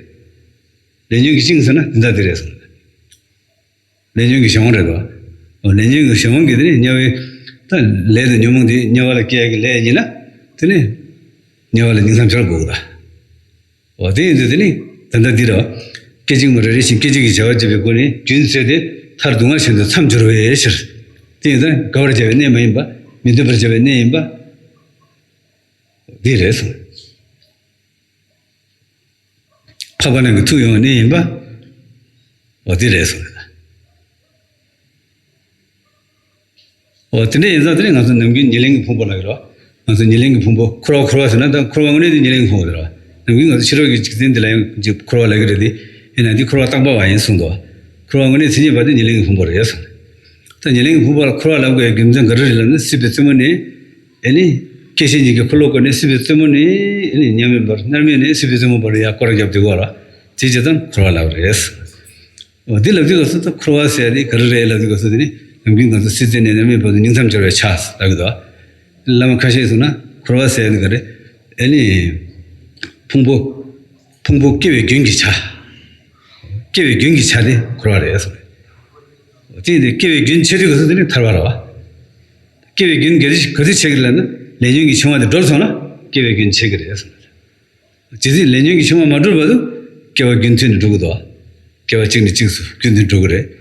ལས་ཉོན་གྱིས་བཅིངས་ཟེར་ན་དོན་དག་འདི་རེད་གསུངས། ལས་ཉོན་གྱི་གཞན་དབང་རེད་དོ། ལས་ཉོན་གྱི་གཞན་དབང་གིས་དེ་ནི་དམྱལ་བའི་ད་ལས་དང་ཉོན་མོངས་དེ་དམྱལ་བ་ལ་སྐྱེ་ཡ་གི་ལས་ཡིན་ན། དེ་ནི་དམྱལ་བ་ལ་ཉིང་མཚམས་སྦྱར་དགོས་གི་ད། འོ་དེ་ཡིན་དུས་དེ་ནི་ད་ལྟ་འདི་ར། སྐད་ཅིག་མ་རེ་རེ་བཞིན་སྐད་ཅིག་གིས་བྱ་བ་བྱེད་པའི་སྒོ་ནས་རྒྱུན་ཟད་དེ་མཐར་སྡུག་བསྔལ་གཞན་དུ་མཚམས་སྦྱོར་བའི་ཕྱིར། དེ་ཡིན་ཙང་དགའ་བར་བྱ་བའི་གནས་མ་ཡིན་པ། མི་འདོད་པར་བྱ་བའི་གནས་ཡིན་པ། འདི་རེད་གསུངས། འཕགས་པ་རྣམས་ཀྱི་ཐུགས་དབྱུང་བའི་གནས་ཡིན་པ། འོ་འདི་རེད་གསུངས། འོ་དེ་འདྲ་ཡིན་ཙང་དེ་ནི་ང་ཚོ་ནམ་རྒྱུན་ཉེར་ལེན་གྱི་ཕུང་པོ་ལབ་ཀྱི་རེད། ང་ཚོ་ཉེར་ལེན་གྱི་ཕུང་པོ་འཁོར་བ། འཁོར་བ་ཟེར་ན་ད་འཁོར་བ་དངོས་གནས་དེ་ཉེར་ལེན་གྱི་ཕུང་པོ་རེད། ནམ་རྒྱུན་ང་ཚོ་ཕྱི་རོལ་གྱི་འཇིག་རྟེན་འདི་ལ་ཡང་འཁོར་བ་ལབ་ཀྱི་རེད་དེ། ཡིན་ན་འདི་འཁོར་བ་རྟག་པ་བ་ཡིན་གསུངས་འདུག་འཁོར་བ་དངོས་གནས་མཚན་ཉིད་པ་དེ་ཉེར་ལེན་གྱི་ཕུང་པོ་རེད་གསུངས། ད་ཉེར་ལེན་གྱི་ཕུང་པོ་ལ་འཁོར་བ་ལབ་དགོས་པའི་རྒྱུ་མཚན་ག་རེ་རེད་ལབ་ན། སྲིད་པའི་རྩེ་མོ་ནས་ཨེ་ནི་སྐྱེ་ཤི་གཉིས་ཀྱི་འཁོར་ལོ་བསྐོར་ནས། སྲིད་པའི་རྩེ་མོ་ནས་ཨེ་ནི་མྱ་ངན་བར། མནར་མེད་ནས་སྲིད་པའི་རྩེ་མོ་བར་ཡར་སྐོར་ར་བརྒྱབ་བསྡད་ཀྱི་ཡོད་རེད། དེ་བྱས་ཙང་འཁོར་བ་ལབ་རེད། འོ་འདི་ལབ་དུས་སྐབས་སུ་ད་འཁོར་བ་ཟེར་ཡ་དེ་ག་རེ་རེད་ལབ་དུས་སྐབས་སུ། དེ་ནི་ནམ་རྒྱུན་ང་ཚོ་སྲིད་རྩེ་ནས་མནར་མེད་བར་དུ་ཉིང་མཚམས་སྦྱོར་བའི་ཆ་ལབ་ཀྱི་འདུག་བླ་མ་ཁ་ཤས་གསུངས་ན་འཁོར་བ་ཟེར་ཡ་དེ་ག་རེ། ཨེ་ནི་ཕུང་པོ། ཕུང་པོ་སྐྱེ་བའི་རྒྱུན་གྱི་ཆ། སྐྱེ་བའི་རྒྱུན་གྱི་ཆ་དེ་འཁོར་བ་རེད་གསུངས། དེ་ཡིན་དུས་སྐྱེ་བའི་རྒྱུན་ཆད་དུས་སྐབས་སུ་དེ་ནི་ཐར་པ་རེད་བ། སྐྱེ་བའི་རྒྱུན་ག་དུས་ག་དུས་ཆད་ཀྱི་ལབ་ན། ལས་ཉོན་གྱི་འཆིང་བ་དེ་གྲོལ་སོང་ན་སྐྱེ་བའི་རྒྱུན་ཆད་ཀྱི་རེད་གསུངས། ཇི་སྲིད་ལས་ཉོན་གྱི་འཆིང་བ་མ་གྲོལ་བར་དུ་སྐྱེ་བ་རྒྱུན་མཐུད་ནས་འགྲོ་གི་འདུག་སྐྱེ་བ་གཅིག་ནས་གཅིག་ཏུ་རྒྱུན་མཐུད་འགྲོ་གི་རེད།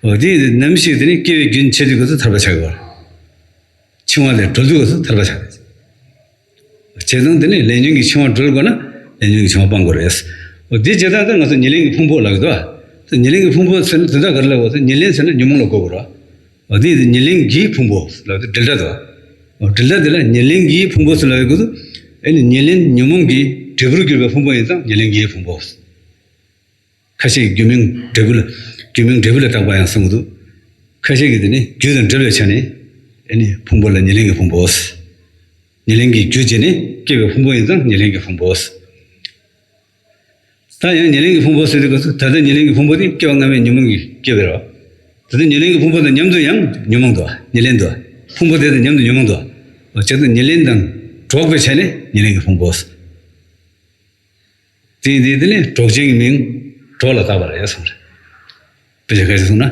འོ་དེ་ཡིན་དུས་ནམ་ཞིག་དེ་ནི་སྐྱེ་བའི་རྒྱུན་ཆད་དུས་སྐབས་སུ་ཐར་པ་ཆགས་ཀྱི་ཡོད་རེད། འཆིང་བ་ལས་གྲོལ་དུས་སྐབས་སུ་ཐར་པ་ཆགས་རེད། བྱས་ཙང་དེ་ནི་ལས་ཉོན་གྱི་འཆིང་བ་གྲོལ་དགོས་ན་ལས་ཉོན་གྱི་འཆིང་བ་སྤང་དགོས་རེད། འོ་དེ་བྱས་ཙང་ད་ང་ཚོ་ཉེར་ལེན་གྱི་ཕུང་པོ་ལབ་ཀྱི་འདུག་ད་ཉེར་ལེན་གྱི་ཕུང་པོ་ཟེར་ན་དོན་དག་ག་རེ་ལབ་དགོས་ཟེར། ཉེར་ལེན་ཟེར་ན་ཉོན་མོངས་ལ་གོ་དགོས་རེད། འོ་དེ་ཡིན་དུས་ཉེར་ལེན་གྱི་ཕུང་པོ་ལབ་དུས་འབྲེལ་སྒྲ་དང་། འོ་འབྲེལ་སྒྲ་དེ་ལ་ཉེར་ལེན་གྱི་ཕུང་པོ་ཟེར་ལབ་ཡོད་དུས། ཨེ་ནི་ཉེར་ལེན་ཉོན་མོངས་ཀྱི་འབྲས་བུར་གྱུར་པའི་ཕུང་པོ་ཡིན་ཙང་ཉེར་ལེན་གྱི་ཕུང་པོ། ཁ་ཤས་ཀྱིས་རྒྱུ་མིན་འབྲས་བུ་ལ། རྒྱུ་མིན་འབྲས་བུ་ལ་བཏགས་པ་ཡང་གསུང་གི་འདུག་ཁ་ཤས་ཀྱིས་དེ་ནི་རྒྱུ་དང་འབྲེལ་བའི་ཆ་ནས་ཨེ་ནི་ཕུང་པོ་ལ་ཉེར་ལེན་གྱི་ཕུང་པོ། ཉེར་ལེན་གྱི་རྒྱུ་བྱས་ནས་སྐྱེ་བའི་ཕུང་པོ་ཡིན་ཙང་ཉེར་ལེན་གྱི་ཕུང་པོ། ད་ཡང་ཉེར་ལེན་གྱི་ཕུང་པོ་ཟེར་དུས་སྐབས་སུ། ད་ལྟ་ཉེར་ལེན་གྱི་ཕུང་པོ་དེ་སྐྱེ་བ་སྔ་མའི་ཉོན་མོངས་ཀྱིས་སྐྱེས་པ་རེད་བ། ད་ལྟ་ཉེར་ལེན་གྱི་ཕུང་པོ་དང་མཉམ་དུ་ཡང་ཉོན་མོངས་འདུག་ཉེར་ལེན་འདུག་ཕུང་པོ་དེ་དང་མཉམ་དུ་ཉོན་མོངས་འདུག་བྱས་ཙང་ཉེར་ལེན་དང་འགྲོགས་པའི་ཆ་ནས་ཉེར་ལེན་གྱི་ཕུང་པོ། དེ་ཡིན་དུས་དེ་ནི་གྲོགས་ཅན་གྱི་མིང་གྲོགས་ལ་བཏགས་པ་རེད་གསུངས་རེད། དཔེ་ཆ་ཁ་ཤས་གསུངས་ན།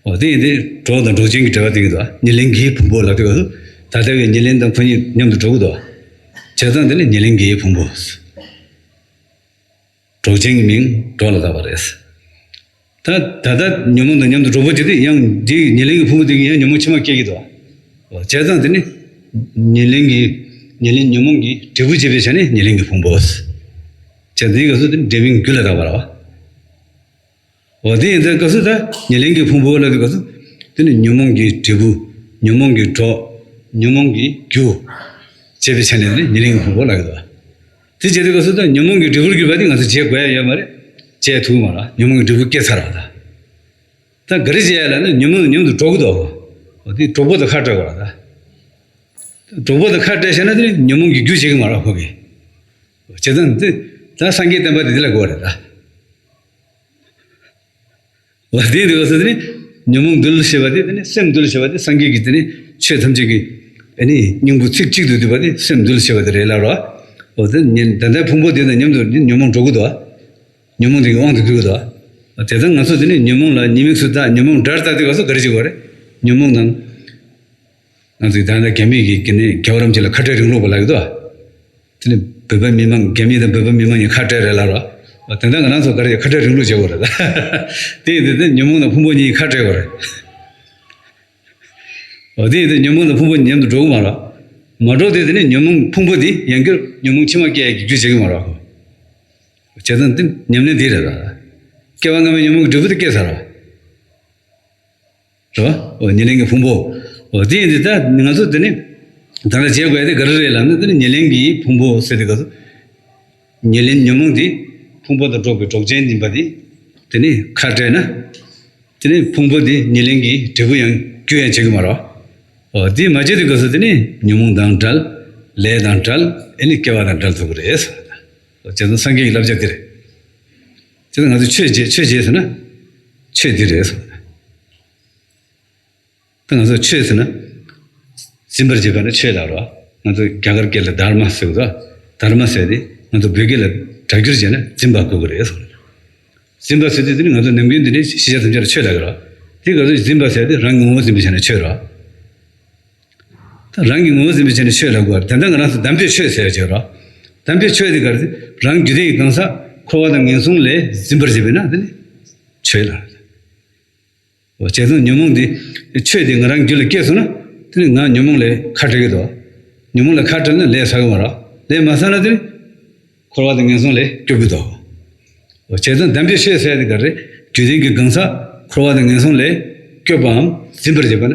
འོ་དེ་ཡིན་དུས་གྲོགས་དང་གྲོགས་ཅན་གྱི་འབྲེལ་བ་དེ་ཡིན་དུས། ཉེར་ལེན་གྱི་ཕུང་པོ་ལབ་དུས་སྐབས་སུ། ད་ལྟ་བའི་ཉེར་ལེན་དང་ཁོ་གཉིས་མཉམ་དུ་འགྲོ་གི་འདུག་བྱས་ཙང་དེ་ནི་ཉེར་ལེན་གྱི་ཕུང་པོ། གྲོགས་ཅན་གྱི་མིང་གྲོགས་ལ་བཏགས་པ་རེད། ད་ད་ལྟ་ཉོན་མོངས་དང་མཉམ་དུ་འགྲོགས་པ་བྱེད་དུས་ཡང་འདི་ཉེར་ལེན་གྱི་ཕུང་པོ་དེ་གིས་ཡང་ཉོན་མོངས་ཕྱི་མ་སྐྱེ་གི་འདུག་བྱས་ཙང་དེ་ནི་ཉེར་ལེན་གྱི། ཉེར་ལེན་ཉོན་མོངས་ཀྱི་འབྲས་བུ་བྱེད་པའི་ཆ་ནས་ཉེར་ལེན་གྱི་ཕུང་པོ། བྱས་འདིའི་སྐབས་སུ་དེ་ནི་འབྲས་བུའི་རྒྱུ་ལ་བཏགས་པ་རེད་བ། འོ་དེ་ཡིན་དུས་སྐབས་སུ་ད་ཉེར་ལེན་གྱི་ཕུང་པོ་ལབ་དུས་སྐབས་སུ། དེ་ནི་ཉོན་མོངས་ཀྱི་འབྲས་བུ། ཉོན་མོངས་ཀྱི་གྲོགས། ཉོན་མོངས་ཀྱི་རྒྱུ། བྱེད་པའི་ཆ་ནས་ནི་ཉེར་ལེན་གྱི་ཕུང་པོ་ལབ་ཀྱི་འདུག་དེ་བྱེད་དུས་སྐབས་སུ་ད་ཉོན་མོངས་ཀྱི་འབྲས་བུར་གྱུར་པ་དེ་ང་ཚོ་བྱེད་དགོས་ཡ་ཡོད་མ་རེད། བྱེད་ཐུབ་མ་རེད། ཉོན་མོངས་ཀྱི་འབྲས་བུ་སྐྱེས་ཚར་བ་ད། ད་ག་རེ་བྱེད་ཡ་ལབ་ན་ཉོན་མོངས་དང་མཉམ་དུ་འགྲོགས་ཀྱི་འདུག་འོ་དེ་གྲོགས་པོ་དང་ཁ་བྲལ་དགོས་རེད་ད། གྲོགས་པོ་དང་ཁ་བྲལ་བྱས་ན་དེ་ནི་ཉོན་མོངས་ཀྱི་རྒྱུ་བྱེད་ཀྱི་མ་རེད་ཁོ་གིས། བྱས་ཙང་དེ་ད་སངས་རྒྱས་བསྟན་པ་དེ་དེ་ལ་གོ་བ་རེད་ད། འོ་དེ་འདུག་སེ་དེ་ནི་ཉོན་མོངས་འདུལ་ཞེས་པ་དེ། དེ་ནི་སེམས་འདུལ་ཞེས་པ་དེ་སངས་རྒྱས་ཀྱིས་དེ་ནི་ཆོས་ཐམས་ཅད་ཀྱི་ ཨ་ནི་སྙིང་པོ་ཚིག་གཅིག་ཏུ་བསྡུས་པ་དེ་སེམས་འདུལ་ཞེས་པ་དེ་རེད་ལབ་རོ། འོ་དེ་ཉན་ད་ལྟའི་ཕུང་པོ་དེ་དང་མཉམ་དུ་ཉོན་མོངས་འགྲོ་གི་འདུག་ཉོན་མོངས་དེ་གི་དབང་དུ་གྱུར་གི་འདུག་དེ་ལྟར་ང་ཚོ་དེ་ནི་ཉོན་མོངས་ལ་ཉེས་དམིགས་སུ་བལྟ། ཉོན་མོངས་དགྲར་བལྟ་དུས་སྐབས་སུ་ག་རེ་བྱེད་དགོས་རེད། ཉོན་མོངས་དང་། ང་ཚོས་ད་ལྟ་རྒྱ་མི་གི་གི་ནི་རྒྱལ་བ་རིན་པོ་ཆེ་ལ་ཁ་བྲལ་རིང་ལུགས་པ་ལབ་ཀྱི་འདུག་དེ་ནི་བོད་པ་མི་མང་རྒྱ་མི་དང་བོད་པ་མི་མང་གཉིས་ཁ་བྲལ་རེད་ལབ་རོ། དེ་འདྲ་ང་རང་ཚོ་ག་རེ་ཁ་བྲལ་རིང་ལུགས་བྱེད་དགོས་རེད་ད། དེ་ཡིན་དུས་དེ་ཉོན་མོངས་དང་ཕུང་པོ་གཉིས་ཁ་བྲལ་དགོས་རེད། འོ་དེ་ཡིན་དུས་ཉོན་མོངས་དང་ཕུང་པོ་མཉམ་དུ་འགྲོ་གི་མ་རེད། མ་འགྲོ་དུས་དེ་ནི་ཉོན་མོངས་ཕུང་པོ་དེ་ཡང་བསྐྱར་ཉོན་མོངས་ཕྱི་མ་སྐྱེ་ཡག་གི་རྒྱུ་བྱེད་ཀྱི་མ་རེད། བྱས་ཙང་དེ་ཉམས་ལེན་འདི་རེད་ད། སྐྱེ་བ་སྔ་མའི་ཉོན་མོངས་ཀྱི་འབྲས་བུ་དེ་སྐྱེས་ཚར་རོ། རེད་བ། འོ་ཉེར་ལེན་གྱི་ཕུང་པོ། འོ་དེ་ཡིན་དུས་ད་ང་ཚོ་དེ་ནི་ད་ལྟ་བྱེད་དགོས་ཡ་དེ་ག་རེ་རེད་ལབ་ན། དེ་ནི་ཉེར་ལེན་གྱི་ཕུང་པོ་ཟེར་དུས་སྐབས་སུ། ཉེར་ལེན་ཉོན་མོངས་དེ་ཕུང་པོ་དང་འགྲོགས་པའི་འགྲོགས་ཆེན་ཡིན་པ་དེ། དེ་ནི་ཁ་བྲལ་ན། དེ་ནི་ཕུང་པོ་དེ་ཉེར་ལེན་གྱི་འབྲས་བུ་ཡང་རྒྱུ་ཡང་བྱེད་ཀྱི་མ་རེད། འོ་དེ་མ་བྱེད་དུས་སྐབས་སུ་དེ་ནི་ཉོན་མོངས་དང་བྲལ། ལས་དང་བྲལ། ཨེ་ནི་སྐྱེ་བ་དང་བྲལ་ཐུབ་ཀྱི་རེད། བྱས་ཙང་སངས་རྒྱས་ཀྱི་བསླབ་བྱ་དེ་རེད། བྱས་ཙང་ང་ཚོས་ཆོས་བྱེད་ཆོས་བྱེད་ཟེར་ན། ཆོས་འདི་རེད་ཟེར། ད་ང་ཚོ་ཆོས་ཟེར་ན། འཛིན་པར་བྱེད་པ་ནི་ཆོས་ལ་རོ། ང་ཚོ་རྒྱ་གར་སྐད་ལ་དྷརྨ་ཟེར་གི་འདུག་དྷརྨ་ཟེར་དེ་ང་ཚོ་བོད་སྐད་ལ་སྒྲ་སྒྱུར་བྱས་ན་འཛིན་པ་གོ་གི་རེད་ཟེར། འཛིན་པ་ཟེར་དུས་དེ་ནི་ང་ཚོ་ནམ་རྒྱུན་འདི་ནི་ཤེས་བྱ་ཐམས་ཅད་ལ་ཆོས་ལབ་ཀྱི་རོ། དེ་ག་ཚོད་འཛིན་པ་ཟེར་དེ་རང་གི་ངོ་བོ་འཛིན་པའི་ཆ་ནས་ཆོས་རོ། ད་རང་གི་ངོ་བོ་འཛིན་པའི་ཆ་ནས་ཆོས་ལབ་དགོས་པ་རེད། དེ་འདྲ་ང་རང་ཚོ་དམ་པའི་ཆོས་ཟེར་བ་ཅིག་རོ། དམ་པའི་ཆོས་དེ་ག་རེ་ཟེར། རང་རྒྱུད་ལྡན་གྱི་གང་ཟག་འཁོར་བ་དང་ངན་སོང་ལས་འཛིན་པར་བྱེད་པས་ན་དེ་ནི་ཆོས་ལ། བྱས་ཙང་ཉོན་མོངས་དེ་ཆོས་དེ་ང་རང་རྒྱུད་ལ་སྐྱེས་སོང་ན་དེ་ནི་ང་ཉོན་མོངས་ལས་ཁ་བྲལ་གྱི་འདུག་ཉོན་མོངས་ལས་ཁ་བྲལ་ན་ལས་བསགས་ཀྱི་མ་རེད། ལས་མ་བསགས་ན་དེ་ནི་འཁོར་བ་དང་ངན་སོང་ལས་སྐྱོབ་ཀྱི་འདུག་བྱས་ཙང་དམ་པའི་ཆོས་ཟེར་ཡ་དེ་ག་རེ། རྒྱུད་ལྡན་གྱི་གང་ཟག་འཁོར་བ་དང་ངན་སོང་ལས་སྐྱོབ་པའམ་འཛིན་པར་བྱེད་པ་ན།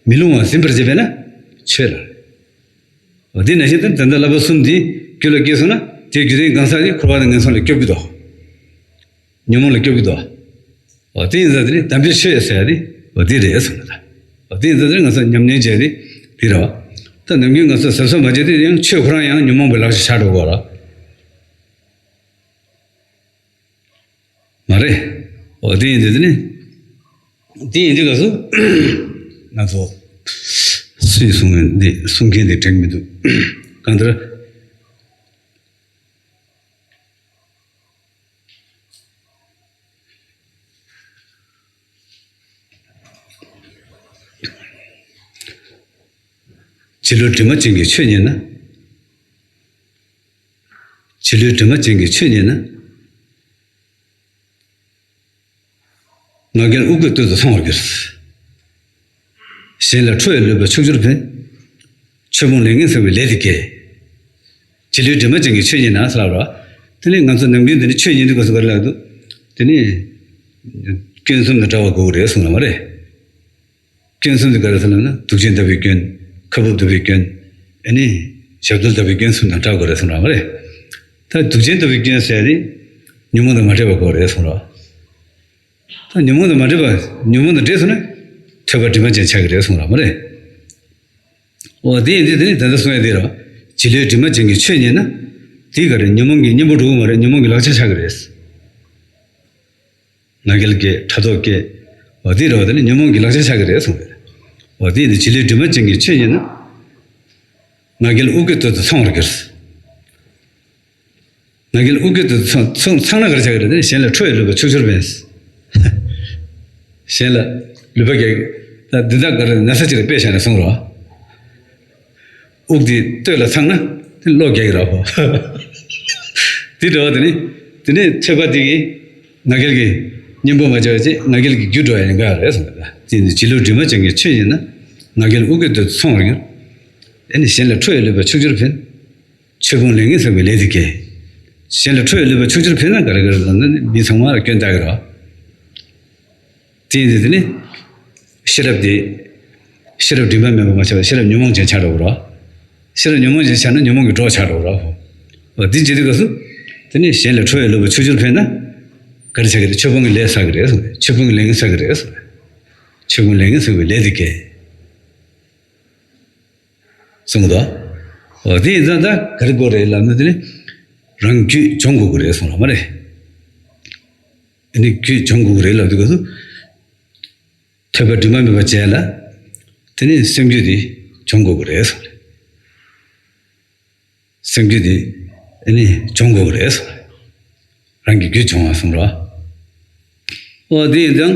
མི་ལྷུང་བ་འཛིན་པར་བྱེད་པས་ན་ཆོས་ལ། འོ་དེ་ནང་བཞིན་དུ་ད་ལྟ་བསླབ་པ་གསུམ་འདི་རྒྱུད་ལ་སྐྱེས་སོང་ན་དེ་རྒྱུད་ལྡན་གང་ཟག་གིས་འཁོར་བ་དང་ངན་སོང་ལས་སྐྱོབ་ཀྱི་འདུག་ཉོན་མོངས་ལས་སྐྱོབ་ཀྱི་འདུག་འོ་དེ་ཡིན་ཙང་དེ་ནི་དམ་པའི་ཆོས་ཟེར་ཡ་དེ་འོ་དེ་རེད་གསུངས་པ་དང་། འོ་དེ་ཡིན་ཙང་དེ་ནི་ང་ཚོ་ཉམས་ལེན་བྱས་ཏེ་དེ་རེད་བ། ད་ནམ་རྒྱུན་ང་ཚོ་གཟབ་གཟབ་མ་བྱས་དུས་ཡང་ཆོས་ཁོ་རང་ཡང་ཉོན་མོངས་པའི་ལག་ཆ་ཆགས་འགྲོ་གི་རེད། མ་རེད། འོ་དེ་ཡིན་དུས་དེ་ནི། དེ་ཡིན་དུས་སྐབས་སུ་ང་ཚོ་སུས་གསུང་མཁན་འདི་གསུང་མཁན་འདི་དྲན་གྱི་མི་འདུག་གང་ལྟར། བྱིས་བློ་དྲི་མ་ཅན་གྱི་ཆོས་ཉན་ན། བྱིས་བློའི་དྲི་མ་ཅན་གྱི་ཆོས་ཉན་ན། ང་རྒྱལ་དབུ་སྐྱེས་སྟོད་དུ་འཚང་བར་འགྱུར། གཞན་ལ་ཁྲོ་བའི་བསླུས་པ་ཕྱོགས་བཅུར་འཕེན། ཆོས་སྤོང་ལས་ངན་བསགས་པའི་ལས་དེ་སྐྱེ། བྱིས་བློའི་དྲི་མ་ཅན་གྱི་ཆོས་ཉན་ན་ཟེར་ལབ་རོ། དེ་ནི་ང་ཚོ་ནམ་རྒྱུན་འདི་ནི་ཆོས་ཉན་དུས་སྐབས་སུ་ག་རེ་ལབ་འདུག་དེ་ནི་སྐྱོན་གསུམ་དང་བྲལ་བ་དགོས་ཀྱི་རེད་གསུངས་ལ་མ་རེད། སྐྱོན་གསུམ་དེ་ག་རེ་ཟེར་ལབ་ན་དུག་ཅན་ལྟ་བུའི་སྐྱོན། ཁ་སྦུབ་ལྟ་བུའི་སྐྱོན། ཨ་ནི་ཞབས་རྡོལ་ལྟ་བུའི་སྐྱོན་གསུམ་དང་བྲལ་དགོས་རེད་གསུངས་ར་མ་རེད། ད་དུག་ཅན་ལྟ་བུའི་སྐྱོན་ཟེར་ཡ་དེ་ཉོན་མོངས་དང་མ་འདྲེས་པ་དགོས་རེད་གསུངས་ར། ད་ཉོན་མོངས་དང་མ་འདྲེས་པ། ཉོན་མོངས་དང་འདྲེས་སོང་ན་ཐོས་པ་དྲི་མ་ཅན་ཆགས་ཀྱི་རེད་གསུངས་ར་མ་རེད། འོ་དེ་ཡིན་དུས་དེ་ནི་ད་ལྟ་གསུངས་ཡ་དེ་ར། བྱིས་བློའི་དྲི་མ་ཅན་གྱི་ཆོས་ཉན་ན། དེ་ག་རེ་ཉོན་མོངས་ཀྱི་གཉེན་པོ་འགྲོ་གི་མ་རེད། ཉོན་མོངས་ཀྱི་ལག་ཆ་ཆགས་ཀྱི་རེད། ང་རྒྱལ་སྐྱེ། ཕྲག་དོག་སྐྱེ། འོ་དེ་རེད་བ། དེ་ནི་ཉོན་མོངས་ཀྱི་ལག་ཆ་ཆགས་ཀྱི་རེད་གསུངས་པས། འོ་དེ་ནི་བྱིས་བློའི་དྲི་མ་ཅན་གྱི་ཆོས་ཉན་ན། ང་རྒྱལ་དབུ་སྐྱེས་སྟོད་དུ་འཚང་བར་འགྱུར། ང་རྒྱལ་དབུ་སྐྱེས་སྟོད་དུ་འཚང་འཚང་འཚང་ན་ག་རེ་ཆགས་ཀྱི་རེད། དེ་ནི་གཞན་ལ་ཁྲོ་བའི་བསླུས་པ་ཕྱོགས་བཅུར་འཕེན། གཞན་ལ་བསླུས་པ་རྒྱག་གི། ད་འདི་དག་ག་རེ་ན་ཚ་ཅིག་ལ་དཔེ་བཞག་ནས་གསུངས་རོགས། དབུགས་དེ་སྟོད་ལ་འཚང་ན་དེ་གློ་རྒྱག་གི་རེད་ཧོ། དེ་འདྲ་བ་དེ་ནི། དེ་ནི་ཐོས་པ་དེ་གིས་ང་རྒྱལ་གྱི་གཉེན་པོ་མ་བྱས་པ་བྱས། ང་རྒྱལ་གྱི་རྒྱུད་འགྲོ་ཡ་ཡིན་ག་རེད་གསུངས་པ་དང་། དེ་ནི་བྱིས་བློ་དྲི་མ་ཅན་གྱི་ཆོས་ཉན་ན། ང་རྒྱལ་དབུ་སྐྱེས་སྟོད་དུ་འཚང་བར་འགྱུར། དེ་ནི་གཞན་ལ་ཁྲོ་བའི་བསླུས་པ་ཕྱོགས་བཅུར་འཕེན། ཆོས་སྤོང་ལས་ངན་བསགས་པའི་ལས་དེ་སྐྱེ། གཞན་ལ་ཁྲོ་བའི་བསླུས་པ་ཕྱོགས་བཅུར་འཕེན་ན་ག་རེ་ག་རེ་ལབ་ན་ནི་མི་ཚང་མ་ལ་སྐྱོན་བཏགས་ཀྱི་རེད། དེ་ཡིན་དུས་དེ་ནི་ཤེས་རབ་དེ། ཤེས་རབ་དྲི་མ་མེད་པ་མ་ཆགས་པར་ཤེས་རབ་ཉོན་མོངས་ཅན་ཆགས་འགྲོ་གི་རེད། ཤེས་རབ་ཉོན་མོངས་ཅན་ཆགས་ན་ཉོན་མོངས་ཀྱི་གྲོགས་ཆགས་འགྲོ་གི་རེད། འོ་དེ་བྱེད་དུས་སྐབས་སུ། དེ་ནི་གཞན་ལ་ཁྲོ་བའི་བསླུས་པ་ཕྱོགས་བཅུར་འཕེན་ན། ག་རེ་ཆགས་ཀྱི་རེད། ཆོས་སྤོང་གི་ལས་བསགས་ཀྱི་རེད་གསུངས་པས། ཆོས་སྤོང་གི་ལས་ངན་བསགས་ཀྱི་རེད་གསུངས་པས། ཆོས་སྤོང་ལས་ངན་བསགས་པའི་ལས་དེ་སྐྱེ། གསུངས་འདུག་འོ་དེ་ཡིན་ཙང་ད་ག་རེ་དགོས་རེད་ལབ་ན། དེ་ནི་རང་རྒྱུད་སྦྱོང་དགོས་ཀྱི་རེད་གསུངས་ར་མ་རེད། ཨ་ནི་རྒྱུད་སྦྱོང་དགོས་ཀྱི་རེད་ལབ་དུས་སྐབས་སུ། ཐོས་པ་དྲི་མ་མེད་པ་བྱས་ལ། དེ་ནི་སེམས་རྒྱུད་དེ་ སྦྱོང་དགོས་ཀྱི་རེད་གསུངས་རེད། སེམས་རྒྱུད་དེ་ཨ་ནི་སྦྱོང་དགོས་ཀྱི་རེད་གསུངས་རེད། རང་གི་རྒྱུད་སྦྱོང་བ་གསུངས་རོ། ཨོ་དེ་ཡིན་ཙང་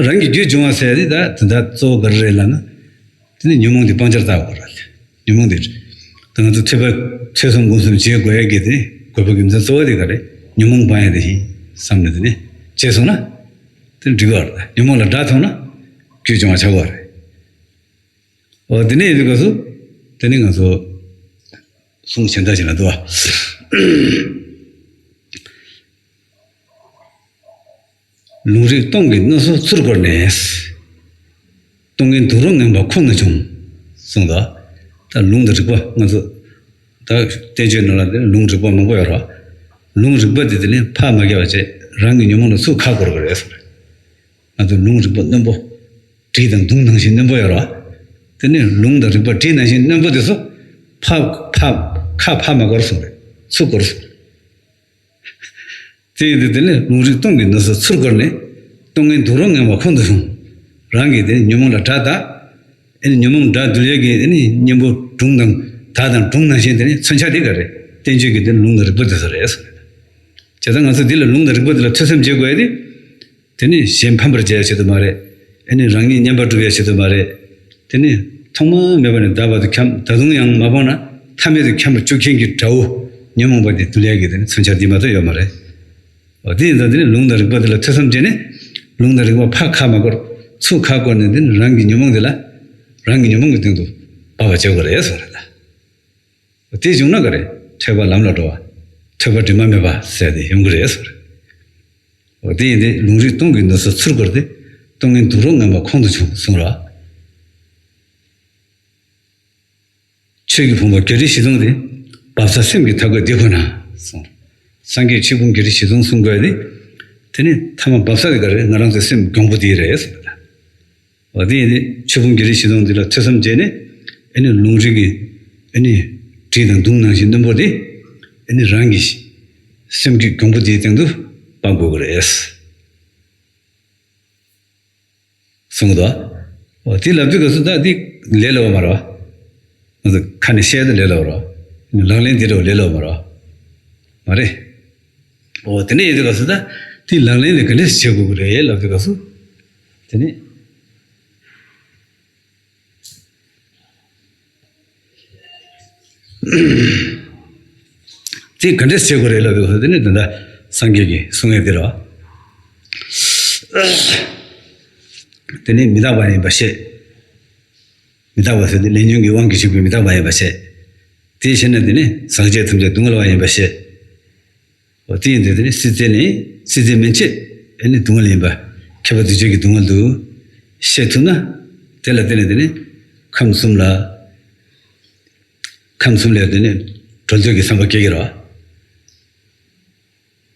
རང་གི་རྒྱུད་སྦྱོང་བ་ཟེར་ཡ་དེ་ད་དེ་ད་གཙོ་བོ་ག་རེ་རེད་ལབ་ན། དེ་ནི་ཉོན་མོངས་དེ་སྤང་བྱར་བལྟ་དགོས་རེད། ཉོན་མོངས་དེ་ད་ང་ཚོ་ཐོས་པ་ཐོས་བསམ་སྒོམ་གསུམ་བྱེད་དགོས་ཡ་གི་དེ་དགོས་པ་གི་རྒྱུ་མཚན་གཙོ་བོ་དེ་ག་རེད། ཉོན་མོངས་སྤང་ཡ་དེ་ཡིན་བསམ་ནས་དེ་ནི་བྱས་སོང་ན་དེ་འགྲིག་གི་རེད། ཉོན་མོངས་ལ་དགྲ་མཐོང་ན་རྒྱུད་སྦྱོང་བ་ཆགས་ཀྱི་རེད། འོ་དེ་ནས་ཡིན་དུས་སྐབས་སུ་དེ་ནི་ང་ཚོ་གསུང་གཞན་དག་ཞིག་ལ་འདུག་བ། ལུང་རིགས་སྟོང་གི་སྣོད་སོ་ཚུར་བསྐོར་ནས། སྟོང་ཉིད་དུག་རོ་ངན་པ་ཁོང་དུ་ཆུད། གསུངས་འདུག་ད་ལུང་དང་རིགས་པ་ང་ཚོ་ད་བསྟན་བཅོས་ནང་ལ་དེ་ལུང་རིགས་པ་མང་པོ་ཡོད་རེད། ལུང་རིགས་པ་དེ་དེ་ནི་ཕར་མ་བརྒལ་བ་བྱས་རང་གི་ཉོན་མོངས་ལ་ཚུར་ཁ་བསྐོར་དགོས་རེད་གསུངས་རེད། ང་ཚོ་ལུང་རིགས་པ་རྣོན་པོ། གྲི་དང་མདུང་ནང་བཞིན་རྣོན་པོ་ཡོད་རེད། དེ་ནི་ལུང་དང་རིགས་པ་གྲི་ནང་བཞིན་རྣོན་པོ་དེ་ཚོ་ཕ་ཕ་ཁ་ཕ་མ་བསྐོར་གསུངས་རེད། ཚུར་བསྐོར་གསུངས་རེད། དེ་ཡིན་དུས་དེ་ནི་ལུང་རིགས་སྟོང་གི་སྣོད་སོ་ཚུར་བསྐོར་ནས། སྟོང་ཉིད་དུག་རོ་ངན་པ་ཁོང་དུ་ཆུད། རང་གི་དེ་ཉོན་མོངས་ལ་དགྲ་ད། ཨེ་ནི་ཉོན་མོངས་དགྲ་འདུལ་ཡས་ཀྱི་ཨེ་ནི་གཉེན་པོ་སྒྲུང་དང་དག་དང་སྒྲུང་ནང་བཞིན་དེ་ནི་མཚོན་ཆ་དེ་ག་རེད། བསྟན་བཅོས་ཀྱི་དེ་ལུང་དང་རིགས་པ་དེ་ཚོ་རེད་གསུངས་རེད། བྱས་ཙང་ང་ཚོ་འདི་ལ་ལུང་དང་རིགས་པ་དེ་ལ་ཐོས་བསམ་བྱེད་དགོས་ཡ་དེ། དེ་ནི་གཞན་ཕམ་པར་བྱེད་ཡ་ཆེད་དུ་མ་རེད། ཨེ་ནི་རང་ཉིད་བསྙེན་པར་སྒྲུབ་ཡ་ཆེད་དུ་མ་རེད། དེ་ནི་ཐོག་མ་མེད་པ་ནས་ད་བར་དུ་འཁྱམས། ད་དུང་ཡང་མ་སྤངས་ན་མཐའ་མེད་དུ་འཁྱམས་པར་བཅུག་མཁན་གྱི་དགྲ་བོ་ཉོན་མོངས་པ་དེ་འདུལ་ཡ་གི་དེ་ནི་མཚོན་ཆ་འདི་མ་གཏོགས་ཡོད་མ་རེད། འོ་དེ་ཡིན་ཙང་དེ་ནི་ལུང་དང་རིགས་པ་དེ་ལ་ཐོས་བསམ་བྱས་ནས། ལུང་དང་རིགས་པ་ཕར་ཁ་མ་བསྐོར། ཚུར་ཁ་བསྐོར་ནས་དེ་ནི་རང་གི་ཉོན་མོངས་དེ་ལ། རང་གི་ཉོན་མོངས་ཀྱི་སྟེང་དུ་སྦ་བ་བྱེད་དགོས་རེད་གསུངས་རེད་ད། དེ་བྱུང་ན་ག་རེ། ཐོས་པ་ལམ་ལ་འགྲོ་བ། ཐོས་པ་དྲི་མ་མེད་པ་ཟེར་ཏེ་ཡོང་གི་རེད་ཟེར། འོ་དེ་ཡིན་ཏེ་ལུང་རིགས་སྟོང་གི་སྣོད་སོ་ཚུར་བསྐོར་ཏེ། སྟོང་ཉིད་དུག་རོ་ངན་པ་ཁོང་དུ་ཆུད་གསུངས་ར། ཆོས་ཀྱི་ཕུང་པོ་བརྒྱད་ཁྲི་བཞི་སྟོང་དེ། འབབ་ས་སེམས་ཀྱི་མཐའ་འཁོད་འདི་ཁོ་ན་གསུངས། སངས་རྒྱས་ཆོས་ཕུང་བརྒྱད་ཁྲི་བཞི་སྟོང་གསུང་དགོས་ཏེ། དེ་ནི་ཐ་མ་འབབ་ས་དེ་ག་རེ། ང་རང་ཚོའི་སེམས་གྱོང་པོ་དེ་རེད་ཟེར་བ་དང་། འོ་དེ་ཡིན་ཏེ་ཆོས་ཕུང་བརྒྱད་ཁྲི་བཞི་སྟོང་འདི་ལ་ཐོས་བསམ་བྱས་ནས། ཨེ་ནི་ལུང་རིགས་ཀྱི་ཨེ་ནི་གྲི་དང་མདུང་ནང་བཞིན་རྣོན་པོ་དེ་ཨེ་ནི་རང་གི་སེམས་ཀྱི་གྱོང་པོ་དེའི་སྟེང་དུ་སྤང་དགོས་ཀྱི་རེད་གསུངས་འདུག་འོ་དེ་ལབ་དུས་སྐབས་སུ་ད་དེ་ལས་སླ་བོ་མ་རེད་བ། ང་ཚོ་ཁ་ནས་བཤད་ད་ལས་སླ་བོ་རེད་བ། ལག་ལེན་དེ་འདྲ་བ་ལས་སླ་བོ་མ་རེད་བ། མ་རེད། འོ་དེ་འདྲ་ཡིན་དུས་སྐབས་སུ་ད་དེ་ལག་ལེན་དེ་ག་འདྲས་བྱེད་དགོས་ཀྱི་རེད་ལབ་དུས་སྐབས་སུ། དེ་ནི། དེ་ག་འདྲས་བྱེད་དགོས་རེད་ལབ་དུས་སྐབས་སུ། དེ་ནི་ད་ལྟ་སངས་རྒྱས་ཀྱིས་གསུང་ཡས་དེ་རེད་བ། དེ་ནི་མི་རྟག་པ་ཡིན་པ་ཤེས། མི་རྟག་པ་ཟེར་དེ་ལས་ཉོན་གྱི་དབང་གིས་བྱུང་བའི་མི་རྟག་པ་ཡིན་པ་ཤེས། དེ་ཤེས་ན་དེ་ནི་ཟག་བཅས་ཐམས་ཅད་སྡུག་བསྔལ་བ་ཡིན་པ་ཤེས། འོ་དེ་ཡིན་དུས་དེ་ནི་སྲིད་རྩེ་ནི་སྲིད་རྩེ་མན་ཆད་ཨེ་ནི་སྡུག་བསྔལ་ཡིན་པ། ཁྱབ་པ་འདུ་བྱེད་ཀྱི་སྡུག་བསྔལ་དུ་ཤེས་ཐུབ་ན། དེ་ལ་བརྟེན་ནས་དེ་ནི་ཁམས་གསུམ་ལ། ཁམས་གསུམ་ལས་དེ་ནི་གྲོལ་འདོད་ཀྱི་བསམ་པ་སྐྱེ་གི་རེད་བ།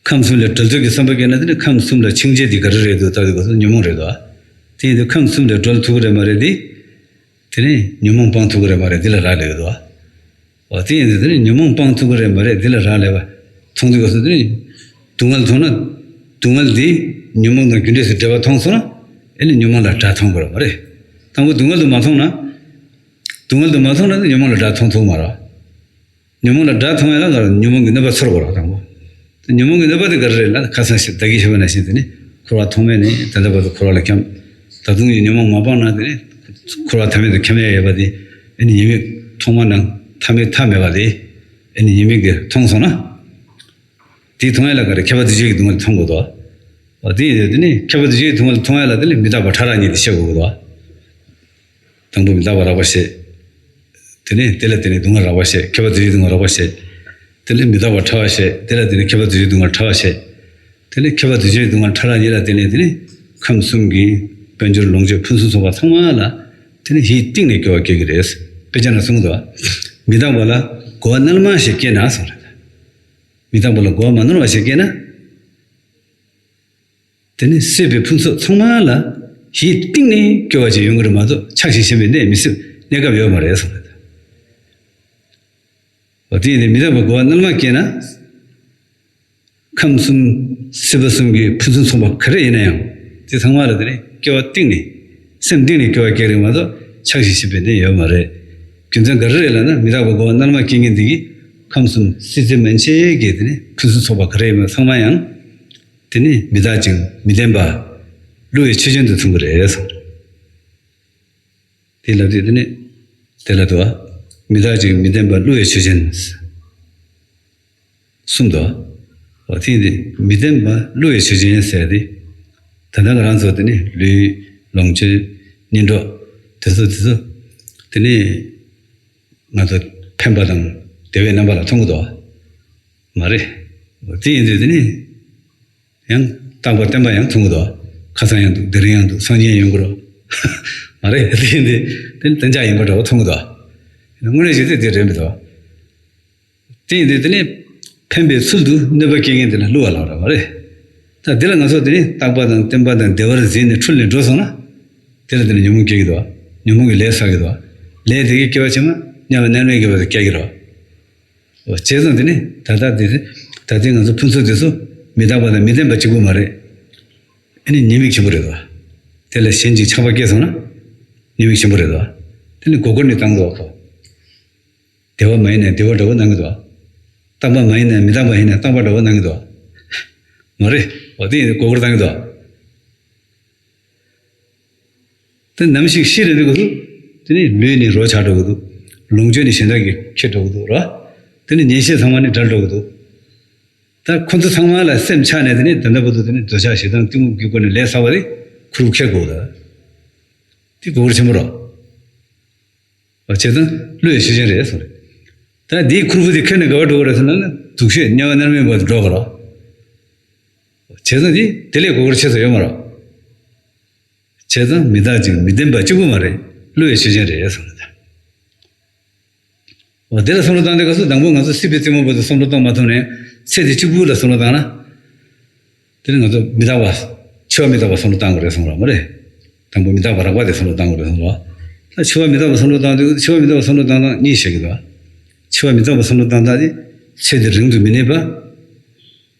ཁམས་གསུམ་ལས་གྲོལ་འདོད་ཀྱི་བསམ་པ་སྐྱེས་ན་དེ་ནི་ཁམས་གསུམ་ལ་འཆིང་བྱེད་དེ་ག་རེ་རེད་འདུག་ལྟ་དུས་སྐབས་སུ་ཉོན་མོངས་རེད་འདུག་དེ་ཡིན་དུས་ཁམས་གསུམ་ལས་གྲོལ་ཐུབ་ཀྱི་རེད་མ་རེད་དེ། དེ་ནི་ཉོན་མོངས་སྤང་ཐུབ་ཀྱི་རེད་མ་རེད་འདི་ལ་རག་ལས་ཀྱི་འདུག་འོ་དེ་ཡིན་དུས་དེ་ནི་ཉོན་མོངས་སྤང་ཐུབ་ཀྱི་རེད་མ་རེད་འདི་ལ་རག་ལས་པ་མཐོང་དུས་སྐབས་སུ། དེ་ནི་སྡུག་བསྔལ་མཐོང་ན། སྡུག་བསྔལ་དེ་ཉོན་མོངས་དང་རྒྱུ་འབྲས་སུ་འབྲེལ་བ་མཐོང་སོང་ན། ཨེ་ནི་ཉོན་མོངས་ལ་དགྲ་མཐོང་དགོས་རེད་མ་རེད། དང་པོ་སྡུག་བསྔལ་དུ་མ་མཐོང་ན། སྡུག་བསྔལ་དུ་མ་མཐོང་ན་ཉོན་མོངས་ལ་དགྲ་མཐོང་ཐུབ་མ་རེད། ཉོན་མོངས་ལ་དགྲ་མཐོང་ཡ་ལ་ཉོན་མོངས་ཀྱི་གནོད་པ་ཚོར་དགོས་རེད་དང་པོ། ཉོན་མོངས་ཀྱི་གནོད་པ་དེ་ག་རེ་རེད་ལབ་ན། ཁ་སང་ཞིག་བདག་གིས་བཤད་པ་ནང་བཞིན་དེ་ནི་འཁོར་བ་ཐོག་མེད་ནས་ད་ལྟ་བར་དུ་འཁོར་བ་ལ་འཁྱམས། ད་དུང་ཡང་ཉོན་མོངས་མ་སྤངས་ན་དེ་ནི་འཁོར་བ་མཐའ་མེད་དུ་འཁྱམས་ཡ་ཡོད་པ་དེ། ཨེ་ནི་ཉེས་དམིགས་ཐོག་མ་དང་མཐའ་མེད་མཐའ་མེད་པ་དེ། ཨེ་ནི་ཉེས་དམིགས་དེ་མཐོང་སོང་ན། དེ་མཐོང་ཡ་ལ་ག་རེ། ཁྱབ་པ་འདུ་བྱེད་ཀྱི་སྡུག་བསྔལ་མཐོང་དགོས་དོ། འོ་དེ་ཡིན་དུས་དེ་ནི་ཁྱབ་པ་འདུ་བྱེད་ཀྱི་སྡུག་བསྔལ་མཐོང་ཡ་ལ་དེ་ནི་མི་རྟག་པ་ཕྲ་རགས་གཉིས་དེ་ཤེས་དགོས་དོ། དང་པོ་མི་རྟག་པ་རགས་པ་ཤེས། དེ་ནས་དེ་ལ་བརྟེན་ནས་སྡུག་བསྔལ་རགས་པ་ཤེས། ཁྱབ་པ་འདུ་བྱེད་སྡུག་བསྔལ་རགས་པ་ཤེས། དེ་ལས་མི་རྟག་པ་ཕྲ་བ་ཤེས། དེ་ལ་བརྟེན་ནས་ཁྱབ་པ་འདུ་བྱེད་སྡུག་བསྔལ་ཕྲ་བ་ཤེས། དེ་ལས་ཁྱབ་པ་འདུ་བྱེད་སྡུག་བསྔལ་ཕྲ་རགས་གཉིས་ལ་བརྟེན་ནས་དེ་ནི་ཁམས་གསུམ་གྱི་དཔལ་འབྱོར་ལོངས་སྤྱོད་ཕུན་སུམ་ཚོགས་པ་ཚང་མ་ལ་དེ་ནི་ཡིད་གཏིང་ནས་སྐྱོ་བ་སྐྱེ་གི་རེད། དཔེ་ཆ་ནང་གསུངས་འདུག་མི་རྟག་པ་ལ་གོ་བ་རྣལ་མ་ཞིག་སྐྱེས་ན་གསུངས་རེད། མི་རྟག་པ་ལ་གོ་བ་མ་རྣལ་བ་ཞིག་སྐྱེས་ན། དེ་ནི་སྲིད་པའི་ཕུན་ཚོགས་ཚང་མ་ལ་ཡིད་གཏིང་ནས་སྐྱོ་བ་ཅིག་ཡོང་གི་རེད་མ་གཏོགས་ཆགས་ཤིང་ཞེན་པའི་གནས་མི་སྲིད། གནས་སྐབས་ཡོད་མ་རེད་གསུངས་རེད། འོ་དེ་ཡིན་དུས་མི་རྟག་པའི་གོ་བ་རྣལ་མ་སྐྱེས་ན། ཁམས་གསུམ་སྲིད་པ་གསུམ་གྱི་ཕུན་སུམ་ཚོགས་པ་ག་རེ་ཡིན་ན་ཡང་དེ་ཚང་མ་ལ་དེ་ནི་སྐྱོ་བ་གཏིང་ནས་སེམས་གཏིང་ནས་སྐྱོ་བ་སྐྱེ་རིགས་མ་གཏོགས་ཆགས་ཤིང་ཞེན་པའི་གནས་ཡོད་མ་རེད། རྒྱུ་མཚན་ག་རེ་རེད་ལབ་ན། མི་རྟག་པའི་རྒོལ་བ་རྣལ་མ་སྐྱེ་མཁན་དེ་གིས་ཁམས་གསུམ་སྲིད་རྩེ་མན་ཆད་ཀྱི་དེ་ནི་ཕུན་སུམ་ཚོགས་པ་ག་རེ་ཡིན་པ་ཚང་མ་ཡང་དེ་ནི་མི་རྟག་ཅིང་མི་བརྟན་པ་བསླུ་བའི་ཆོས་ཅན་དུ་མཚོན་གྱི་རེད་གསུངས། དེ་ལབ་དུས་དེ་ནི་དེ་ལ་དུ་བ། མི་རྟག་ཅིང་མི་བརྟན་པ་བསླུ་བའི་ཆོས་ཅན། གསུམ་དུ། འོ་དེ་ཡིན་དུས་མི་བརྟན་པ་བསླུ་བའི་ཆོས་ཅན་ཟེར་ཏེ། ད་ལྟ་ང་རང་ཚོ་དེ་ནི་ལུས་ལོངས་སྤྱོད་གཉེན་གྲོགས་དེ་ཚོ་དེ་ཚོ་དེ་ནི་ང་ཚོ་ཕན་པ་དང་བདེ་བའི་རྣམ་པ་ལ་མཐོང་གི་འདུག་མ་རེད། འོ་དེ་ཡིན་དུས་དེ་ནི་ཡང་རྟག་པ་བརྟན་པ་ཡང་མཐོང་གི་འདུག་ཁ་སང་ཡང་འདུག་དེ་རིང་ཡང་འདུག་སང་ཉིན་ཡོང་གི་རེད། མ་རེད། དེ་ཡིན་དུས་དེ་ནི་གཏན་འཇགས་ཡིན་པ་འདྲ་བོ་མཐོང་གི་འདུག་དངོས་གནས་བྱས་ཏེ་དེ་རེད་མི་འདུག་དེ་ཡིན་དུས་དེ་ནི་ཕན་པའི་ཚུལ་དུ་གནོད་པ་སྐྱེལ་མཁན་དེ་ལ་བསླུ་བ་ལབ་ར་མ་རེད། ད་དེ་ལ་ང་ཚོ་དེ་ནི་རྟག་པ་དང་བརྟན་པ་དང་བདེ་བར་འཛིན་ནས་འཁྲུལ་ནས་འགྲོ་སོང་ན། དེ་ལ་དེ་ནི་ཉོན་མོངས་སྐྱེ་གི་འདུག་ཉོན་མོངས་ཀྱི་ལས་བསགས་ཀྱི་འདུག་ལས་དེ་གི་སྐྱེ་བ་ཕྱི་མ་དམྱལ་བ་མནར་མེད་ཀྱི་བར་དུ་སྐྱེ་གི་རེད། བྱས་ཙང་དེ་ནི་ད་ལྟ་དེ་ད་ལྟའི་ང་ཚོ་ཕུན་ཚོགས་དེ་ཚོ་མི་རྟག་པ་དང་མི་བརྟན་པ་གཅིག་པུ་མ་རེད། ཨ་ནི་ཉེས་དམིགས་ཆེན་པོ་རེད་འདུག་དེ་ལ་ཞེན་ཅིང་ཆགས་པ་སྐྱེས་སོང་ན་ཉེས་དམིགས་ཆེན་པོ་རེད་འདུག་དེ་ནི་སྒོ་སྐོར་ནས་བཏང་འདུག་གོ་བདེ་བ་མ་ཡིན་ན་བདེ་བ་འདྲ་བོ་སྣང་གི་འདུག་རྟག་པ་མ་ཡིན་ན་མི་རྟག་པ་ཡིན་ན་རྟག་པ་འདྲ་བོ་སྣང་གི་འདུག་མ་རེད། འོ་དེ་ཡིན་ན་སྒོ་སྐོར་བཏང་གི་འདུག་དེ་ནམ་ཞིག་ཤི་རན་དུས་སྐབས་སུ་དེ་ནི་ལུས་ནི་རོ་ཆགས་འགྲོ་གི་འདུག་ལོངས་སྤྱོད་ནི་གཞན་དག་གིས་ཁྱེར་འགྲོ་གི་འདུག་ར། དེ་ནི་ཉེས་བཤད་ཚང་མ་ནི་བྲལ་འགྲོ་གི་འདུག་ད་ཁོ་ཚོ་ཚང་མ་ལ་སེམས་ཆགས་ནས་དེ་ནི་ད་ལྟ་བར་དུ་དེ་ནི་འདོད་ཆགས་ཞེ་སྡང་གཏི་མུག་གི་སྒོ་ནས་ལས་བསགས་པ་དེ་ཁུར་པོ་ཁྱེར་དགོས་གི་འདུག་དེ་སྒོ་སྐོར་ཆེན་པོ་རེད། བྱས་ཙང་བསླུ་བའི་ཆོས་ཅན་རེད་གསུངས་རེད། ད་འདིའི་ཁུར་པོ་དེ་ཁྱེར་ནས་ག་པར་འགྲོ་གི་རེད་ཟེར་ན་ནི་སྡུག་ཤོས་དམྱལ་བ་མནར་མེད་པར་འགྲོ་གི་རེད། བྱས་ཙང་དེ་དེ་ལས་སྒོ་སྐོར་ཆེ་ས་ཡོད་མ་རེད། བྱས་ཙང་མི་རྟག་ཅིང་མི་བརྟན་པ་གཅིག་པུ་མ་རེད། བསླུ་བའི་ཆོས་ཅན་རེད་གསུངས་རེད། འོ་དེ་ལ་བསམ་བློ་བཏང་དུས་སྐབས་སུ་དང་པོ་ང་ཚོ་སྲིད་པའི་རྩེ་མོ་བར་དུ་བསམ་བློ་གཏོང་མ་ཐུབ་ནས་ཚེ་འདི་གཅིག་པུ་ལ་བསམ་བློ་བཏང་ན། དེ་ནི་ང་ཚོ་མི་རྟག་པ། འཆི་བ་མི་རྟག་པ་བསམ་བློ་བཏང་དགོས་རེད་གསུངས་ར་མ་རེད། དང་པོ་མི་རྟག་པ་རགས་པ་དེ་བསམ་བློ་བཏང་དགོས་རེད་གསུངས་ར། ད་འཆི་བ་མི་རྟག་པ་བསམ་བློ་བཏང་དུས་འཆི་བ་མི་རྟག་པ་བསམ་བློ་བཏང་སྟངས་གཉིས་བཤད་ཀྱི་འདུག་འཆི་བ་མི་རྟག་པ་བསམ་བློ་བཏང་སྟངས་དེ་ཚེ་འདི་རིང་དུ་མི་གནས་པ།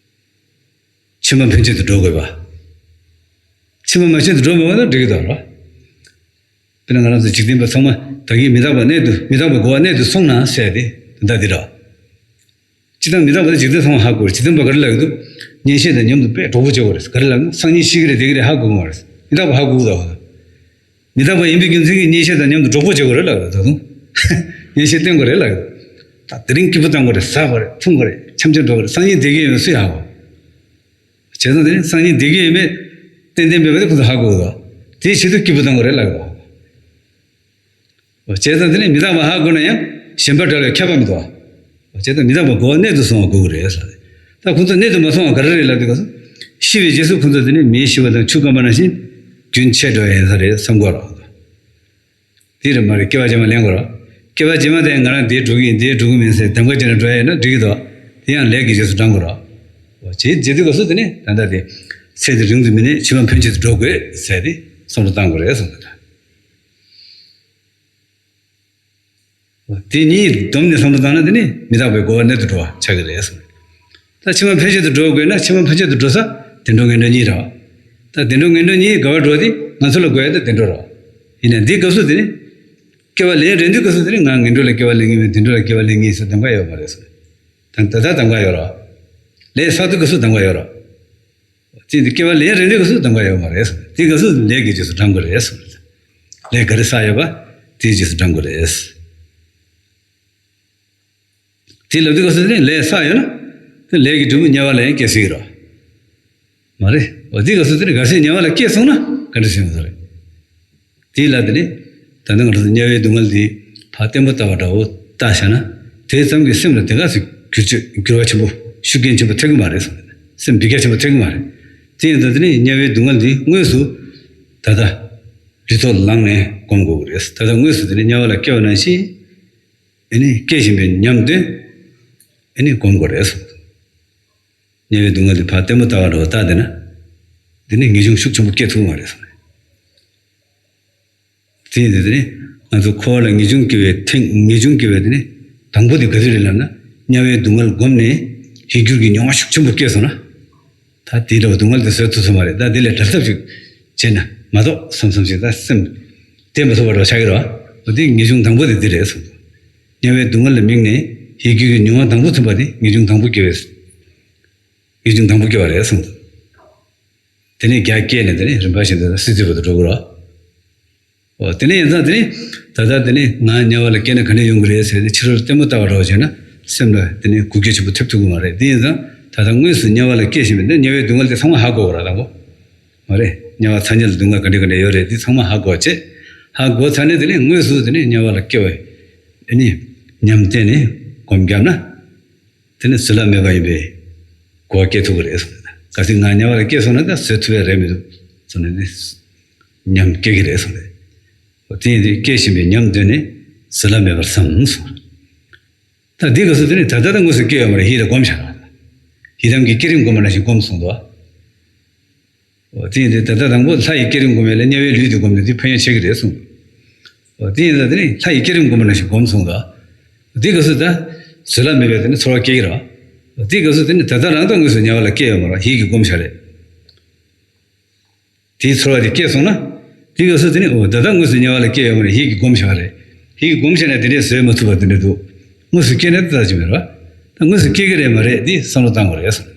ཕྱི་མ་ཕན་ཆད་དུ་འགྲོ་དགོས་པ། ཕྱི་མ་མ་ཕྱད་དུ་འགྲོ་མི་དགོས་ན་འགྲིག་གི་འདུག་ར། དཔེར་ན་ང་རང་ཚོ་འཇིག་རྟེན་པ་ཚང་མ་ད་གིན་མི་རྟག་པ་གནས་དུ་མི་རྟག་པ་རྒོལ་བ་གནས་དུ་སོང་ན་ཟེར་ཏེ་དེ་འདྲ་འདི་ར། སྤྱིར་བཏང་མི་རྟག་པ་དེ་འཇིག་རྟེན་ཚང་མ་ཧ་གོ་རེད། འཇིག་རྟེན་པ་ག་རེ་ལབ་ཀྱི་འདུག་གཉེན་བཤད་དང་མཉམ་དུ་དཔེ་གྲོགས་པོ་བྱེད་དགོས་རེད། ག་རེ་ལབ་ན་སང་ཉིན་ཤི་གི་རེད་བསྡད་ཀྱི་རེད་ཧ་གོ་གི་མ་རེད། མི་རྟག་པ་ཧ་གོ་གི་འདུག་མི་རྟག་པ་ཡིན་པའི་རྒྱུ་མཚན་གྱིས་གཉེན་བཤད་དང་མཉམ་དུ་གྲོགས་པོ་བྱེད་དགོས་རེད་ལབ་ཀྱི་འདུག་ད་དུང་གཉེན་བཤད་བསྟེན་དགོས་རེད་ལབ་ཀྱི་འདུག་ད་དེ་རིང་སྐྱིད་པོ་བཏང་དགོས་རེད། ཟ་དགོས་རེད། འཐུང་དགོས་རེད། འཆམ་འཆམ་འགྲོ་དགོས་རེད། སང་ཉིན་བསྡད་ཀྱི་ཡོད་མེད་སུས་ཧ་གོ་བྱས་ཙང་དེ་ནི་སང་ཉིན་བསྡད་ཀྱི་ཡོད་མེད་ཏན་ཏན་མེད་པ་དེ་ཁོ་ཚོ་ཧ་གོ་གི་འདུག་དེའི་ཆེད་དུ་སྐྱིད་པོ་བཏང་དགོས་རེད་ལབ་ཀྱི་འདུག་བྱས་ཙང་དེ་ནི་མི་རྟག་པ་ཧ་གོ་ན་ཡང་གཞན་པ་འདྲ་བའི་ཁྱད་པར་མི་འདུག་བྱས་ཙང་མི་རྟག་པ་རྒོལ་བ་གནས་དུ་སོང་བ་དགོས་ཀྱི་རེད་ཟེར། ད་ཁོ་ཚོ་གནས་དུ་མ་སོང་བ་ག་རེ་རེད་ལབ་དུས་སྐབས་སུ། ཤི་བའི་རྗེས་སུ་ཁོ་ཚོ་དེ་ནི་མེས་ཤི་བ་དང་ཆུ་སྐམ་པ་ནང་བཞིན་རྒྱུན་ཆད་འགྲོ་ཡ་ཡིན་ས་རེད་བསམ་གྱི་ཡོད་རེད། དེ་རེད་མ་རེད། སྐྱེ་བ་རྗེས་མ་ལེན་དགོས་རེད། སྐྱེ་བ་རྗེས་མ་དེ་ང་རང་འདིར་འགྲོ་གི་ཡིན་འདིར་འགྲོ་གི་མིན་ཟེར་གདམ་ག་བྱས་ནས་འགྲོ་ཡ་ཡིན་ན་འགྲིག་གི་འདུག་དེ་ཡང་ལས་ཀྱི་རྗེས་སུ་འབྲང་དགོས་རེད། འོ་བྱས་བྱེད་དུས་སྐབས་སུ་དེ་ནི་ད་ལྟ་དེ་ཚེ་འདི་རིང་དུ་མི་གནས། ཕྱི་མ་ཕན་ཆད་དུ་འགྲོ་དགོས་ཟེར་ཏེ་བསམ་བློ་བཏང་དགོས་རེད་གསུངས་འདུག་དེ་གཉིས་བསྡོམས་ནས་བསམ་བློ་བཏང་ན་དེ་ནི་མི་རྟག་པའི་རྒོལ་བ་གནས་དུ་འགྲོ་བ་ཆགས་ཀྱི་རེད་གསུངས། ད་ཕྱི་མ་ཕན་ཆད་དུ་འགྲོ་དགོས་ན་ཕྱི་མ་ཕན་ཆད་དུ་འགྲོ་ས་བདེ་འགྲོ་ངན་འགྲོ་གཉིས་རེད་བ། ད་བདེ་འགྲོ་ངན་འགྲོ་གཉིས་ག་པར་འགྲོ་དེ་ང་ཚོ་ལ་དགོས་ཡ་དེ་བདེ་འགྲོ་རེད་བ། ཡིན་ན་འདིའི་སྐབས་སུ་དེ་ནི་སྐྱེ་བ་ལེན་རན་དུས་སྐབས་སུ་དེ་ནི་ང་ངན་འགྲོ་ལ་སྐྱེ་བ་ལེན་གྱི་མེད་བདེ་འགྲོ་ལ་སྐྱེ་བ་ལེན་གྱི་ཡིན་ཟེར་གདམ་ག་ཡོད་མ་རེད་གསུངས། ད་ད་ལྟ་གདམ་ག་ཡོད་རེད་བ། ལས་བསགས་དུས་སྐབས་སུ་གདམ་ག་ཡོད་རེད་བ། དེ་འདི་སྐྱེ་བ་ལེན་རན་དུས་སྐབས་སུ་གདམ་ག་ཡོད་མ་རེད་གསུངས། དེ་སྐབས་སུ་ལས་ཀྱི་རྗེས་སུ་འབྲང་དགོས་རེད་གསུངས། ལས་ག་རེ་བསགས་ཡོད་པ་དེའི་རྗེས་སུ་འབྲང་དགོས་རེད། དེ་ལབ་དུས་སྐབས་སུ་དེ་ནི་ལས་བསགས་ཡོད་ན་དེ་ལས་ཀྱི་འབྲས་བུ་དམྱལ་བ་ལ་ཡང་སྐྱེ་སྲིད་ཀྱི་རེད། མ་རེད། འོ་དེའི་སྐབས་སུ་དེ་ནི་གལ་སྲིད་དམྱལ་བ་ལ་སྐྱེས་སོང་ན་ག་འདྲ་བྱེད་ཡོང་ས་རེད། དེ་ལ་དེ་ནི་ད་ལྟ་ང་རང་ཚོ་དམྱལ་བའི་སྡུག་བསྔལ་འདི་ཕར་བརྟན་པོ་ལྟ་བ་འདྲ་བོ་ལྟ་བཞག་ན་དེ་ཙམ་གྱིས་སེམས་ལ་དེ་ག་ཚོད་འགྱུར་བཅོས་འགྱུར་བ་ཆེན་པོ་ཤུགས་རྐྱེན་ཆེན་པོ་ཐེབས་ཀྱི་མ་རེད་གསུངས། སེམས་འབུད་རྒྱག་ཆེན་པོ་ཐེབས་ཀྱི་མ་རེད། དེ་ཡིན་ཙང་དེ་ནི་དམྱལ་བའི་སྡུག་བསྔལ་འདི་དངོས་སུ་ད་ལྟ་ལུས་ཐོག་ལངས་ནས་སྒོམ་དགོས་ཀྱི་རེད། ད་ལྟ་དངོས་སུ་དེ་ནི་དམྱལ་བ་ལ་སྐྱེ་བ་ནང་བཞིན། ཨེ་ནི་སྐྱེ་བཞིན་པའི་ཉམས་དེ་ཨེ་ནི་སྒོམ་དགོས་རེད་གསུངས། དམྱལ་བའི་སྡུག་བསྔལ་དེ་ཕར་ལྟད་མོ་ལྟ་བ་འདྲ་བོ་ལྟ་བསྡད་ན། འདི་ནི་ངེས་འབྱུང་ཤུགས་ཆེན་པོ་སྐྱེ་ཐུབ་མ་རེད་གསུངས། དེ་ཡིན་དུས་དེ་ནི་ང་ཚོ་འཁོར་བ་ལ་ངེས་འབྱུང་སྐྱེ་བའི་ཐེངས་ངེས་འབྱུང་སྐྱེ་བའི་དེ་ནི་དང་པོ་དེ་ག་དུས་རེད་ལབ་ན། དམྱལ་བའི་སྡུག་བསྔལ་བསྒོམས་ནས་ཡིད་འགྱུར་གྱི་མྱོང་བ་ཤུགས་ཆེན་པོ་སྐྱེས་སོང་ན། ད་དེ་འདྲ་བ་སྡུག་བསྔལ་དེ་བཟོད་ཐུབ་ས་མ་རེད། ད་དེ་ལས་བྲལ་ཐབས་ཤིག་བྱས་ན་མ་གཏོགས་བསམ་བསམ་ཞིག་ད་སེམས་བདེ་མ་ཐུབ་པ་འདྲ་བོ་ཆགས་ཀྱི་རེད་བ། འོ་དེ་ངེས་འབྱུང་དང་པོ་དེ་འདི་རེད་གསུངས། དམྱལ་བའི་སྡུག་བསྔལ་ལ་དམིགས་ནས་ཡིད་དགེ་བའི་མྱོང་བ་དང་པོ་ཐོན་པ་དེ་ངེས་འབྱུང་དང་པོ་སྐྱེ་བས། ངེས་འབྱུང་དང་པོ་སྐྱེ་བ་རེད་གསུངས་འདུག་དེ་ནས་རྒྱ་སྐྱེས་ནས་དེ་ནས་རིམ་པ་བཞིན་དུ་སྲིད་རྩེ་བར་དུ་འགྲོ་དགོས་ར། འོ་དེ་ནས་ཡིན་ཙང་དེ་ནས་ད་ལྟ་དེ་ནས་ང་དམྱལ་བ་ལ་སྐྱེས་ན་ག་འདྲ་ཡོང་གི་རེད་ཟེར་ཏེ་ཕྱི་རོལ་ལྟད་མོ་ལྟ་བ་འདྲ་བོ་བྱས་ན་སེམས་ལ་དེ་ནས་འགུལ་སྐྱོད་ཆེན་པོ་ཐེབས་ཐུབ་ཀྱི་མ་རེད། དེ་ཡིན་ཙང་ད་ལྟ་དངོས་སུ་དམྱལ་བ་ལ་སྐྱེས་བཞིན་པའི་དེ་དམྱལ་བའི་སྡུག་བསྔལ་དེ་ཚང་མ་ཧ་གོ་དགོས་ར་དང་པོ། མ་རེད། དམྱལ་བ་ཚ་དམྱལ་སྡུག་བསྔལ་ག་འདྲ་ག་འདྲ་ཡོད་རེད་དེ་ཚང་མ་ཧ་གོ་བྱས། ཧ་གོ་ཚར་ནས་དེ་ནས་དངོས་སུ་དེ་ནས་དམྱལ་བ་ལ་སྐྱེ་བའི་ཨེ་ནི་ཉམས་བསྟེན་ནས་སྒོམ་བརྒྱབ་ན། དེ་ནི་བཟོད་གླགས་མེད་པ་ཡིན་པའི་གོ་བ་སྐྱེ་ཐུབ་ཀྱི་རེད་གསུངས་ཏེ། གལ་སྲིད་ང་དམྱལ་བ་ལ་སྐྱེས་སོང་ན་ད་བཟོད་ཐུབ་ཡ་རེད་མི་འདུག་གསུངས་ནས་ནི་ཉམས་སྐྱེ་གི་རེད་གསུངས་ཏེ། དེ་ཡིན་དུས་སྐྱེ་བཞིན་པའི་ཉམས་འདོན་ནས་བཟོད་གླགས་མེད་པར་བསམ་གསུངས། ད་འདི་ག་སུ་དེ་ནི་ད་ལྟ་ད་དངོས་སུ་སྐྱེ་ཡོད་མ་རེད། ཡིད་ལ་སྒོམ་བྱ་ར། ཡི་དམ་གྱི་བསྐྱེད་རིམ་སྒོམ་པ་ནང་བཞིན་སྒོམ་གསུངས་འདུག་འོ་དེ་ཡིན་དུས་ད་ལྟ་དང་པོ་ལྷ་ཡི་བསྐྱེད་རིམ་སྒོམ་ཡས་ལ་དམྱལ་བའི་ལུས་དེ་སྒོམ་ནས་དེ་ཕན་ཡོན་ཆེ་གི་རེད་གསུངས། འོ་དེ་ཡིན་ཙང་དེ་ནི་ལྷ་ཡི་བསྐྱེད་རིམ་སྒོམ་པ་ནང་བཞིན་སྒོམ་གསུངས་འདུག་འདི་ག་སུ་ད་བཟོད་གླགས་མེད་པའི་དེ་ནི་ཚོར་བ་སྐྱེ་གི་ར། འདི་ག་སུ་དེ་ནི་ད་ལྟ་རང་ད་དངོས་སུ་དམྱལ་བ་ལ་སྐྱེ་ཡོད་མ་ར། ཡིད་ཀྱིས་སྒོམ་བྱ་རེད། དེའི་ཚོར་བ་དེ་སྐྱེས་སོང་ན། དེ་ག་སུ་དེ་ནི་འོ་ད་ལྟ་དངོས་སུ་དམྱལ་བ་ལ་སྐྱེ་ཡོད་མ་རེད། ཡིད་ཀྱིས་སྒོམ་བྱ་རེད། ཡིད་ཀྱིས་སྒོམ་བྱས་ན་དེ་འདྲས་བཟོད་མ་ཐུབ་པ་དེ་འདྲས་འདུག་དངོས་སུ་སྐྱེས་ན་ད་ལྟ་ཅི་མེད་ར། ད་དངོས་སུ་སྐྱེ་གི་རེད་མ་རེད་དེ་བསམ་བློ་བཏང་དགོས་རེད་གསུངས།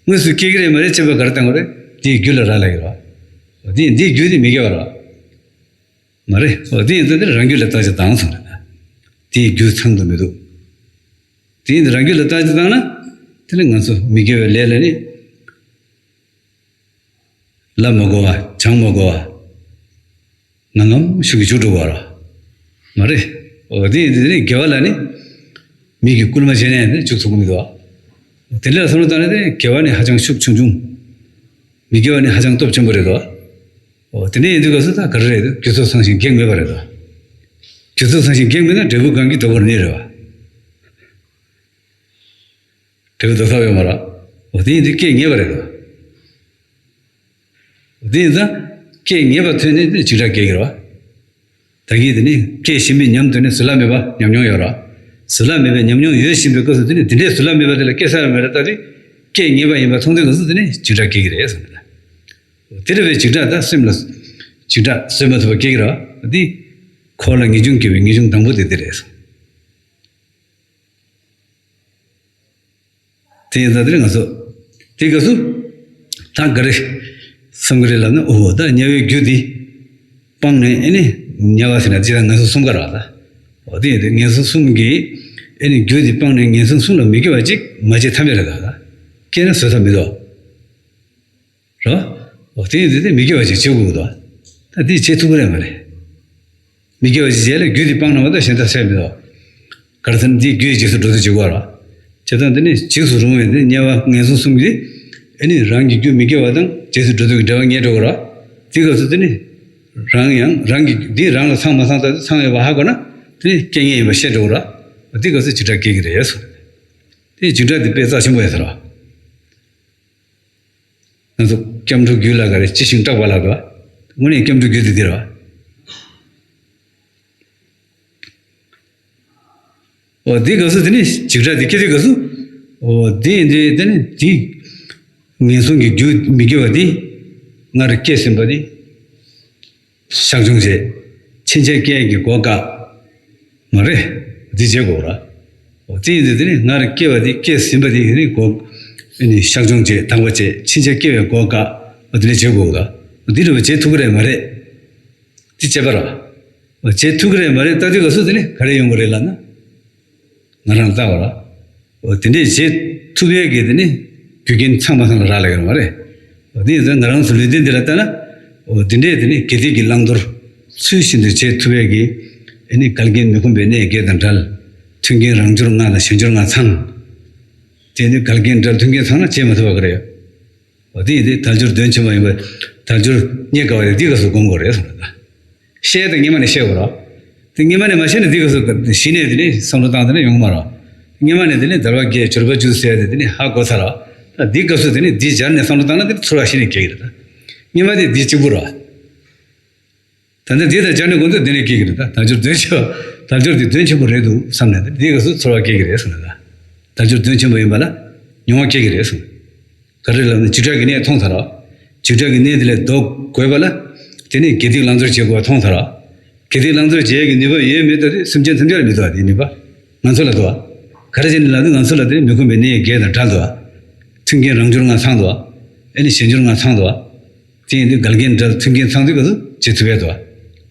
དངོས་སུ་སྐྱེ་གི་རེད་མ་རེད་དཔྱད་པ་ག་རེ་བཏང་དགོས་རེད། དེའི་རྒྱུ་ལ་རག་ལས་ཀྱི་ར། དེ་འདིའི་རྒྱུ་དེ་མི་དགེ་བ་ར། མ་རེད། འོ་དེ་ཡིན་ཙང་དེ་རང་རྒྱུད་ལ་བརྟག་དཔྱད་བཏང་གསུངས་རེད། དེའི་རྒྱུ་ཚང་དུ་མི་འདུག་དེ་ཡིན་ཙང་རང་རྒྱུད་ལ་བརྟག་དཔྱད་བཏང་ན། དེ་ནི་ང་ཚོ་མི་དགེ་བའི་ལས་ལ་ནི། ལབ་མ་དགོས་པ། སྦྱང་མ་དགོས་པ། ངང་ངམ་ཤུགས་ཀྱིས་འཇུག་འགྲོ་བ་ར། མ་རེད། འོ་དེ་ཡིན་ཙང་དེ་ནི་དགེ་བ་ལ་ནི། མིག་གིས་སྐུལ་མ་བྱས་ནས་ནི་འཇུག་ཐུབ་ཀྱི་མི་འདུག་དེ་འདྲ་བསམ་བློ་བཏང་ན་དེ་དགེ་བ་ནི་ཧ་ཅང་ཤུགས་ཆུང་ཆུང་། མི་དགེ་བ་ནི་ཧ་ཅང་སྟོབས་ཆེན་པོ་རེད་དོ། འོ་དེ་འདྲ་ཡིན་དུས་སྐབས་སུ་ད་ག་རེ་རེད། རྒྱུ་ཚོགས་ཚང་ཞིང་གེགས་མེད་པ་རེད་དོ། རྒྱུ་ཚོགས་ཚང་ཞིང་གེགས་མེད་ན་འབྲས་བུ་གང་གིས་འགྲོ་བར་ནུས་རེད་བ། འབྲས་བུ་འགྲོ་ཐབས་ཡོད་མ་རེད། འོ་དེ་ཡིན་དུས་སྐྱེ་ངེས་པ་རེད་དོ། འོ་དེ་ཡིན་ཙང་། སྐྱེ་ངེས་པ་ཐོན་ནས་འདི་འཇིགས་སྐྲག་སྐྱེ་གི་རེད་བ། ད་གིན་དེ་ནི་སྐྱེ་བཞིན་པའི་ཉམས་དོན་ནི་བཟོད་གླགས་མེད་པ་ཉམས་མྱོང་ཡོད་ར། བཟོད་གླགས་མེད་པའི་ཉམས་མྱོང་ཡོད་བཞིན་པའི་སྐབས་སུ་དེ་ནི་དེ་འདྲའི་བཟོད་གླགས་མེད་པ་དེ་ལ་སྐྱེ་ས་ཡོད་མེད་ར། ད་དེ་སྐྱེ་ངེས་པ་ཡིན་པ་མཐོང་དུས་སྐབས་སུ་དེ་ནི་འཇིགས་སྐྲག་སྐྱེ་གི་རེད་གསུངས་པ་རེད། དེ་འདྲ་བའི་འཇིགས་སྐྲག་ད་སེམས་ལ་འཇིགས་སྐྲག་བཟོད་མ་ཐུབ་པ་སྐྱེ་གི་ར། དེ་འཁོར་ལ་ངེས་འབྱུང་སྐྱེ་བའི་ངེས་འབྱུང་དང་པོ་དེ་དེ་རེད་གསུངས། དེ་ཡིན་ཙང་དེ་ང་ཚོ་དེ་སྐབས་སུ་ད་ག་རེ་བསམ་གི་རེད་ལབ་ན། འོ་ད་དམྱལ་བའི་རྒྱུ་འདི་སྤངས་ནས་ཨེ་ནི་དམྱལ་བ་ཟེར་ན་ཅི་ད་ངན་སོང་གསུམ་ག་ར་ད། འོ་དེ་ཡིན་དུས་ངན་སོང་གསུམ་གྱི་ཨེ་ནི་རྒྱུ་འདི་སྤངས་ནས་ངན་སོང་གསུམ་ལ་མི་སྐྱེ་བ་ཅིག་མ་བྱེད་ཐབས་མེད་རེད་ད། ད་སྐྱེས་ན་བཟོད་ཐབས་མི་འདུག་རོ། འོ་དེ་ཡིན་དུས་དེ་མི་དགེ་བ་ཅིག་བྱེད་དགོས་ཀྱི་འདུག་ད་དེ་བྱེད་ཐུབ་ཀྱི་རེད་མ་རེད། མི་དགེ་བ་ཅིག་བྱས་ལ་རྒྱུ་དེ་སྤངས་ན་མ་གཏོགས་གཞན་དག་སེལ་མི་འདུག་ག་རེ་ཟེར་ན་དེའི་རྒྱུ་ཡི་རྗེས་སུ་འགྲོ་ཚུལ་བྱེད་དགོས་ར། བྱས་ཙང་དེ་ནི་འཇིགས་སུ་རུང་བའི་དེ་དམྱལ་བ་ངན་སོང་གསུམ་གྱི་ཨེ་ནི་རང་གི་རྒྱུ་མི་དགེ་བ་དང་རྗེས་སུ་འགྲོ་ཚུལ་གྱི་འབྲེལ་བ་ངེས་འགྲོ་གི་ར། དེ་སྐབས་སུ་དེ་ནི་རང་ཡང་རང་གི་འདི་རང་ལ་ཚང་མ་ཚང་ཚང་ཚང་ཡོད་པ་ཧ་གོ་ན་དེ་ནི་རྐྱེན་ངན་ཡིན་པ་ཤེས་འགྲོ་གི་ར། དེ་སྐབས་སུ་འཇིགས་སྐྲག་སྐྱེ་གི་རེད་གསུངས། དེ་འཇིགས་སྐྲག་དེ་དཔེ་རྩ་ཆེན་པོ་ཡིན་ས་ར། ང་ཚོ་སྐྱབས་འགྲོ་རྒྱུད་ལ་ག་རེ་ཅི་ཞིག་སྐྲག་པ་ལ་ག་དངོས་གནས་སྐྱབས་འགྲོ་རྒྱུད་དེ་འདིར་བ། འོ་དེའི་སྐབས་སུ་དེ་ནི་འཇིགས་སྐྲག་དེ་སྐྱེ་དུས་སྐབས་སུ། འོ་དེ་ཡིན་དུས་དེ་ནི་དེ་ངན་སོང་གི་རྒྱུ་མི་དགེ་བ་དེ་སྔར་སྐྱེས་ཟིན་པ་དེ། བཤགས་སྦྱོང་བྱས། ཕྱིན་ཆད་སྐྱེ་ཡས་ཀྱི་སྒོ་བཀག་མ་རེད། འདི་བྱེད་དགོས་ར། འོ་དེ་ཡིན་དུས་དེ་ནི་སྔར་སྐྱེ་བ་དེ་སྐྱེས་ཟིན་པ་དེ་ཡིན་ནི་སྒོ་ཨེ་ནི་བཤགས་སྦྱོང་བྱས་དག་པ་བྱས་ཕྱིན་ཆད་སྐྱེ་བའི་སྒོ་བཀག་འོ་དེ་འདྲ་བྱེད་དགོས་ར། འོ་འདི་འདྲ་བ་བྱེད་ཐུབ་ཀྱི་རེད་མ་རེད། འདི་བྱེད་པ་ར། འོ་བྱེད་ཐུབ་ཀྱི་རེད་མ་རེད་ལྟ་དུས་སྐབས་སུ་དེ་ནི་ག་རེ་ཡོང་གི་རེད་ལབ་ན། ང་རང་ལྟ་བ་ར། འོ་དེ་འདྲས་བྱེད་ཐུབ་ཡས་ཀྱི་དེ་ནི་རྒྱུ་རྐྱེན་ཚང་མ་ཚང་ལ་རག་ལས་ཀྱི་མ་རེད། འོ་དེ་ཡིན་ཙང་ང་རང་ཚོ་ལུས་རྟེན་འདི་ལ་ལྟ་ན། འོ་དེ་འདྲས་དེ་ནི་དགེ་སྡིག་གི་བླང་དོར་ཚུལ་བཞིན་དུ་བྱེད་ཐུབ་ཡས་ཀྱི་ཨེ་ནི་འགལ་རྐྱེན་མི་ཁོམ་པའི་གནས་བརྒྱད་དང་བྲལ། མཐུན་རྐྱེན་རང་འབྱོར་ལྔ་དང་གཞན་འབྱོར་ལྔ་ཚང་། དེ་ནི་འགལ་རྐྱེན་བྲལ་མཐུན་རྐྱེན་ཚང་ན་བྱེད་མ་ཐུབ་པ་ག་རེ་ཡོད། འོ་དེ་ཡིན་དུས་དལ་འབྱོར་དོན་ཆེན་པོ་ཡིན་པ། དལ་འབྱོར་རྙེད་དཀའ་བ་དེ་འདི་སྐབས་སུ་སྒོམ་དགོས་རེད་གསུངས་པ་དང་། ཤེས་དང་སྔོན་མ་ནས་ཤེས་དགོས་རེད། དེ་སྔོན་མ་ནས་མ་ཤེས་ན་འདི་སྐབས་སུ་གཞི་ནས་དེ་ནས་བསམ་བློ་བཏང་དེ་ནས་ཡོང་གི་མ་རེད། སྔོན་མ་ནས་དེ་ནས་དལ་བ་བརྒྱད་འབྱོར་པ་བཅུ་ཟེར་ཏེ་དེ་ནས་ཧ་གོ་ཚར་རེད། ད་འདི་སྐབས་སུ་དེ་ནས་འདི་སྦྱར་ནས་བསམ་བློ་བཏང་ན་དེ་ཚོར་བ་གཞི་ནས་སྐྱེ་གི་རེད་ད། སྔོན་མ་དེ་འདི་གཅིག་པུ་རེད། ད་ལྟ་འདི་དང་སྦྱར་ནས་དགོངས་དོན་འདི་ནས་སྐྱེ་གི་རེད་ད། དལ་འབྱོར་དོན་ཆེ་བ། དལ་འབྱོར་འདི་དོན་ཆེན་པོ་རེད་འདུག་བསམ་ནས་འདི་སྐབས་སུ་ཚོར་བ་སྐྱེ་གི་རེད་གསུངས་ནས་ད། དལ་འབྱོར་དོན་ཆེན་པོ་ཡིན་པ་ལ་མྱོང་བ་སྐྱེ་གི་རེད་གསུངས། ག་རེ་ལབ་ན་འཇིགས་སྐྲག་གི་གནས་མཐོང་ཚར་ར། འཇིགས་སྐྲག་གི་གནས་འདི་ལས་ལྡོག་དགོས་པ་ལ་དེ་ནས་དགེ་སྡིག་བླང་དོར་བྱེད་དགོས་པ་མཐོང་ཚར་ར། དགེ་སྡིག་བླང་དོར་བྱེད་ཡས་ཀྱི་ནུས་པ་ཡོད་མེད་ལྟ་དུས་སེམས་ཅན་ཐམས་ཅད་ལ་མི་ལྡོག་པ་དེའི་ནུས་པ། ང་ཚོ་ལ་འདུག་བ། ག་རེ་བྱས་ནས་ལབ་དུས་ང་ཚོ་ལ་དེ་མི་ཁོམ་པའི་གནས་བརྒྱད་དང་བྲལ་འདུག་བ། མཐུན་རྐྱེན་རང་འབྱོར་ལྔ་ཚང་འདུག་བ། ཨེ་ནི་གཞན་འབྱོར་ལྔ་ཚང་འདུག་བ། དེ་ཡིན་དུས་འགལ་རྐྱེན་བྲལ་མཐུན་རྐྱེན་ཚང་དུས་སྐབས་སུ་བྱེད་ཐུབ་ཡ་འདུག་བ།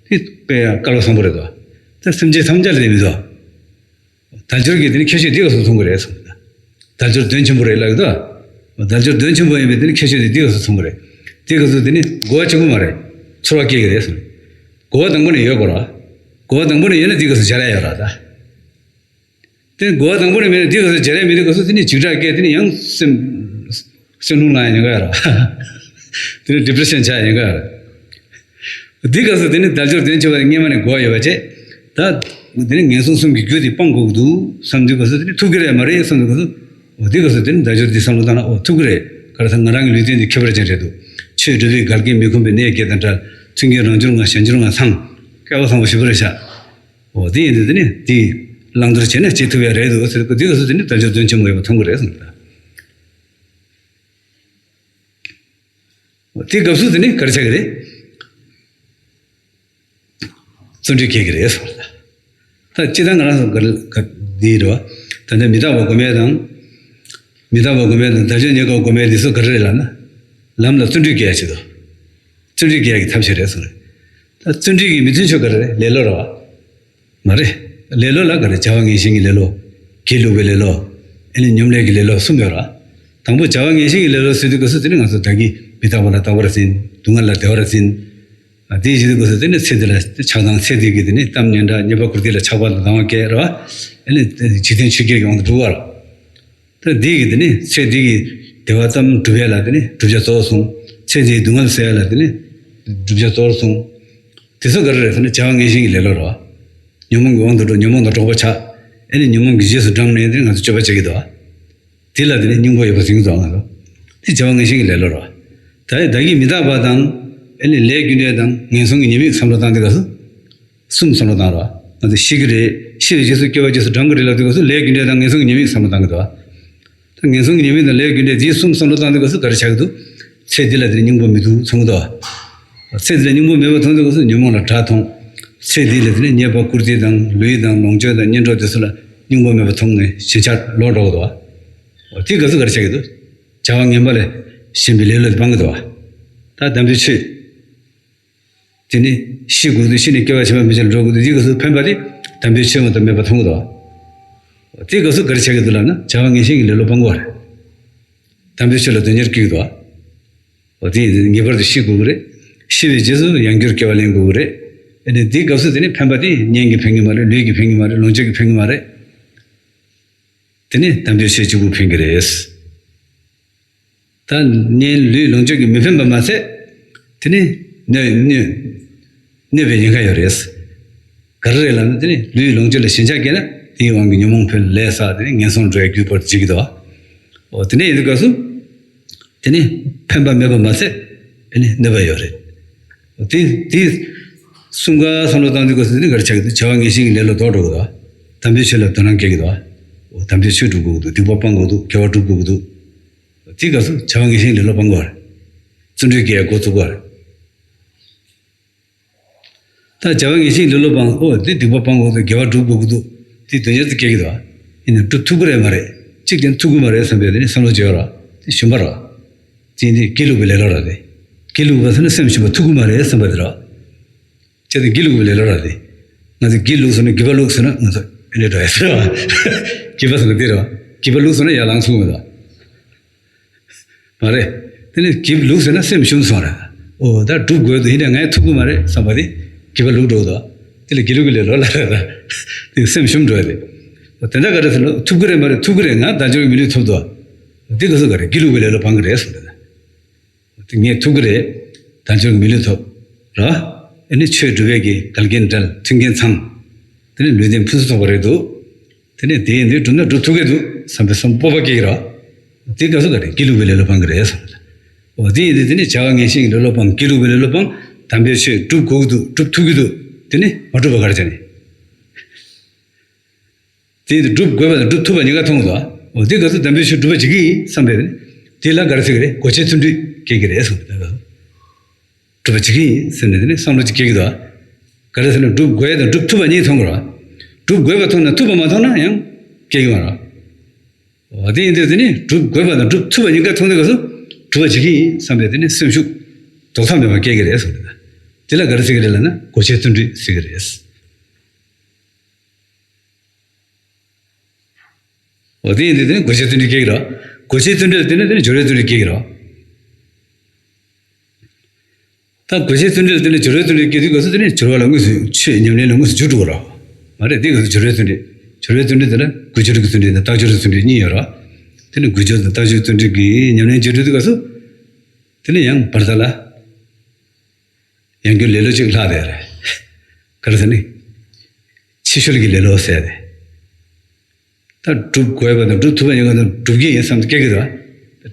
དེ་དཔེ་ཡང་སྐལ་བ་བཟང་པོ་རེད་འདུག་བ། ད་སེམས་ཅན་ཐམས་ཅད་ལ་དེ་མི་འདུག་བ། དལ་འབྱོར་གྱི་དེ་ནི་ཁྱད་ཆོས་དེ་སྐབས་སུ་མཐོང་གི་རེད་གསུངས། དལ་འབྱོར་དོན་ཆེན་པོ་རེད་ལབ་ཀྱི་འདུག་བ། དལ་འབྱོར་དོན་ཆེན་པོ་ཡིན་པའི་དེ་ནི་ཁྱད་ཆོས་དེ་དེ་སྐབས་སུ་མཐོང་གི་རེད། དེ་སྐབས་སུ་དེ་ནི་གོ་བ་གཅིག་པུ་མ་རེད། ཚོར་བ་སྐྱེ་གི་རེད་གསུངས། གོ་བ་དང་པོ་ནས་ཡོད་དགོས་ར། གོ་བ་དང་པོ་ནས་ཡོད་ན་དེ་སྐབས་སུ་སྦྱར་ཡ་ཡོད་ར་ད། དེ་གོ་བ་དང་པོ་ནས་མེད་ན་དེ་སྐབས་སུ་སྦྱར་ཡ་མེད། དེ་སྐབས་སུ་དེ་ནི་འཇིགས་སྐྲག་སྐྱེ། དེ་ནི་ཡང་སེམས་སེམས་ལྷུང་ལངས་ཡ་ཉེན་ཁ་ཡོད་ར། དེ་ནི་ཌི་པི་རེ་ཤན་ཆགས་ཡ་ཉེན་ཁ་ཡོད་ར། འདི་སྐབས་སུ་དེ་ནི་དལ་འབྱོར་དོན་ཆེ་བ་སྔོན་མ་ནས་གོ་ཡོད་པ་བྱས། ད་དེ་ནི་ངན་སོང་གསུམ་གྱི་རྒྱུ་དེ་སྤང་དགོས་ཀྱི་འདུག་བསམ་དུས་སྐབས་སུ་དེ་ནི་ཐུབ་ཀྱི་རེད་མ་རེད་བསམ་དུས་སྐབས་སུ། འོ་དེ་སྐབས་སུ་དེ་ནི་དལ་འབྱོར་འདི་བསམ་བློ་བཏང་ན་འོ་ཐུབ་ཀྱི་རེད། ག་རེ་ཟེར་ང་རང་གི་ལུས་རྟེན་འདི་ཁྱད་པར་ཅན་རེད་འདུག་ཆོས་སྒྲུབ་པའི་འགལ་རྐྱེན་མི་ཁོམ་པའི་གནས་བརྒྱད་དང་བྲལ། མཐུན་རྐྱེན་རང་འབྱོར་ལྔ་གཞན་འབྱོར་ལྔ་ཚང་། སྐལ་བ་བཟང་པོ་ཞེ་པོ་རེད་ཤག་འོ་དེ་ཡིན་དུས་དེ་ནི་དེ་བླང་དོར་བྱས་ན་བྱེད་ཐུབ་ཡ་རེད་འདུག་ཟེར་དུས་དེ་སྐབས་སུ་དེ་ནི་དལ་འབྱོར་དོན་ཆེན་པོ་ཡོད་པ་མཐོང་གི་རེད་གསུངས། དེ་སྐབས་སུ་དེ་ནི་ག་རེ་ཆགས་ཀྱི་རེད། བརྩོན་འགྲུས་སྐྱེ་གི་རེད་གསུངས། ད་སྤྱིར་བཏང་ང་རང་ཚོ་ག་ག་འདི་རེད་བ། ད་ལྟ་མི་རྟག་པ་སྒོམ་ཡས་དང་། མི་རྟག་པ་སྒོམ་ཡས་དང་དལ་འབྱོར་རྙེད་དཀའ་སྒོམ་ཡས་འདི་ཚོ་ག་རེ་རེད་ལབ་ན། ལམ་ལ་བརྩོན་འགྲུས་སྐྱེ་ཡ་ཆེད་དུ། བརྩོན་འགྲུས་སྐྱེ་ཡ་གི་ཐབས་ཤེས་རེད་གསུངས་རེད། ད་བརྩོན་འགྲུས་ཀྱི་མི་མཐུན་ཕྱོགས་ག་རེ་རེད། ལེ་ལོ་རེད་བ། མ་རེད། ལེ་ལོ་ལ་ག་རེ་བྱ་བ་ངན་ཞེན་གྱི་ལེ་ལོ། སྒྱིད་ལུག་པའི་ལེ་ལོ། ཨེ་ནི་སྙོམ་ལས་ཀྱི་ལེ་ལོ་གསུམ་ཡོད་ར། དང་པོ་བྱ་བ་ངན་ཞེན་གྱི་ལེ་ལོ་ཟེར་དུས་སྐབས་སུ་དེ་ནི་ང་ཚོ་བདག་གིས་མི་རྟག་པ་ལ་རྟག་པར་འཛིན། སྡུག་བསྔལ་ལ་བདེ་བར་འཛིན། ཨ་དེའི་གཞི་དུས་སྐབས་སུ་དེ་ནི་ཚེ་འདི་ལ་ཆགས་སྡང་ཚེ་འདི་གི་དེ་ནི་གཏམ་སྙན་གྲགས་རྙེད་པ་བཀུར་སྟི་ལ་ཆགས་པ་དང་སྡང་བ་སྐྱེ་ར། ཨེ་ནི་འཇིག་རྟེན་ཆོས་བརྒྱད་ཀྱི་དབང་དུ་འགྲོ་བ་ར། ད་འདི་གི་དེ་ནི་ཚེ་འདི་གི་བདེ་བ་ཙམ་སྒྲུབ་ཡ་ལ་དེ་ནི་བསྒྲུབ་བྱ་གཙོ་བོར་བཟུང་། ཚེ་འདིའི་སྡུག་བསྔལ་སེལ་ཡ་ལ་དེ་ནི་བསྒྲུབ་བྱ་གཙོ་བོར་བཟུང་། དེ་ཚོ་ག་རེ་རེད་ཟེར་ན་བྱ་བ་ངན་ཞེན་གྱི་ལེ་ལོ་རེད་བ། ཉོན་མོངས་ཀྱི་དབང་དུ་འགྲོ། ཉོན་མོངས་དང་འགྲོགས་པ་ཆགས། ཨེ་ནི་ཉོན་མོངས་ཀྱི་རྗེས་སུ་འབྲངས་ནས་དེ་ནི་ང་ཚོ་སྤྱོད་པ་བྱེད་ཀྱི་འདུག་བ། དེ་ལ་དེ་ནི་སྙིང་པོ་ཡོད་པ་ཟེར་གྱི་འདུག་ང་ཚོ། དེ་བྱ་བ་ངན་ཞེན་གྱི་ལེ་ལོ་རེད་བ། ད་བདག་གིས་མི་རྟག་པ་དང་། ཨེ་ནི་ལས་རྒྱུ་འབྲས་དང་ངན་སོང་གི་ཉེས་དམིགས་བསམ་བློ་བཏང་དུས་སྐབས་སུ། གསུམ་བསམ་བློ་བཏང་རོགས། ང་ཚོ་ཤི་གི་རེད། ཤི་བའི་རྗེས་སུ་སྐྱེ་བ་རྗེས་སུ་འབྲང་གི་རེད་ལབ་དུས་སྐབས་སུ་ལས་རྒྱུ་འབྲས་དང་ངན་སོང་གི་ཉེས་དམིགས་བསམ་བློ་བཏང་གི་འདུག་བ། ད་ངན་སོང་གི་ཉེས་དམིགས་དང་ལས་རྒྱུ་འབྲས་འདིའི་གསུམ་བསམ་བློ་བཏང་དུས་སྐབས་སུ་ག་རེ་ཆགས་ཀྱི་འདུག་ཚེ་འདི་ལ་དེ་ནི་སྙིང་པོ་མི་འདུག་མཚོན་གྱི་འདུག་བ། ཚེ་འདི་ལ་སྙིང་པོ་མེད་པ་མཐོང་དུས་སྐབས་སུ་ཉོན་མོངས་ལ་དགྲ་མཐོང་། ཚེ་འདི་ལ་དེ་ནི་རྙེད་པ་བཀུར་སྟི་དང་ལུས་དང་ལོངས་སྤྱོད་དང་གཉེན་གྲོགས་དེ་ཚོ་ལ་སྙིང་པོ་མེད་པ་མཐོང་ནས་ཞེན་ཆགས་ལོག་འགྲོ་གི་འདུག་བ། དེའི་སྐབས་སུ་ག་རེ་ཆགས་ཀྱི་འདུག་བྱ་བ་ངན་པ་ལས་ཞེན་པའི་ལེ་ལོ་དེ་སྤང་གི་འདུག་བ། ད་དམ་པའི་ཆོས། དེ་ནི་ཤི་དགོས་དུས་ཤི་ནས་སྐྱེ་བ་ཕྱི་མ་མི་ཆེན་འགྲོ་དགོས་དུས་དེའི་སྐབས་སུ་ཕན་པ་དེ་དམ་པའི་ཆོས་མ་གཏོགས་མེད་པ་མཐོང་གི་འདུག་དེའི་སྐབས་སུ་ག་རེ་བྱ་གི་འདུག་ལབ་ན་བྱ་བ་ངན་ཞེན་གྱི་ལེ་ལོ་སྤང་དགོས་པ་རེད། དམ་པའི་ཆོས་ལ་དོན་གཉེར་སྐྱེ་གི་འདུག་འོ་དེ་ངེས་པར་དུ་ཤི་དགོས་ཀྱི་རེད། ཤི་བའི་རྗེས་སུ་ཡང་བསྐྱར་སྐྱེ་བ་ལེན་དགོས་ཀྱི་རེད། ཨ་ནི་དེའི་སྐབས་སུ་དེ་ནི་ཕན་པ་དེ་གཉེན་གྱིས་ཕན་གྱི་མ་རེད། ལུས་ཀྱིས་ཕན་གྱི་མ་རེད། ལོངས་སྤྱོད་ཀྱིས་ཕན་གྱི་མ་རེད། དེ་ནི་དམ་པའི་ཆོས་གཅིག་པུ་ཕན་གྱི་རེད། ད་གཉེན་ལུས་ལོངས་སྤྱོད་ཀྱིས་མི་ཕན་པ་མ་ཚད། དེ་ནི་གནོད་གནོད་གནོད་པའི་ཉེན་ཁ་ཡོད་རེད། ག་རེ་རེད་ལབ་ན་དེ་ནི་ལུས་ལོངས་སྤྱོད་ལ་ཞེན་ཆགས་སྐྱེས་ན་དེའི་དབང་གིས་ཉོན་མོངས་འཕེལ་ལས་བསགས་དེ་ནི་ངན་སོང་འགྲོ་བའི་རྒྱུ་བར་འཇིག་གི་འདུག་འོ་དེ་ནས་ཡིན་དུས་སྐབས་སུ། དེ་ནི་ཕན་པ་མེད་པ་མ་ཚད་དེ་ནི་གནོད་པ་ཡོད་རེད། འོ་དེ་དེ་གསུམ་ཀ་བསམ་བློ་བཏང་དུས་སྐབས་སུ་དེ་ནི་ག་རེ་ཆགས་ཀྱི་འདུག་བྱ་བ་ངན་ཞེན་གྱི་ལེ་ལོ་ལྡོག་འགྲོ་གི་འདུག་དམ་པའི་ཆོས་ལ་དོ་སྣང་སྐྱེ་གི་འདུག་འོ་དམ་པའི་ཆོས་སྒྲུབ་དགོས་ཀྱི་འདུག་སྡིག་པ་སྤང་དགོས་འདུག་དགེ་བ་སྒྲུབ་དགོས་ཀྱི་འདུག་དེའི་སྐབས་སུ་བྱ་བ་ངན་ཞེན་ལེ་ལོ་སྤང་དགོས་པ་རེད། བརྩོན་འགྲུས་སྐྱེ་ཡ་འགོ་བཙུགས་པ་རེད། ད་བྱ་བ་ངན་ཞེན་ལེ་ལོ་སྤང་། ཨོ་དེ་སྡིག་པ་སྤང་དགོས་འདུག་དགེ་བ་སྒྲུབ་དགོས་ཀྱི་འདུག་དེ་དོན་གཉེར་དུ་སྐྱེ་གི་འདུག་ཡིན་ནའང་སྒྲུབ་ཐུབ་ཀྱི་རེད་མ་རེད། གཅིག་ཀྱང་ཐུབ་ཀྱི་མ་རེད་བསམ་པའི་དེ་ནི་བསམ་བློ་བྱེད་ཡོད་ར། དེ་ཞུམ་པ་ར། དེ་ནི་སྒྱིད་ལུག་པའི་ལེ་ལོ་ར་དེ། སྒྱིད་ལུག་པ་ཟེར་ན་སེམས་ཞུམ་པ་ཐུབ་ཀྱི་མ་རེད་བསམ་པ་དེ་ར། ཅེས་དེ་སྒྱིད་ལུག་པའི་ལེ་ལོ་ར་དེ། ང་ཚོ་སྒྱིད་ལུག་ཟེར་ན་སྒྱིད་པ་ལུག་ཟེར་ན་ང་ཚོ་ཨེ་ནས་འགྲོ་ཡ་ཟེར་བ། སྒྱིད་པ་ཟེར་ན་དེ་ར། སྒྱིད་པ་ལུག་ཟེར་ན་ཡར་ལངས་ཚུགས་མེད་དོ། མ་རེད། དེ་ནི་སྒྱིད་ལུག་ཟེར་ན་སེམས་ཞུམ་སོང་རེད། ཨོ་ད་སྒྲུབ་དགོས་འདུག་ཡིན་ནའང་ངས་ཐུབ་ཀྱི་མ་རེད་བསམ་པ་དེ་སྒྱིད་པ་ལུག་འགྲོ་འདུག་དེ་ལ་སྒྱིད་ལུག་གི་ལེ་ལོ་ལབ་རེད་ད། དེ་སེམས་ཞུམ་འགྲོ་ཡ་རེད། ཨོ་དེ་འདྲ་ག་རེ་ཟེར་ན་ཐུབ་ཀྱི་རེད་མ་རེད། ཐུབ་ཀྱི་རེད། ང་དལ་འབྱོར་གྱི་མི་ལུས་ཐོབ་འདུག་དེ་ག་སུ་ག་རེད། སྒྱིད་ལུག་གི་ལེ་ལོ་སྤང་གི་རེད་གསུངས་རེད་ད། དེ་ངས་ཐུབ་ཀྱི་རེད། དལ་འབྱོར་གྱི་མི་ལུས་ཐོབ་ར། ཨེ་ནི་ཆོས་སྒྲུབ་པའི་གི་འགལ་རྐྱེན་བྲལ། མཐུན་རྐྱེན་ཚང་། དེ་ནི་ལུས་རྟེན་ཕུན་སུམ་ཚོགས་པ་རེད་འདུག་དེ་ནས་དེ་ཡིན་དུས་སྒྲུབ་ན་སྒྲུབ་ཐུབ་ཀྱི་འདུག་བསམ་པའི་བསམ་སྤོབས་པ་སྐྱེ་གི་ར། དེ་སྐབས་སུ་ག་རེ་སྒྱིད་ལུག་པའི་ལེ་ལོ་སྤང་གི་རེད་བསམ། འོ་དེ་ཡིན་དུས་དེ་ནི་བྱ་བ་ངན་ཞེན་གྱི་ལེ་ལོ་སྤང་། སྒྱིད་ལུག་པའི་ལེ་ལོ་སྤང་། དམ་པའི་ཆོས་སྒྲུབ་དགོས་ཀྱི་འདུག་སྒྲུབ་ཐུབ་ཀྱི་འདུག་དེ་ནི་མ་སྒྲུབ་པ་ག་རེ་བྱས་ནས། དེ་ཡིན་དུས་སྒྲུབ་དགོས་པ་དང་སྒྲུབ་ཐུབ་པ་གཉིས་ཀ་མཐོང་གི་འདུག་འོ་དེ་སྐབས་སུ་དམ་པའི་ཆོས་སྒྲུབ་པ་བྱེད་ཀྱི་ཡིན་བསམ་པས་དེ་ལ་ག་རེ་ཟེར་གི་རེད། གོ་ཆའི་བརྩོན་འགྲུས་སྐྱེ་གི་རེད་གསུངས་པ་དེ་ལ། སྒྲུབ་པ་བྱེད་ཀྱི་ཡིན་ཟེར་ནས་དེ་ནི་བསམ་བློ་ཅིག་སྐྱེ་གི་འདུག་ག་རེ་ཟེར་ན་སྒྲུབ་དགོས་ཡ་དང་སྒྲུབ་ཐུབ་པ་གཉིས་མཐོང་གི་རེད། སྒྲུབ་དགོས་པ་མཐོང་ན་ཐུབ་པ་མ་མཐོང་ན་ཡང་སྐྱེ་གི་མ་རེད། འོ་དེ་ཡིན་དུས་དེ་ནི་སྒྲུབ་དགོས་པ་དང་སྒྲུབ་ཐུབ་པ་གཉིས་ཀ་མཐོང་དུས་སྐབས་སུ་སྒྲུབ་པ་བྱེད་ཀྱི་ཡིན་བསམ་པའི་དེ་ནི་སེམས་ཤུགས་ལྡོག་ཐབས་མེད་པ་སྐྱེ་གི་རེད་གསུངས་རེད། དེ་ལ་ག་རེ་ཟེར་གི་རེད་ལབ་ན་དགོས་ཆེད་བརྩོན་འགྲུས་ཟེར་གི་རེད། འོ་དེ་ཡིན་དུས་དེ་ནི་དགོས་ཆེད་བརྩོན་འགྲུས་སྐྱེ་གི་རེད། དགོས་ཆེད་བརྩོན་འགྲུས་ལ་བརྟེན་ནས་དེ་ནི་སྦྱོར་བའི་བརྩོན་འགྲུས་སྐྱེ་གི་རེད། ད་དགོས་ཆེད་བརྩོན་འགྲུས་ལ་བརྟེན་ནས་སྦྱོར་བའི་བརྩོན་འགྲུས་སྐྱེ་དུས་སྐབས་སུ་དེ་ནི་སྦྱོར་བ་ལ་དངོས་སུ་ཆོས་ཉམས་ལེན་ལ་དངོས་སུ་འཇུག་འགྲོ་གི་རེད། མ་རེད། དེ་སྐབས་སུ་སྦྱོར་བའི་བརྩོན་འགྲུས། སྦྱོར་བའི་བརྩོན་འགྲུས་དེ་ལ་དགོས་སྦྱོར་གྱི་བརྩོན་འགྲུས་དང་རྟགས་སྦྱོར་གྱི་བརྩོན་འགྲུས་གཉིས་ཡོད་རེད། དེ་ནི་དགོས་སྦྱོར་དང་རྟགས་སྦྱོར་བརྩོན་འགྲུས་ཀྱི་ཉམས་ལེན་བྱེད་འགྲོ་དུས་སྐབས་སུ་དེ་ནི་ཡང་བར་དག་ལ་ཡང་བསྐྱར་ལེ་ལོ་གཅིག་ལྷག་བསྡད་རེད། ག་རེ་ཟེར་ནི། ཕྱི་བཤོལ་གྱི་ལེ་ལོ་ཟེར་ཏེ། ད་སྒྲུབ་དགོས་པ་དང་སྒྲུབ་ཐུབ་པ་ཡིན་པ་དང་སྒྲུབ་ཀྱི་ཡིན་བསམ་སྟེ་སྐྱེ་གི་འདུག་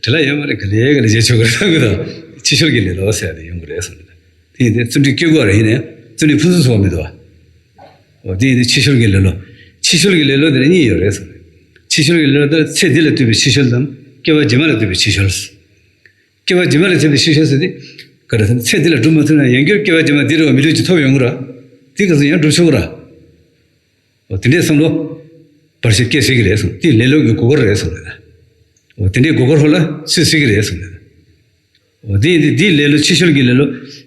དེ་ལ་ཡོད་མ་རེད། ག་ལེ་ག་ལེ་བྱེད་ཆོག་གི་རེད་བསམ་གི་འདུག་ཕྱི་བཤོལ་གྱི་ལེ་ལོ་ཟེར་ཏེ་ཡོང་གི་རེད་བསམ་གི་འདུག་དེ་ཡིན་དུས་བརྩོན་འགྲུས་སྐྱེ་དགོས་རེད། ཡིན་ནའི་བརྩོན་འགྲུས་ཕུན་སུམ་ཚོགས་མི་འདུག་འོ་དེ་ཡིན་དུས་ཕྱི་བཤོལ་གྱི་ལེ་ལོ། ཕྱི་བཤོལ་གྱི་ལེ་ལོ་དེ་ལ་གཉིས་ཡོད་རེད་བསམ་གི། ཕྱི་བཤོལ་གྱི་ལེ་ལོ་དེ་ཚེ་འདི་ལ་ལྟོས་པའི་ཕྱི་བཤོལ་དང་སྐྱེ་བ་རྗེས་མ་ལ་ལྟོས་པའི་ཕྱི་བཤོལ། སྐྱེ་བ་རྗེས་མ་ལ་ལྟོས་པའི་ཕྱི་བཤོལ་ཟེར་དུས། ག་རེ་ཟེར་ན་ཚེ་འདི་ལ་སྒྲུབ་མ་ཐུབ་ན་ཡང་བསྐྱར་སྐྱེ་བ་རྗེས་མ་འདི་རེད་བ། མི་ལུས་ཅིག་ཐོབ་ཡོང་གི་རེད། དེ་ག་ཚོད་ཡང་སྒྲུབ་ཆོག་གི་རེད། འོ་དེ་འདྲའི་བསམ་བློ་བར་ཆད་སྐྱེ་སྲིད་ཀྱི་རེད་གསུངས། དེ་ལེ་ལོ་གི་སྒོ་འཁོར་རེད་གསུངས་རེད། འོ་དེ་འདྲའི་སྒོ་འཁོར་ཧོ་ལ་ཚུད་སྲིད་ཀྱི་རེད་གསུངས་རེད། འོ་དེ་ཡིན་དུས་དེའི་ལེ་ལོ་ཕྱི་བཤོལ་གྱི་ལེ་ལོ།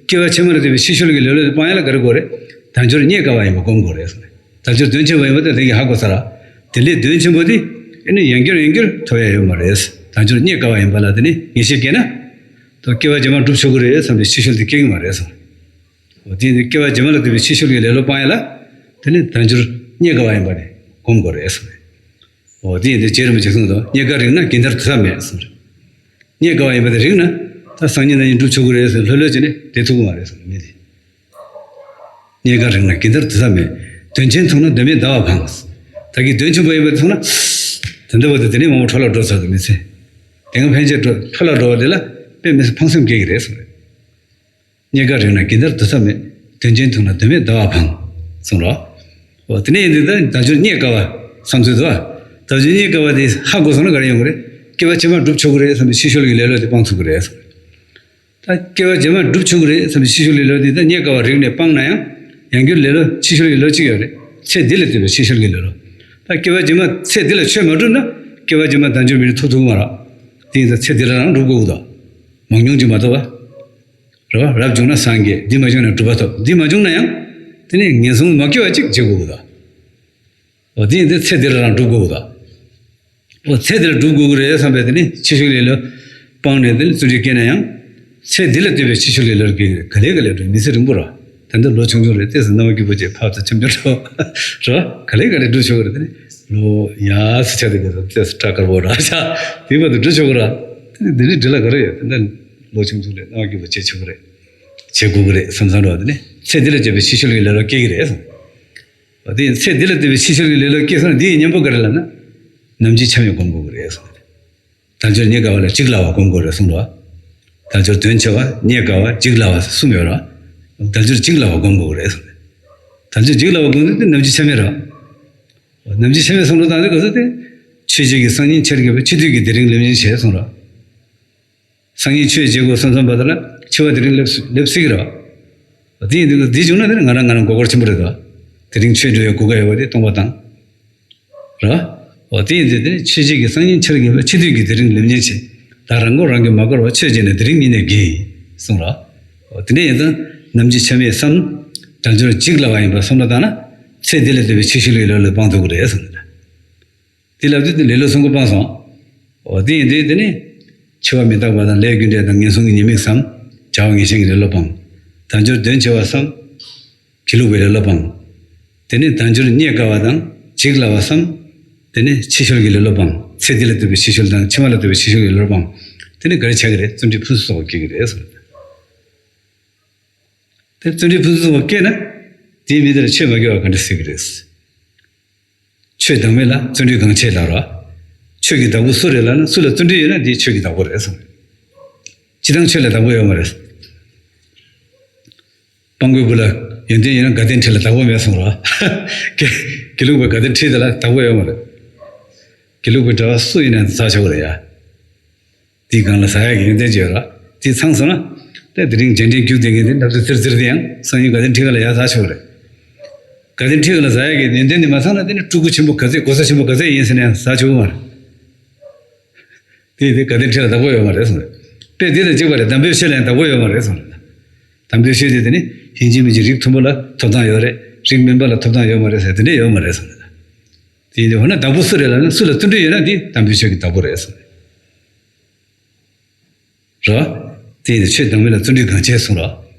སྐྱེ་བ་ཕྱི་མ་ལ་ལྟོས་པའི་ཕྱི་བཤོལ་གྱི་ལེ་ལོ་དེ་སྤང་ཡ་ལ་ག་རེ་དགོས་རེད། དལ་འབྱོར་རྙེད་དཀའ་བ་ཡིན་པ་སྒོམ་དགོས་རེད་གསུངས་རེད། དལ་འབྱོར་དོན་ཆེན་པོ་དེ་དེ་གི་ཧ་གོ་ཚར། དེ་འདྲའི་དོན་ཆེན་པོ་དེ་ཨེ་ནི་ཡང་བསྐྱར་ཡང་བསྐྱར་ཐོབ་ཡ་ཡོད་མ་རེད། དལ་འབྱོར་རྙེད་དཀའ་བ་ཡིན་པ་ལ་དེ་ནི་ངེས་ཤེས་སྐྱེས་ན། ད་སྐྱེ་བ་རྗེས་མ་སྒྲུབ་ཆོག་གི་རེད་བསམ་པའི་ཕྱི་བཤོལ་དེ་སྐྱེ་གི་མ་རེད་གསུངས་རེད། འོ་དེ་ཡིན་དུས་སྐྱེ་བ་རྗེས་མ་ལ་ལྟོས་པའི་ཕྱི་བཤོལ་གྱི་ལེ་ལོ་སྤང་ཡ་ལ། དེ་ནི་དལ་འབྱོར་རྙེད་དཀའ་བ་ཡིན་པ་ནི་སྒོམ་དགོས་རེད་གསུངས་རེད། འོ་དེ་ཡིན་དུས་རྗེ་རིན་པོ་ཆེས་གསུངས་འདུག་རྙེད་དཀའ་རིག་ན་གང་ལྟར་དུ་ས་མེད་གསུངས་རེད། རྙེད་དཀའ་བ་ཡིན་པ་དེ་རིག་ན་ད་སང་ཉིན་གནངས་ཉིན་སྒྲུབ་ཆོག་གི་རེད་ཟེར་ལྷོད་ལྷོད་བྱས་ནས་བསྡད་ཐུབ་ཀྱི་མ་རེད་གསུངས་རེད། མི་དེ། རྙེད་དཀའ་རིག་ན་གང་ལྟར་དུ་ས་མེད། དོན་ཆེན་མཐོང་ན་དོན་མེད་ཟླ་བ་འཕངས། ད་གིན་དོན་ཆེན་པོ་ཡིན་པ་དེ་མཐོང་ན། དེ་འདྲ་བ་དེ་དེ་ནས་མང་པོ་འཕྲོ་བརླག་འགྲོ་ཚར་དུ་མི་ཚེ། དེ་སྔ་ཕན་ཆད་འགྲོ་འཕྲོ་བརླག་འགྲོ་བ་དེ་ལ་དཔེ་མི་སྲིད་ཕངས་སེམས་སྐྱེ་གི་རེད་གསུངས་རེད། རྙེད་དཀའ་རིག་ན་གང་ལྟར་དུ་ས་མེད། དོན་ཆེན་མཐོང་ན་དོན་མེད་ཟླ་བ་འཕངས། གསུངས་རོ། འོ་དེ་ནས་ཡིན་དུས་ད་དལ་འབྱོར་རྙེད་དཀའ་བ་བསམ་ཚུལ་དུ་བ། དལ་འབྱོར་རྙེད་དཀའ་བ་དེ་ཧ་གོ་སོང་ན་ག་རེ་ཡོང་གི་རེད། སྐྱེ་བ་ཕྱི་མ་སྒྲུབ་ཆོག་གི་རེད་བསམ་པའི་ཕྱི་བཤོལ་གྱི་ལེ་ལོ་དེ་སྤང་ཐུབ་ཀྱི་རེད་གསུངས། ད་སྐྱེ་བ་རྗེས་མ་སྒྲུབ་ཆོག་གི་རེད་བསམ་པའི་ཕྱི་བཤོལ་གྱི་ལེ་ལོ་དེ་ད་རྙེད་དཀའ་བ་རིག་ནས་སྤངས་ན་ཡང་ཡང་བསྐྱར་ལེ་ལོ་ཕྱི་བཤོལ་གྱི་ལེ་ལོ་གཅིག་ཡོད་རེད། ཚེ་འདི་ལ་ལྟོས་པའི་ཕྱི་བཤོལ་གྱི་ལེ་ལོ། ད་སྐྱེ་བ་རྗེས་མ་ཚེ་འདི་ལ་ཆོས་མ་སྒྲུབ་ན་སྐྱེ་བ་རྗེས་མ་དལ་འབྱོར་མི་ལུས་ཐོབ་ཐུབ་ཀྱི་མ་རེད། དེ་ཡིན་ཙང་ཚེ་འདི་ལ་རང་སྒྲུབ་དགོས་ཀྱི་འདུག་མང་ཉུང་གཅིག་མ་གཏོགས་པ། རེད་བ། རབ་བྱུང་ན་སངས་རྒྱས། འདི་མ་བྱུང་ན་གྲུབ་པ་ཐོབ། འདི་མ་བྱུང་ན་ཡང་དེ་ནས་ངན་སོང་མ་སྐྱེ་བ་གཅིག་བྱེད་དགོས་ཀྱི་འདུག་འོ་དེ་ཡིན་ཙང་ཚེ་འདི་ལ་རང་སྒྲུབ་དགོས་ཀྱི་འདུག་འོ་ཚེ་འདི་ལ་སྒྲུབ་དགོས་ཀྱི་རེད་བསམ་པའི་དེ་ནི་ཕྱི་བཤོལ་ལེ་ལོ་སྤངས་ནས་དེ་ནི་བརྩོན་འགྲུས་སྐྱེས་ན་ཡང་། ཚེ་འདི་ལ་ལྟོས་པའི་ཕྱི་བཤོལ་ལེ་ལོར་སྐྱེ་གི་རེད། ག་ལེ་ག་ལེ་འགྲོ་མི་ཚེ་རིང་པོ་རེད། ད་ལྟ་ལོ་ཆུང་ཆུང་རེད། ཏོག་ཙམ་སྣང་བ་སྐྱིད་པོ་བྱས་ཕར་ཚུར་འཆམ་འཆམ་འགྲོ་རོ། ག་ལེ་ག་ལེ་འགྲོ་ཆོག་གི་རེད། དེ་ནི་ལོ་ཡག་སུ་ཆགས་དེ་ག་ཚོད་ཏོག་ཙམ་སྐྲག་དཀར་པོ་ར་ཆགས་དེ་བར་དུ་འགྲོ་ཆོག་གི་ར། དེ་ནི་འདི་ནི་འདི་ལ་ག་རེ་ཡོད། ད་ལྟ་ལོ་ཆུང་ཆུང་རེད། སྣང་བ་སྐྱིད་པོ་བྱེད་ཆོག་གི་རེད། བྱེད་དགོས་ཀྱི་རེད་བསམ་བསམ་རོགས། དེ་ནི་ཚེ་འདི་ལ་ལྟོས་པའི་ཕྱི་བཤོལ་གྱི་ལེ་ལོ་སྐྱེ་གི་རེད་གསུངས། འོ་དེ་ཚེ་འདི་ལ་ལྟོས་པའི་ཕྱི་བཤོལ་གྱི་ལེ་ལོ་སྐྱེས་སོང་ན་འདི་ཡི་གཉེན་པོ་ག་རེ་ལབ་ན། ནམ་འཆི་ཆ་མེད་སྒོམ་དགོས་ཀྱི་རེད་གསུངས། དལ་འབྱོར་རྙེད་དཀའ་བ་ལ་འཇིགས་སླ་བ་སྒོམ་དགོས་རེད་གསུངས་རོ། དལ་འབྱོར་དོན་ཆེ་བ་རྙེད་དཀའ་བ་འཇིགས་སླ་བ་གསུམ་ཡོད་ར། དལ་འབྱོར་འཇིགས་སླ་བ་སྒོམ་དགོས་ཀྱི་རེད་གསུངས། དལ་འབྱོར་འཇིགས་སླ་བ་སྒོམ་དུས་དེ་ནམ་འཆི་ཆ་མེད་ར། ནམ་འཆི་ཆ་མེད་བསམ་བློ་བཏང་དུས་ག་ཚོད་དེ། འཆི་བྱེད་ཀྱི་སང་ཉིན་ཆེར་གྱུར་པ། འཆི་དུས་ཀྱི་དེ་རིང་ལེགས་ཉེས་བྱེད་གསུངས་ར། སང་ཉིན་ཆོས་བྱེད་དགོས་བསམ་བསམ་པ་དེ་ལ་འཆི་བ་དེ་རིང་སླེབས་སླེབས་སྲིད་ཀྱི་རེད་བ། དེ་ཡིན་དུས་འདི་བྱུང་ན་དེ་ནི་ང་རང་ང་རང་མགོ་སྐོར་ཆེན་པོ་རེད་དོ། དེ་རིང་ཆོས་འགྲོ་བའི་གོ་སྐབས་ཡོད་པ་དེ་སྟོང་པ་དང་། རེད་བ། འོ་དེ་ཡིན་དུས་དེ་ནི་འཆི་བྱེད་ཀྱི་སང་ཉིན་ཆེར་གྱུར་པ། འཆི་དུས་ཀྱི་དེ་རིང་ལེགས་ཉེས་བྱེད། ད་རང་མགོ་རང་གིས་མ་བསྐོར་བར། ཆོས་བྱས་ནས་དེ་རིང་ཉིད་ནས་བགྱི། གསུངས་ར། འོ་དེ་འདྲ་ཡིན་ཙང་ནམ་འཆི་ཆ་མེད་བསམ། དལ་འབྱོར་འཇིགས་སླ་བ་ཡིན་པར་བསམ་བློ་བཏང་ན། ཚེ་འདི་ལ་ལྟོས་པའི་ཕྱི་བཤོལ་གྱི་ལེ་ལོ་དེ་སྤང་ཐུབ་ཀྱི་རེད་གསུངས་ནས། དེ་ལབ་དུས་དེ་ལེ་ལོ་གསུམ་པོ་སྤངས་སོང་། འོ་དེ་ཡིན་དུས་དེ་ནི། འཆི་བ་མི་རྟག་པ་དང་ལས་རྒྱུ་འབྲས་དང་ངན་སོང་གི་ཉེས་དམིགས་བསམ། བྱ་བ་ངན་ཞེན་གྱི་ལེ་ལོ་སྤངས། དལ་འབྱོར་དོན་ཆེ་བ་བསམ། སྒྱིད་ལུག་པའི་ལེ་ལོ་སྤངས། དེ་ནི་དལ་འབྱོར་རྙེད་དཀའ་བ་དང་འཇིགས་སླ་བ་བསམ། དེ་ནི་ཕྱི་བཤོལ་གྱི་ལེ་ལོ་སྤངས། ཚེ་འདི་ལ་ལྟོས་པའི་ཕྱི་བཤོལ་དང་ཕྱི་མ་ལ་ལྟོས་པའི་ཕྱི་བཤོལ་གྱི་ལེ་ལོ་སྤངས། དེ་ནི་ག་རེ་ཆགས་ཀྱི་རེད། བརྩོན་འགྲུས་ཕུན་སུམ་ཚོགས་པ་སྐྱེ་གི་རེད་གསུངས། དེ་བརྩོན་འགྲུས་ཕུན་སུམ་ཚོགས་པ་སྐྱེས་ན། དེའི་མི་དེ་ལ་ཆོས་མ་སྐྱེ་བ་ག་འདྲ་སྲིད་ཀྱི་རེད། ཆོས་བདག་མེད་ལ་བརྩོན་འགྲུས་གང་ཆེ་ལབ་ར། ཆོས་ཀྱི་བདག་པོ་སུ་རེད་ལབ་ན། སུ་ལ་བརྩོན་འགྲུས་ཡོད་ན་དེ་ཆོས་ཀྱི་བདག་པོ་རེད་གསུངས། སྤྱིར་བཏང་ཆོས་ལ་བདག་པོ་ཡོད་མ་རེད། སྤྲང་པོའི་བུ་ལ་ཡོན་ཏན་ཡོད་ན་དགའ་ལྡན་ཁྲི་ལ་བདག་པོ་མེད་གསུངས་ར། དགེ་དགེ་ལུགས་པའི་དགའ་ལྡན་ཁྲི་དེ་ལ་བདག་པོ་ཡོད་མ་རེད། དགེ་ལུགས་པའི་གྲྭ་པ་སུ་ཡིན་ན་ཚར་ཆོག་གི་རེད་ཡ། དེའི་སྒང་ལ་ཟ་ཡག་གི་ཡོན་ཏན་ཅིག་ཡོད་ར། དེ་ཚང་སོང་ན། ད་དེ་རིང་རྒྱན་འདྲེན་རྒྱུགས་བསྡད་མཁན་དེ་འདབ་ཆགས་ཙིར་ཙིར་དེ་ཡང་སང་ཉིན་དགའ་ལྡན་ཁྲི་ཁ་ལ་ཡར་ཟ་ཆོག་གི་རེད། དགའ་ལྡན་ཁྲི་ལ་ཟ་ཡག་གི་ཡོན་ཏན་དེ་མ་ཚང་ན་དེ་ནི་སྤྲུལ་སྐུ་ཆེན་པོ་ག་ཚད་གོ་ས་ཆེན་པོ་ག་ཚད་ཡིན་ཟེར་ནས་ཟ་ཆོག་གི་མ་རེད། དེ་དེ་དགའ་ལྡན་ཁྲི་ལ་བདག་པོ་ཡོད་མ་རེད་གསུངས་རེད། དཔེ་དེ་དང་གཅིག་པ་རེད། དམ་པའི་ཆོས་ལ་ཡང་བདག་པོ་ཡོད་མ་རེད་གསུངས་རེད། དམ་པའི་ཆོས་དེ་དེ་ནི་ཡིན་གཅིག་མིན་གཅིག་རིགས་མཐོན་པོ་ལ་ཐོབ་ཐང་ཡོད་རེད། རིགས་དམན་པ་ལ་ཐོབ་ཐང་ཡོད་མ་རེད་ཟེར་དེ་འདྲ་ཡོད་མ་རེད་གསུངས་རེད། དེ་ཡིན་དུས་འོ་ན་བདག་པོ་སུ་རེད་ལབ་ན་སུ་ལ་བརྩོན་འགྲུས་ཡོད་ན་དེ་དམ་པའི་ཆོས་ཀྱི་བདག་པོ་རེད་གསུངས་རེད། རེད་བ། དེ་ཡིན་དུས་ཆོས་དང་མི་ལ་བརྩོན་འགྲུས་གང་ཆེ་གསུངས་ར།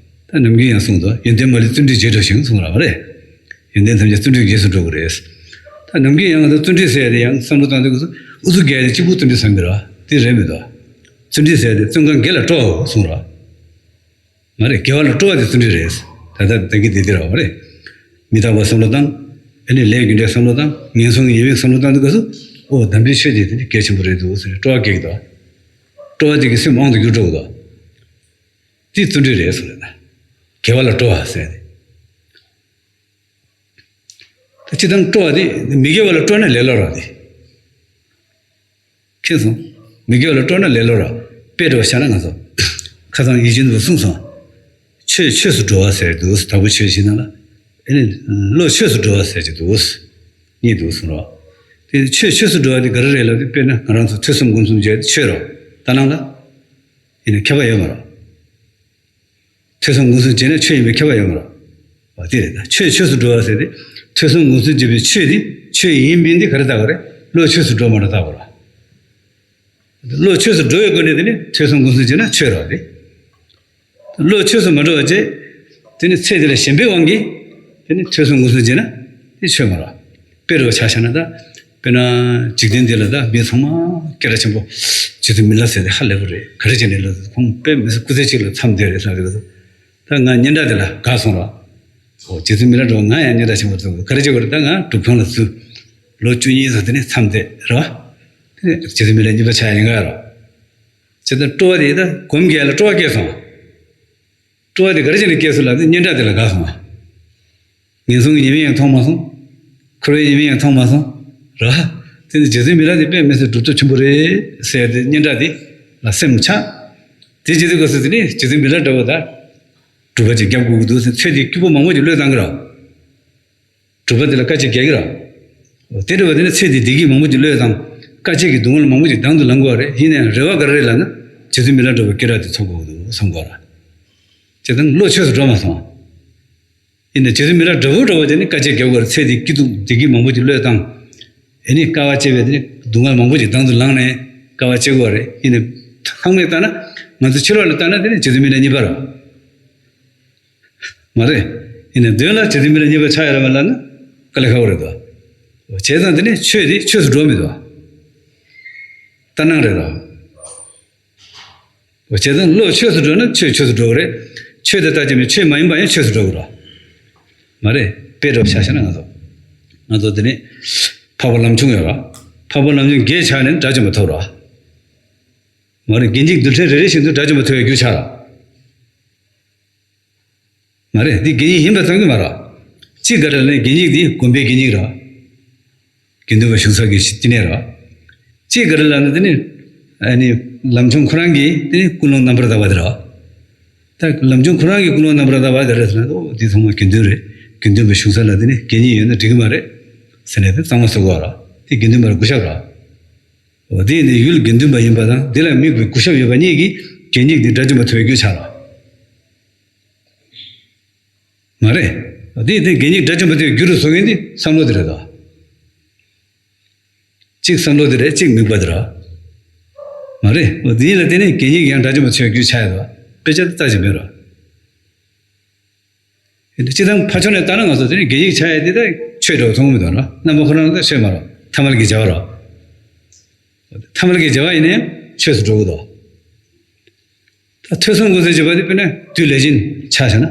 ད་ནམ་རྒྱུན་ཡང་གསུངས་འདུག་ཡོན་ཏན་མ་ལུས་བརྩོན་འགྲུས་བྱེད་འགྲོ་ཞིང་གསུངས་ར་མ་རེད། ཡོན་ཏན་ཐམས་ཅད་བརྩོན་འགྲུས་རྗེས་སུ་འགྲོ་དགོས་རེད། ད་ནམ་རྒྱུན་ཡང་ང་ཚོ་བརྩོན་འགྲུས་ཟེར་ཡ་དེ་ཡང་བསམ་བློ་བཏང་དུས་ཁོ་ཚོ་ཨུ་ཚུགས་རྒྱག་ཡ་དེ་གཅིག་པུ་བརྩོན་འགྲུས་བསམ་གི་ར། དེ་རེད་མི་འདུག་བརྩོན་འགྲུས་ཟེར་ཡ་དེ་བརྩོན་གང་དགེ་ལ་སྤྲོའོ་གསུངས་ར། མ་རེད། དགེ་བ་ལ་སྤྲོ་བ་དེ་བརྩོན་འགྲུས་རེད། ད་ལྟ་ད་གི་དེ་དེ་ར་བ་རེད། མི་རྟག་པ་བསམ་བློ་བཏང་། ཨ་ནི་ལས་རྒྱུ་འབྲས་བསམ་བློ་བཏང་། ངན་སོང་གི་ཉེས་དམིགས་བསམ་བློ་བཏང་དུས་སྐབས་སུ། ཨོ་དམ་པའི་ཆོས་དེ་དེ་ནི་གལ་ཆེན་པོ་རེད་འདུག་ཟེར་ནས་སྤྲོ་བ་སྐྱེ་གི་འདུག་སྤྲོ་བ་དེ་གི་སེམས་དབང་དུ་གྱུར་འགྲོ་གི་འདུག་དེ་བརྩོན་འགྲུས་རེད་གསུངས་རེད་ད། དགེ་བ་ལ་སྤྲོ་བ་ཟེར་ནས། ད་སྤྱིར་བཏང་སྤྲོ་བ་དེ་མི་དགེ་བ་ལ་སྤྲོ་ན་ལས་སླ་ར་དེ། མཁྱེན་སོང་། མི་དགེ་བ་ལ་སྤྲོ་ན་ལས་སླ་ར། དཔེ་འདྲ་བ་བཞག་ན་ང་ཚོ། ཁ་སང་ཡིད་ཆེས་འདུག་གསུངས་སོང་། ཆོས་ཆོས་སུ་འགྲོ་བ་ཟེར་འདུག་དྭགས་པོ་ཆོས་ཤིག་ནང་ལ། ཨེ་ནི། བློ་ཆོས་སུ་འགྲོ་བ་ཟེར་གྱི་འདུག་གཉིས་འདུག་གསུངས་རོགས། དེ་ཆོས་ཆོས་སུ་འགྲོ་བ་དེ་ག་རེ་རེད་ལབ་དུས་དཔེར་ན་ང་རང་ཚོ་ཐོས་བསམ་སྒོམ་གསུམ་བྱས་ཏེ་ཆོས་རོ། ད་ནང་ལ། ཡིན་ན་ཁྱབ་པ་ཡོད་མ་རོ། ཐོས་བསམ་སྒོམ་གསུམ་བྱས་ན་ཆོས་ཡིན་པའི་ཁྱབ་པ་ཡོད་མ་རེད། འོ་དེ་རེད་ད། ཆོས་ཆོས་སུ་འགྲོ་བ་ཟེར་ཏེ། ཐོས་བསམ་སྒོམ་གསུམ་བྱེད་པའི་ཆོས་དེ་ཆོས་ཡིན་མིན་དེ་ག་རེ་བལྟ་དགོས་རེད། བློ་ཆོས་སུ་འགྲོ་མ་འགྲོ་བལྟ་དགོས་རེད། བློ་ཆོས་སུ་འགྲོ་བའི་སྒོ་ནས་དེ་ནི་ཐོས་བསམ་སྒོམ་གསུམ་བྱས་ན་ཆོས་རེད་དེ། བློ་ཆོས་སུ་མ་འགྲོ་བ་བྱས། དེ་ནི་ཚེ་འདི་ལ་ཞེན་པའི་དབང་གིས་དེ་ནི་ཐོས་བསམ་སྒོམ་གསུམ་བྱས་ན་དེ་ཆོས་མ་རེད། དཔེ་རུ་ཆ་བཞག་ན་ད། དཔེར་ན། འཇིག་རྟེན་འདི་ལ་ད་མི་ཚང་མ་སྐད་གྲགས་ཆེན་པོ། རྗེ་བཙུན་མི་ལ་ཟེར་ཏེ་ཧ་ལས་པོ་རེད། ག་རེ་བྱས་ནས་ལ་ཁོང་དཔེ་མི་སྲིད་སྐུ་ཚེ་གཅིག་ལ་མཚམས་བསྡད་རེད་ཟེར་ཏེ། ད་ང་སྙན་གྲགས་འདི་ལ་དགའ་སོང་ར། འོ་རྗེ་བཙུན་མི་ལ་འགྲོ་ང་ཡང་སྙན་གྲགས་ཆེན་པོ་ཐོབ་ག་རེ་བྱེད་དགོས་རེད། ད་ང་སྒྲུབ་ཁང་ལ་འཛུལ། ལོ་བཅུ་གཉིས་ཙམ་དེ་ནས་མཚམས་བསྡད་ར། དེ་ནས་རྗེ་བཙུན་མི་ལ་གཉིས་པ་ཆགས་ཡིན་ག་ར། ཇི་ལྟར་སྤྲོ་བ་དེ་ད་སྒོམ་རྒྱག་ལ་སྤྲོ་བ་སྐྱེས་སོང་། སྤྲོ་བ་དེ་ག་རེ་བྱས་ནས་སྐྱེས་སོང་ལབ་དུས་སྙན་གྲགས་དེ་ལ་དགའ་སོང་ང་། ངན་སོང་གི་ཉེས་དམིགས་ཡང་མཐོང་མ་སོང་། འཁོར་བའི་ཉེས་དམིགས་ཡང་མཐོང་མ་སོང་། ར། དེ་ནི་རྗེ་བཙུན་མི་ལ་དེ་དཔེ་མི་སྲིད་གྲུབ་ཐོབ་ཆེན་པོ་རེད་ཟེར་ཏེ་སྙན་གྲགས་དེ་ལ་སེམས་ཆགས། དེ་བྱེད་དུས་སྐབས་སུ་དེ་ནི་རྗེ་བཙུན་མི་ལ་འདྲ་བོ་ད། སྒྲུབ་པ་ཅིག་རྒྱབ་དགོས་ཀྱི་འདུག་ཟེར་ཚེ་འདིའི་སྐྱིད་པོ་མང་པོ་ཅིག་བློས་བཏང་གི་ར། སྒྲུབ་པ་དེ་ལ་དཀའ་སྤྱད་རྒྱག་གི་ར། དེ་འདྲ་བ་དེ་ནི་ཚེ་འདིའི་བདེ་སྐྱིད་མང་པོ་ཅིག་བློས་བཏང་། དཀའ་སྤྱད་ཀྱི་སྡུག་བསྔལ་མང་པོ་ཅིག་དང་དུ་ལངས་དགོས་པ་རེད། ཡིན་ནའང་རེ་བ་ག་རེ་རེད་ལབ་ན། རྗེ་བཙུན་མི་ལ་འདྲ་བོ་སྐད་གྲགས་དེ་ཚོར་དགོས་ཀྱི་འདུག་བསམ་དགོས་ར། བྱས་ཙང་བློ་ཆོས་སུ་འགྲོ་མ་སོང་། ཡིན་ནའང་རྗེ་བཙུན་མི་ལ་འདྲ་བོ་འདྲ་བོ་དེ་ནི་དཀའ་སྤྱད་རྒྱག་དགོས་ར། ཚེ་འདིའི་སྐྱིད་སྡུག་བདེ་སྐྱིད་མང་པོ་ཅིག་བློས་བཏང་། ཨེ་ནི་དཀའ་བ་སྤྱད་པའི་དེ་ནི་སྡུག་བསྔལ་མང་པོ་ཅིག་དང་དུ་ལངས་ནས་དཀའ་བ་སྤྱད་དགོས་པ་རེད། ཡིན་ནའང་ལྷག་མས་ལྟ་ན། ང་ཚོ་ཕྱི་ལོགས་ལ་ལྟ་ན་དེ་ནི་རྗེ་བཙུན་མི་ལ་གཉིས་པ་རེད། མ་རེད། ཡིན་ནའང་དོན་ལ་རྗེ་བཙུན་མི་ལ་གཉིས་པ་ཆགས་ཡོད་རེད་པ་ལབ་ན། དཀའ་ལས་ཁག་པོ་རེད་དོ། བྱས་ཙང་དེ་ནི་ཆོས་དེ་ཆོས་སུ་འགྲོ་མི་འདུག་ལྟར་སྣང་རེད་དོ། བྱས་ཙང་བློ་ཆོས་སུ་འགྲོ་ན་ཆོས་ཆོས་སུ་འགྲོ་གི་རེད། ཆོས་དེ་ལྟ་ཅི་མིན་ཆོས་མ་ཡིན་པ་ཡང་ཆོས་སུ་འགྲོ་གི་རེད། མ་རེད། དཔེ་འདྲ་བོ་ཆ་བཞག་ན་ང་ཚོ། ང་ཚོ་དེ་ནི། འཕགས་པ་ལམ་ཆུང་ཡོད་ར། འཕགས་པ་ལམ་ཆུང་བརྒྱད་ཆགས་ནས་དགྲ་བཅོམ་པ་ཐོབ་ར། མ་རེད། དགེ་སྙིགས་རྡུལ་ཕྲན་རེ་རེ་བཞིན་དུ་དགྲ་བཅོམ་པ་ཐོབ་པའི་རྒྱུ་ཆགས་ར། མ་རེད། འདི་དགེ་སྙིགས་ཡིན་པ་ཙམ་གྱིས་མ་རེད། གཅིག་ག་རེ་ལབ་ན་དགེ་སྙིགས་འདི་སྒོམ་པའི་དགེ་སྙིགས་རེད། དགེ་འདུན་པ་བཞུགས་ས་གི་བསྟི་གནས་རེད། གཅིག་ག་རེ་ལབ་ན་དེ་ནི། ཨ་ནི། ལམ་ཆུང་ཁོ་རང་གིས་དེ་ནི་ཀུན་སློང་རྣམ་པར་དག་པ་དེ་རེད། ད་ལམ་ཆུང་ཁོ་རང་གིས་ཀུན་སློང་རྣམ་པར་དག་པ་དེ་རེད་ཟེར་ན། འོ་འདི་ཚང་མ་དགེ་འདུན་རེད། དགེ་འདུན་པ་བཞུགས་ས་ལ་དེ་ནི་དགེ་སྙིགས་ཡོད་ན་འགྲིག་གི་མ་རེད། ཟེར་ནས་དེ་གཙང་མ་བཟོ་དགོས་རེད། དེ་དགེ་འདུན་པར་སྐུ་ཞབས་རེད། འོ་དེ་ནི་ཡུལ་དགེ་འདུན་པ་ཡིན་པ་དང་དེ་ལ་དམིགས་པའི་སྐུ་ཞབས་ཡོད་པ་གཉིས་ཀྱིས་དགེ་སྙིགས་འདི་དགྲ་བཅོམ་པ་ཐོབ་པའི་རྒྱུ་ཆགས་རེད། མ་རེད། འདི་འདི་དགེ་སྙིགས་དགྲ་བཅོམ་པ་དེ་རྒྱུ་རུ་བཟོ་མཁན་འདི་བསམ་བློ་དེ་རེད་དོ། གཅིག་བསམ་བློ་དེ་རེད། གཅིག་དམིགས་པ་དེ་རེད། མ་རེད། འདི་ལ་བརྟེན་ནས་དགེ་སྙིགས་ཀྱང་དགྲ་བཅོམ་པ་ཆོས་རྒྱུ་ཆགས་ཡོད་དོ། དཔེ་ཆ་དེ་ལྟ་ཅི་མེད་རོ། སྤྱི་དང་ཕ་ཕྱོགས་ནས་ལྟ་ན་ང་ཚོ་དེ་ནི་དགེ་སྙིགས་ཆགས་ཡ་དེ་ད་ཆོས་འདྲ་བོ་མཐོང་གི་མི་འདུག་རོ། རྣམ་པ་ཁོ་རང་ད་ཆོས་མ་རོ། ཐ་མལ་གྱི་བྱ་བ་རོ། ཐ་མལ་གྱི་བྱ་བ་ཡིན་ན་ཡང་ཆོས་སུ་འགྲོ་གི་འདུག་ད་ཐོས་བསམ་སྒོམ་གསུམ་བྱེད་པ་དེ་དཔེར་ན་དུས་ལས་གཞན་ཆ་བཞག་ན།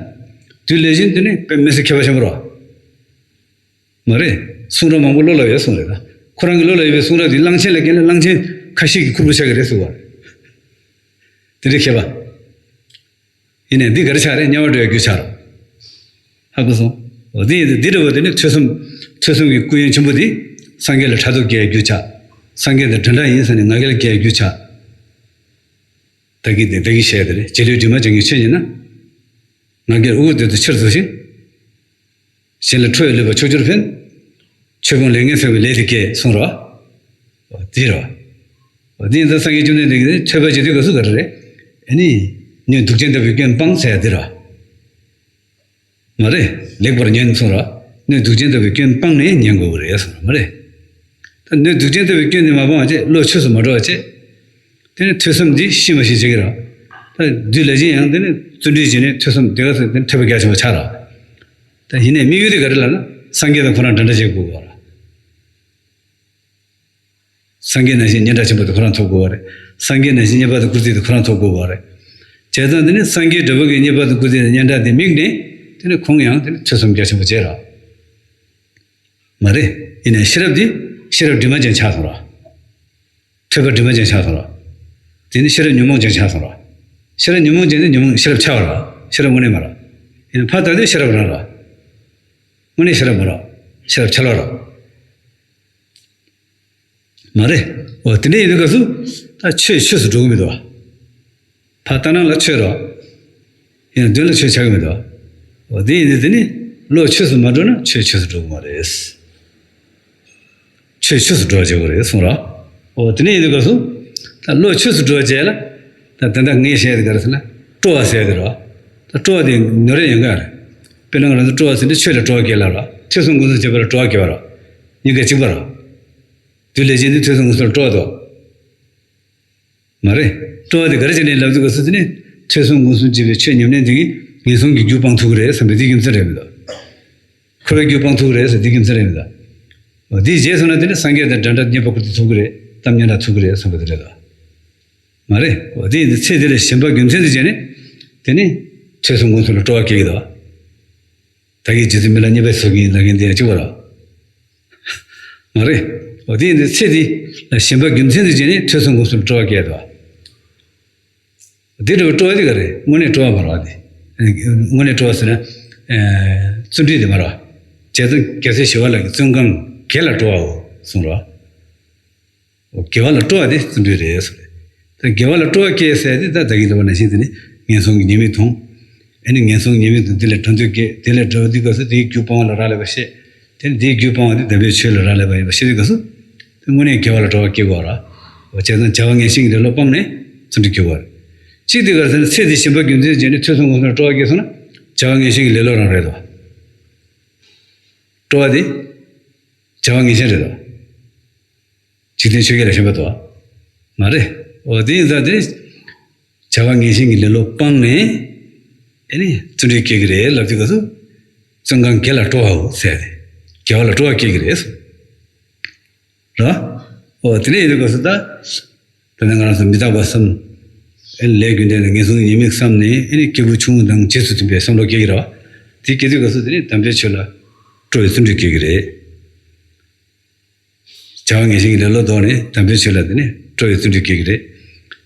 དུས་ལས་གཞན་དེ་ནི་དཔེ་མི་སྲིད་ཁྱད་པར་ཆེན་པོ་རེད། མ་རེད། གསུང་རབ་མང་པོ་བློ་ལ་ཡོད་གསུངས་རེད་ད། ཁོ་རང་གི་བློ་ལ་ཡོད་པའི་གསུང་རབ་དེ་གླང་ཆེན་ལ་བརྒལ་ན་གླང་ཆེན་ཁ་ཤས་ཀྱིས་ཁུར་པོ་ཆགས་ཀྱི་རེད་གསུངས་པ་རེད། དེ་འདྲའི་མཁས་པ། ཡིན་ནའི་འདི་ག་རེ་ཆགས་རེད། དམྱལ་བར་འགྲོ་ཡའི་རྒྱུ་ཆགས་རེད། ཧ་གོ་སོང་། འོ་དེ་ཡིན་དུས་འདི་འདྲ་བོ་དེ་ནི་ཐོས་བསམ། ཐོས་བསམ་གྱི་སྐུ་ཡོན་ཆེན་པོ་དེ་སངས་རྒྱས་ལ་ཕྲག་དོག་སྐྱེ་ཡའི་རྒྱུ་ཆགས། སངས་རྒྱས་དང་འདྲ་འདྲ་ཡིན་ཟེར་ནས་ང་རྒྱལ་སྐྱེ་ཡའི་རྒྱུ་ཆགས། ད་གིན་དེ་ད་གིན་བཤད་དེ་རེད། རྗེས་ལུས་དྲི་མ་བྱང་གི་ཆོས་ཉིད་ན། ང་རྒྱལ་དབུ་དེ་ཚོ་ཆེར་བཟོ་ཞིང་། གཞན་ལ་ཁྲོ་བའི་ལུས་པ་ཕྱོགས་བཅུར་འཕེན། ཆོས་སྤོང་ལས་ངན་སེལ་བའི་ལས་དེ་སྐྱེས་གསུངས་རོ། འོ་དེ་རོ། འོ་དེ་ཡིན་ཙང་སངས་རྒྱས་བཅོམ་ལྡན་འདས་ཀྱིས་ཐོས་པ་བྱེད་དུས་སྐབས་སུ་ག་རེ་རེད། ཨ་ནི། སྣོད་དུག་ཅན་ལྟ་བུའི་སྐྱོན་སྤངས་ཟེར་ཡ་དེ་རོ། མ་རེད། ལེགས་པར་ཉོན་གསུངས་རོ། སྣོད་དུག་ཅན་ལྟ་བུའི་སྐྱོན་སྤངས་ནས་ཉན་དགོས་ཀྱི་རེད་གསུངས་རོ། མ་རེད། ད་སྣོད་དུག་ཅན་ལྟ་བུའི་སྐྱོན་དེ་མ་སྤངས་བྱས་བློ་ཆོས་སུ་མ་འགྲོ་བ་བྱས། དེ་ནི་ཐོས་བསམ་འདི་ཤི་མ་ཤི་བྱེད་ཀྱི་རོ། ད་དུས་ལ་ཕྱིན་ཡང་དེ་ནི་བརྩོན་འགྲུས་བྱས་ནས་ཐོས་བསམ་དེ་ག་ཚོད་དེ་ནི་ཐོས་པ་རྒྱ་ཆེན་པོ་ཆགས་རོ། ད་ཡིན་ནའི་དམིགས་ཡུལ་དེ་ག་རེ་ལབ་ན་སངས་རྒྱས་དང་ཁོ་རང་འདྲ་འདྲ་བྱེད་དགོས་པ་རེད། སངས་རྒྱས་ནང་བཞིན་སྙན་གྲགས་ཆེན་པོ་དེ་ཁོ་རང་ཐོབ་དགོས་པ་རེད། སངས་རྒྱས་ནང་བཞིན་མཉེས་པ་དང་བཀུར་སྟི་དེ་ཁོ་རང་ཐོབ་དགོས་པ་རེད། བྱས་ཙང་དེ་ནི་སངས་རྒྱས་འདྲ་པོ་གི་མཉེས་པ་དང་བཀུར་སྟི་དང་སྙན་གྲགས་དེ་དམིགས་ནས་དེ་ནི་ཁོང་ཡང་དེ་ནི་ཐོས་བསམ་རྒྱ་ཆེན་པོ་བྱས་རོ། མ་རེད། ཡིན་ནའི་ཤེས་རབ་དེ་ཤེས་རབ་དྲི་མ་ཅན་ཆགས་སོང་རོ། ཐོས་པ་དྲི་མ་ཅན་ཆགས་སོང་རོ། དེ་ནི་ཤེས་རབ་ཉོན་མོངས་ཅན་ཆགས་སོང་རོ། ཤེས་རབ་ཉོན་མོངས་ཅན་དེ་ཉོན་མོངས་ཤེས་རབ་འཆལ་བ་རོ། ཤེས་རབ་དངོས་གནས་མ་རོ། ཡིན་ནའི་ཕར་ལྟ་དུས་ཤེས་རབ་རང་རོ། དངོས་གནས་ཤེས་རབ་མ་རོ། ཤེས་རབ་འཆལ་བ་རོ། མ་རེད། འོ་དེ་འདྲ་ཡིན་དུས་སྐབས་སུ་ད་ཆོས་ཆོས་སུ་འགྲོ་གི་མི་འདུག་བ། ཕར་ལྟ་ན་ལ་ཆོས་རོ། ཡང་དོན་ལ་ཆོས་ཆགས་ཀྱི་མི་འདུག་འོ་དེ་ཡིན་དུས་དེ་ནི་བློ་ཆོས་སུ་མ་འགྲོ་ན་ཆོས་ཆོས་སུ་འགྲོ་གི་མ་རེད། ཆོས་ཆོས་སུ་འགྲོ་བྱེད་དགོས་རེད་གསུངས་རོ། འོ་དེ་འདྲ་ཡིན་དུས་སྐབས་སུ་ད་བློ་ཆོས་སུ་འགྲོ་བྱེད་ལ། ད་དེ་འདྲ་ངས་བཤད་དེ་ག་རེ་ཟེར་ན་སྤྲོ་བ་ཟེར་དེ་རོ། ད་སྤྲོ་བ་དེ་ནོར་རེ་ཡོང་གི་རེད། དཔེར་ན་ང་རང་ཚོ་སྤྲོ་བ་ཟེར་དུས་ཆོས་ལ་སྤྲོ་བ་སྐྱེ་ལ་རོ། ཐོས་བསམ་སྒོམ་གསུམ་བྱེད་པ་ལ་སྤྲོ་བ་སྐྱེ་བ་རོ། གཉིས་ཀ་གཅིག་པ་རོ། དུས་ལས་ཕྱིན་དུས་ཐོས་བསམ་སྒོམ་གསུམ་ལ་སྤྲོ་བ་འདུག་མ་རེད། སྤྲོ་བ་དེ་ག་རེ་བྱས་ནས་ལབ་དུས་སྐབས་སུ་དེ་ནི་ཐོས་བསམ་སྒོམ་གསུམ་བྱེད་པའི་ཆོས་ཉམས་ལེན་དེ་གིས་ངན་སོང་གི་རྒྱུ་སྤང་ཐུབ་ཀྱི་རེད་བསམ་པའི་དེ་རྒྱུ་མཚན་རེད་མི་འདུག་འཁོར་བའི་རྒྱུ་སྤང་ཐུབ་ཀྱི་རེད་ཟེར་དེ་རྒྱུ་མཚན་རེད་མི་འདུག་འོ་དེའི་རྗེས་སུ་ན་དེ་ནི་སངས་རྒྱས་དང་འདྲ་འདྲ་མཉེས་པ་བཀུར་སྟི་ཐུབ་ཀྱི་རེད། གཏམ་སྙན་གྲགས་ཐུབ་ཀྱི་རེད་བསམ་པ་དེ་རེད་དོ། མ་རེད། འོ་དེ་ཡིན་དུས་ཚེ་འདི་ལ་ཞེན་པ་རྒྱུ་མཚན་དུ་བྱས་ནས་དེ་ནི་ཐོས་བསམ་སྒོམ་གསུམ་ལ་སྤྲོ་བ་སྐྱེ་གི་འདུག་བདག་གིས་རྗེ་བཙུན་མི་ལ་མཉེས་པ་བཟོ་གི་ཡིན་ལབ་མཁན་དེ་ཡང་གཅིག་པ་རེད། མ་རེད། འོ་དེ་ཡིན་དུས་ཚེ་འདི་ལ་ཞེན་པ་རྒྱུ་མཚན་དུ་བྱས་ནས་ཐོས་བསམ་སྒོམ་གསུམ་སྤྲོ་བ་སྐྱེ་དོ། འདི་འདྲ་བའི་སྤྲོ་བ་དེ་ག་རེད། དངོས་གནས་སྤྲོ་བ་མ་རེད་བ་དེ། དངོས་གནས་སྤྲོ་བ་ཟེར་ན། བརྩོན་འགྲུས་དེ་མ་རེད་བ། བྱས་ཙང་རྒྱལ་སྲས་ཞི་བ་ལྷ་གིས་བརྩོན་གང་དགེ་ལ་སྤྲོ་བའོ་གསུངས་རེད་བ། འོ་དགེ་བ་ལ་སྤྲོ་བ་དེ་བརྩོན་འགྲུས་རེད་ཟེར། ད་དགེ་བ་ལ་སྤྲོ་བ་སྐྱེས་ཟེར་དེ་ད་ད་གིན་ལབ་པ་ནང་བཞིན་དེ་ནི་ངན་སོང་གི་ཉེས་དམིགས་མཐོང་། ཨེ་ནི་ངན་སོང་ཉེས་དམིགས་དང་དེ་ལས་གྲོལ་འདོད་སྐྱེས། དེ་ལས་གྲོལ་དུས་སྐབས་སུ་དེའི་རྒྱུ་སྤང་བ་ལ་རག་ལས་པ་ཤེས། དེ་ནི་དེའི་རྒྱུ་སྤང་བ་དེ་དམ་པའི་ཆོས་ལ་རག་ལས་པ་ཡིན་པ་ཤེས་དུས་སྐབས་སུ། དེ་དངོས་གནས་དགེ་བ་ལ་སྤྲོ་བ་སྐྱེ་དགོས་ར། འོ་བྱས་ཙང་བྱ་བ་ངན་ཞེན་གྱི་ལེ་ལོ་སྤངས་ནས་བརྩོན་འགྲུས་སྐྱེ་དགོས་ར། གཅིག་དེ་ག་རེ་ཟེར་ན་ཚེ་འདི་ཞེན་པ་རྒྱུ་མཚན་བྱས་ནས་ཐོས་བསམ་སྒོམ་གསུམ་ལ་སྤྲོ་བ་སྐྱེས་སོང་ན་བྱ་བ་ངན་ཞེན་གྱི་ལེ་ལོ་རང་རེད་དོ། སྤྲོ་བ་དེ་བྱ་བ་ངན་ཞེན་རེད་དོ། འཇིག་རྟེན་ཆོས་བརྒྱད་ལ་ཞེན་པ་དོ། མ་རེད། འོ་དེ་ཡིན་ཙང་དེ་བྱ་བ་ངན་ཞེན་གྱི་ལེ་ལོ་སྤངས་ནས་ཨེ་ནི་བརྩོན་འགྲུས་སྐྱེ་གི་རེད་ལབ་དུས་སྐབས་སུ་བརྩོན་གང་དགེ་ལ་སྤྲོ་བའོ་ཟེར་ཏེ་དགེ་བ་ལ་སྤྲོ་བ་སྐྱེ་གི་རེད་གསུངས། ར། འོ་དེ་འདྲ་ཡིན་དུས་སྐབས་སུ་ད། ད་ནི་ང་རང་ཚོ་མི་རྟག་པ་བསམ། ཨེ་ནི་ལས་རྒྱུ་འབྲས་དང་ངན་སོང་གི་ཉེས་དམིགས་བསམ་ནས་ཨེ་ནི་སྐྱེས་བུ་ཆུང་ངུ་དང་རྗེས་སུ་མཐུན་པའི་བསམ་བློ་སྐྱེ་གི་རེད་བ། དེ་སྐྱེ་དུས་སྐབས་སུ་དེ་ནི་དམ་པའི་ཆོས་ལ་སྤྲོ་བའི་བརྩོན་འགྲུས་སྐྱེ་གི་རེད། བྱ་བ་ངན་ཞེན་གྱི་ལེ་ལོ་ལྡོག་ནས་དམ་པའི་ཆོས་ལ་དེ་ནི་སྤྲོ་བའི་བརྩོན་འགྲུས་སྐྱེ་གི་རེད།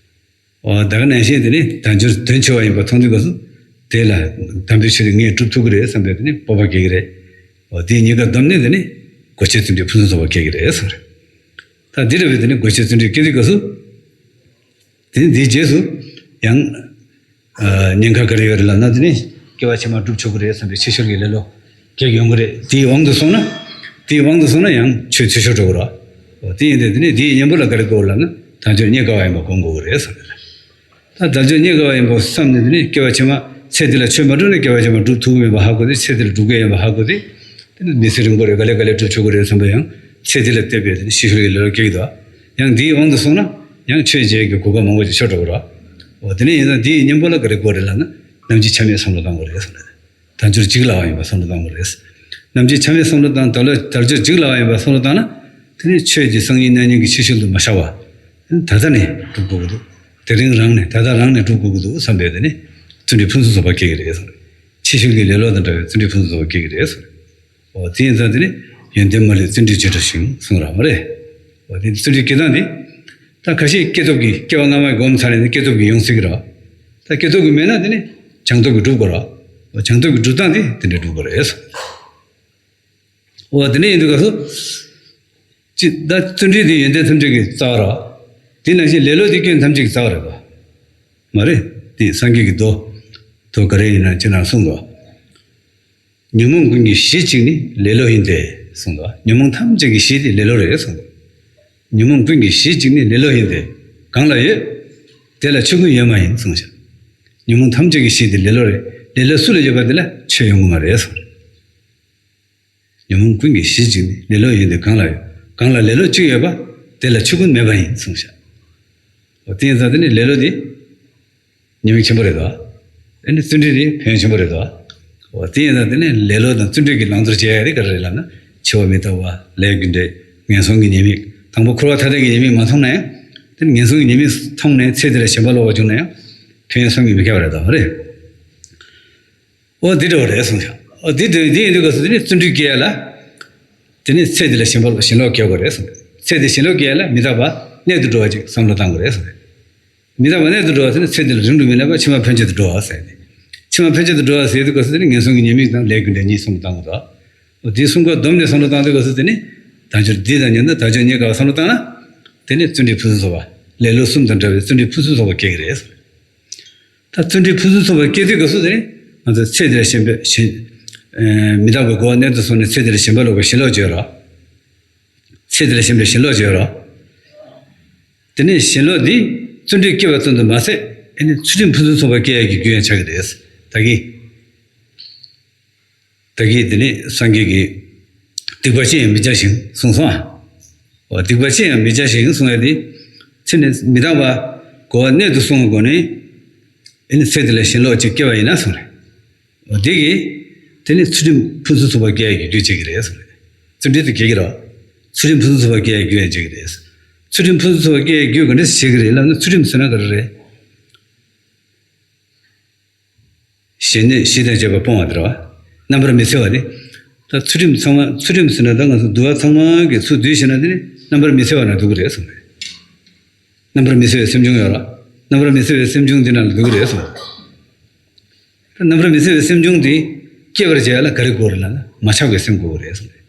འོ་ད་ག་ནང་བཞིན་དེ་ནི་དལ་འབྱོར་དོན་ཆེ་བ་ཡིན་པ་མཐོང་དུས་སྐབས་སུ་དེ་ལ་དམ་པའི་ཆོས་དེ་ངས་སྒྲུབ་ཐུབ་ཀྱི་རེད་བསམ་པའི་དེ་ནི་སྤོབས་པ་སྐྱེ་གི་རེད། འོ་དེ་གཉིས་ཀ་བསྡོམས་ནས་དེ་ནི་དགོས་ཆེད་བརྩོན་འགྲུས་ཕུན་སུམ་ཚོགས་པ་སྐྱེ་གི་རེད་གསུངས་རེད། ད་འདི་འདྲ་བའི་དེ་ནི་དགོས་ཆེད་བརྩོན་འགྲུས་སྐྱེ་དུས་སྐབས་སུ། དེ་ནི་འདིའི་རྗེས་སུ་ཡང་། ཉེན་ཁ་ག་རེ་ཡོད་རེད་ལབ་ན་དེ་ནི་སྐྱེ་བ་ཕྱི་མ་སྒྲུབ་ཆོག་གི་རེད་བསམ་པའི་ཕྱི་བཤོལ་གྱི་ལེ་ལོ་སྐྱེ་ཡོང་གི་རེད། དེའི་དབང་དུ་སོང་ན། དེའི་དབང་དུ་སོང་ན་ཡང་ཆོས་འཐུས་ཤོར་འགྲོ་གི་རེད། འོ་དེ་ཡིན་དུས་དེ་ནི་དེའི་གཉེན་པོ་ལ་ག་རེ་དགོས་ལབ་ན་དལ་འབྱོར་རྙེད་དཀའ་བ་ཡིན་པ་སྒོམ་དགོས་ཀྱི་རེད་བསམ་གི་རེད། ད་དལ་འབྱོར་རྙེད་དཀའ་བ་ཡིན་པ་བསམ་ནས་དེ་ནི་སྐྱེ་བ་ཕྱི་མ་ཚེ་འདི་ལ་ཆོས་མ་སྒྲུབ་ན་སྐྱེ་བ་ཕྱི་མ་སྒྲུབ་ཐུབ་ཀྱི་མེད་པ་ཧ་གོ་སྟེ་ཚེ་འདི་ལ་སྒྲུབ་དགོས་ཡིན་པ་ཧ་གོ་སྟེ། དེ་ནི་མི་ཚེ་རིང་པོ་རེད། ག་ལེ་ག་ལེ་སྒྲུབ་ཆོག་གི་རེད་བསམ་པ་ཡང་ཚེ་འདི་ལ་བལྟས་པས་དེ་ནི་ཕྱི་བཤོལ་གྱི་ལེ་ལོ་སྐྱེ་གི་འདུག་ཡང་འདིའི་དབང་དུ་སོང་ན་ཡང་ཆོས་བྱེད་ཀྱི་གོ་སྐབས་མང་པོ་ཅིག་ཤོར་འགྲོ་གི་རེད། འོ་དེ་ནས་ཡིན་ན་འདིའི་གཉེན་པོ་ལ་ག་རེ་དགོས་རེད་ལབ་ན་ནམ་འཆི་ཆ་མེད་བསམ་བློ་བཏང་དགོས་རེད་གསུངས་རེད། དལ་འབྱོར་འཇིག་སླ་བ་ཡིན་པ་བསམ་བློ་བཏང་དགོས་རེད། ནམ་འཆི་ཆ་མེད་བསམ་བློ་བཏང་། དལ་དལ་འབྱོར་འཇིག་སླ་བ་ཡིན་པ་བསམ་བློ་བཏང་ན་དེ་ནི་ཆོས་ཀྱི་སང་ཉིན་གནངས་ཉིན་གྱི་ཕྱི་བཤོལ་དུ་མ་ཤར་བ། ད་ལྟ་ནས་སྒྲུབ་དགོས་ཀྱི་འདུག་དེ་རིང་རང་ནས་ད་ལྟ་རང་ནས་སྒྲུབ་དགོས་ཀྱི་འདུག་བསམ་པས་དེ་ནི་བརྩོན་འགྲུས་ཕུན་སུམ་ཚོགས་པ་སྐྱེ་གི་རེད་གསུངས་རེད། ཕྱི་བཤོལ་གྱི་ལེ་ལོ་དང་འདྲ་བའི་བརྩོན་འགྲུས་ཕུན་སུམ་ཚོགས་པ་སྐྱེ་གི་རེད་གསུངས་རེད། འོ་དེ་ཡིན་ཙང་དེ་ནི་ཡོན་ཏན་མ་ལུས་བརྩོན་འགྲུས་བྱེ་བྲག་ཤིང་གསུངས་ར་མ་རེད། འོ་དེ་བརྩོན་འགྲུས་སྐྱེ་སྟངས་དེ། ད་ཁ་ཤས་སྐྱེས་སྟོབས་ཀྱིས་སྐྱེ་བ་སྔ་མ་སྒོམ་ཚར་ནས་སྐྱེས་སྟོབས་ཀྱིས་ཡོང་སྲིད་ཀྱི་རེད། ད་སྐྱེས་སྟོབས་ཀྱིས་མེད་ན་དེ་ནི་སྦྱངས་སྟོབས་ཀྱིས་སྒྲུབ་དགོས་རེད། སྦྱངས་སྟོབས་ཀྱིས་སྒྲུབ་སྟངས་དེ་དེ་འདྲས་སྒྲུབ་དགོས་རེད། འོ་དེ་འདྲས་ཡིན་དུས་སྐབས་སུ། ཅི་ད་བརྩོན་འགྲུས་དེ་ཡོན་ཏན་ཐམས་ཅད་ཀྱི་རྩ་བ་རེད། དེ་ནང་བཞིན་ལེ་ལོ་དེ་སྐྱོན་ཐམས་ཅད་ཀྱི་རྩ་བ་རེད་པ། མ་རེད། དེ་སངས་རྒྱས་ཀྱི་མདོ། མདོ་ག་རེ་ཡིན་ན་ཅི་ན་གསུངས་འདུག་ཉོན་མོངས་ཀུན་གྱི་གཞི་གཅིག་ནི་ལེ་ལོ་ཡིན་ཏེ། གསུངས་འདུག་ཉོན་མོངས་ཐམས་ཅད་ཀྱི་གཞི་དེ་ལེ་ལོ་རེད་གསུངས་འདུག་ཉོན་མོངས་ཀུན་གྱི་གཞི་གཅིག་ནི་ལེ་ལོ་ཡིན་ཏེ། གང་ལ་ཡོད། དེ་ལ་ཆོས་ཀུན་ཡོད་མ་ཡིན་གསུངས་ཤག་ཉོན་མོངས་ཐམས་ཅད་ཀྱི་གཞི་དེ་ལེ་ལོ་རེད། ལེ་ལོ་སུ་ལ་ཡོད་པ་དེ་ལ་ཆོས་ཡོང་གི་མ་རེད་གསུངས་རེད། ཉོན་མོངས་ཀུན་གྱི་གཞི་གཅིག་ནི་ལེ་ལོ་ཡིན་ཏེ། གང་ལ་ཡོད། གང་ལ་ལེ་ལོ་གཅིག་ཡོད་པ། དེ་ལ་ཆོས་ཀུན་མེད་པ་ཡིན་གསུངས་ཤག་འོ་དེ་ཡིན་ཙང་དེ་ནི་ལེ་ལོ་དེ་ཉེས་དམིགས་ཆེན་པོ་རེད་དོ། ཨེ་ནི་བརྩོན་འགྲུས་དེ་ཕན་ཡོན་ཆེན་པོ་རེད་དོ། འོ་དེ་ཡིན་ཙང་དེ་ནི་ལེ་ལོ་དང་བརྩོན་འགྲུས་ཀྱི་བླང་དོར་བྱེད་ཡ་དེ་ག་རེ་རེད་ལབ་ན། འཆི་བ་མི་རྟག་པ། ལས་རྒྱུ་འབྲས། ངན་སོང་གི་ཉེས་དམིགས། དང་པོ་འཁོར་བ་མཐའ་དག་གི་ཉེས་དམིགས་མ་མཐོང་ན་ཡང་། དེ་ནི་ངན་སོང་གི་ཉེས་དམིགས་མཐོང་ནས་ཚེ་དེ་ལ་ཞེན་པ་ལོག་པ་བྱུང་ན་ཡང་ཕན་ཡོན་བསམ་གྱིས་མི་ཁྱབ་པ་རེད་དོ། རེད། འོ་འདི་འདྲ་བ་རེད་གསུངས་ཤག་འོ་འདི་འདྲ་འདི་ཡིན་དུས་སྐབས་སུ་དེ་ནི་བརྩོན་འགྲུས་སྐྱེ་ཡ་ལ། དེ་ནི་ཚེ་འདི་ལ་ཞེན་པ་ཞེན་ལོག་སྐྱེ་དགོས་རེད་གསུངས། ཚེ་འདི་ཞེན་ལོག་སྐྱེ་ཡ་ལ་མི་རྟག་པ་གནད་དུ་འགྲོ་བ་ཅིག་བསམ་བློ་བཏང་དགོས་རེད་གསུངས། མི་རྟག་པ་གནད་དུ་འགྲོ་བ་ཟེར་ན་ཚེ་འདི་ལ་རིང་དུ་མི་གནས་པ་ཕྱི་མ་ཕན་ཆད་དུ་འགྲོ་བ་ཟེར་ཏེ། ཕྱི་མ་ཕན་ཆད་དུ་འགྲོ་བ་ཟེར་དུས་སྐབས་སུ་དེ་ནི་ངན་སོང་གི་ཉེས་དམིགས་དང་ལས་རྒྱུ་འབྲས་གཉིས་བསམ་བློ་བཏང་དགོས་དོ། འོ་འདི་གསུམ་ཀ་བསྡོམས་ནས་བསམ་བློ་བཏང་དུས་སྐབས་སུ་དེ་ནི་དལ་འབྱོར་འདི་དང་མཉམ་དུ་དལ་འབྱོར་རྙེད་དཀའ་བ་བསམ་བློ་བཏང་ན། དེ་ནི་བརྩོན་འགྲུས་ཕུན་སུམ་ཚོགས་པ། ལེ་ལོ་གསུམ་དང་བྲལ་བའི་བརྩོན་འགྲུས་ཕུན་སུམ་ཚོགས་པ་སྐྱེ་གི་རེད། ད་བརྩོན་འགྲུས་ཕུན་སུམ་ཚོགས་པ་སྐྱེ་དུས་སྐབས་སུ་དེ་ནི་ང་ཚོ་ཚེ་འདི་ལ་ཞེན་པའི་ཞེན། ཨེ་མི་རྟག་པའི་རྒོལ་བ་གནད་དུ་སོང་ནས་ཚེ་འདི་ལ་ཞེན་པ་ལོག་པའི་ཞེན་ལོག་བྱེད་རོགས། ཚེ་འདི་ལ་ཞེན་པའི་ཞེན་ལོག་བྱེད་རོགས། དེ་ནས་ཞེན་ལོག་འདི་བརྩོན་འགྲུས་སྐྱེ་བ་ཙམ་དུ་མ་ཟད། ཨེ་ནི་ཚུལ་ཁྲིམས་ཕུན་སུམ་ཚོགས་པ་སྐྱེ་ཡག་གི་རྒྱུ་ཡང་ཆགས་ཀྱི་རེད། ད་གིན། ད་གིན་དེ་ནས་སངས་རྒྱས་ཀྱིས་སྡིག་པ་ཅི་ཡང་མི་བྱ་ཞིང་གསུངས་སོང་ཨ། འོ་སྡིག་པ་ཅི་ཡང་མི་བྱ་ཞིང་གསུངས་ཡ་དེ། ཚེ་ནི་མི་རྟག་པ་རྒོལ་བ་གནད་དུ་སོང་བའི་སྒོ་ནས། ཨེ་ནི་ཚེ་འདི་ལ་ཞེན་ལོག་ཅིག་སྐྱེ་བ་ཡིན་ན་གསུངས་རེད། འོ་དེ་གིས་དེ་ནི་ཚུལ་ཁྲིམས་ཕུན་སུམ་ཚོགས་པ་སྐྱེ་ཡ་གི་རྒྱུ་བྱེད་ཀྱི་རེད་གསུངས་རེད། བརྩོན་འགྲུས་དེ་སྐྱེ་གི་རེད། ཚུལ་ཁྲིམས་ཕུན་སུམ་ཚོགས་པ་སྐྱེ་ཡ་རྒྱུ་ཡང་བྱེད་ཀྱི་རེད། ཚུལ་ཁྲིམས་ཕུན་སུམ་ཚོགས་པ་སྐྱེ་ཡ་རྒྱུ་ག་འདྲ་བྱེད་ཀྱི་རེད་ལབ་ན། ཚུལ་ཁྲིམས་ཟེར་ན་ག་རེ་རེད། ཞི་གནས་ཞི་དང་བཅས་པ་སྤོང་བ་དེ་རེད་བ། རྣམ་པར་མི་འཚེ་བ་དེ། ད་ཚུལ་ཁྲིམས་ཚང་མ་ཚུལ་ཁྲིམས་ཟེར་ན་ད་ང་ཚོ་འདུལ་བ་ཚང་མ་གི་ཚུར་བསྡུས་བྱས་ན་དེ་ནི་རྣམ་པར་མི་འཚེ་བ་ན་འདུ་གི་རེད་གསུངས་པས། རྣམ་པར་མི་འཚེ་བའི་སེམས་བྱུང་ཡོད་ར། རྣམ་པར་མི་འཚེ་བའི་སེམས་བྱུང་འདི་ནང་ལ་འདུ་གི་རེད་གསུངས། ད་རྣམ་པར་མི་འཚེ་བའི་སེམས་བྱུང་འདི་སྐྱེ་བར་བྱེད་ཡ་ལ་ག་རེ་དགོས་རེད་ལབ་ན། མ་ཆགས་པའི་སེམས་དགོས་ཀྱི་རེད་གསུངས་པས།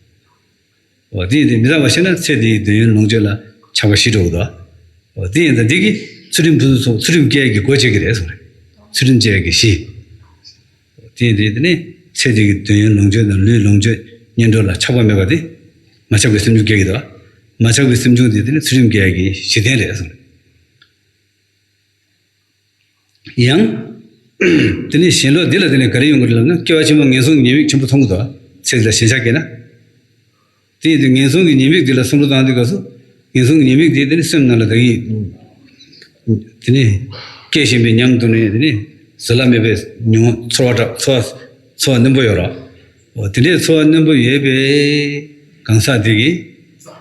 འོ་དེ་ཡིན་དུས་མི་རྟག་པ་ཤེས་ན་ཚེ་འདིའི་དོན་ཡོད་ལོངས་སྤྱོད་ལ་ཆགས་པ་ཞི་འགྲོ་གི་འདུག་འོ་དེ་ཡིན་ཙང་འདི་གིས་ཚུལ་ཁྲིམས་ཕུན་སུམ་ཚོགས། ཚུལ་ཁྲིམས་སྐྱེ་ཡ་གི་སྒོ་འབྱེད་ཀྱི་རེད་གསུངས་རེད། ཚུལ་ཁྲིམས་སྐྱེ་ཡ་གི་གཞི། འོ་དེ་ཡིན་དུས་དེ་ནི་ཚེ་འདི་གི་དོན་ཡོད་ལོངས་སྤྱོད་དང་ལུས་ལོངས་སྤྱོད་གཉེན་གྲོགས་ལ་ཆགས་པ་མེད་པ་དེ། མ་ཆགས་པའི་སེམས་བྱུང་སྐྱེ་གི་འདུག་མ་ཆགས་པའི་སེམས་བྱུང་དེ་དེ་ནི་ཚུལ་ཁྲིམས་སྐྱེ་ཡ་གི་གཞི་རྟེན་རེད་གསུངས་རེད། ཡང་། དེ་ནས་ཞེན་ལོག་འདི་ལ་དེ་ནས་ག་རེ་ཡོང་གི་རེད་ལབ་ན། སྐྱེ་བ་ཕྱི་མ་ངན་སོང་གི་ཉེས་དམིགས་ཆེན་པོ་མཐོང་གི་འདུག་ཚེ་འདི་ལ་ཞེན་ཆགས་སྐྱེས་ན། དེ་ཡིན་དུས་ངན་སོང་གི་ཉེས་དམིགས་འདི་ལ་བསམ་བློ་བཏང་དུས་སྐབས་སུ། ངན་སོང་གི་ཉེས་དམིགས་འདི་དེ་ནི་སེམས་ནང་ལ་ད་གིན། དེ་ནི། སྐྱེ་བཞིན་པའི་ཉམས་དང་ནི་དེ་ནི། བཟོད་གླགས་མེད་པའི་མྱོང་བ་ཚོར་བ་དྲག་ཚོར་བ་ཚོར་བ་རྣོན་པོ་ཡོད་ར། འོ་དེ་འདྲའི་ཚོར་བ་རྣོན་པོ་ཡོད་པའི་གང་ཟག་དེ་གིས།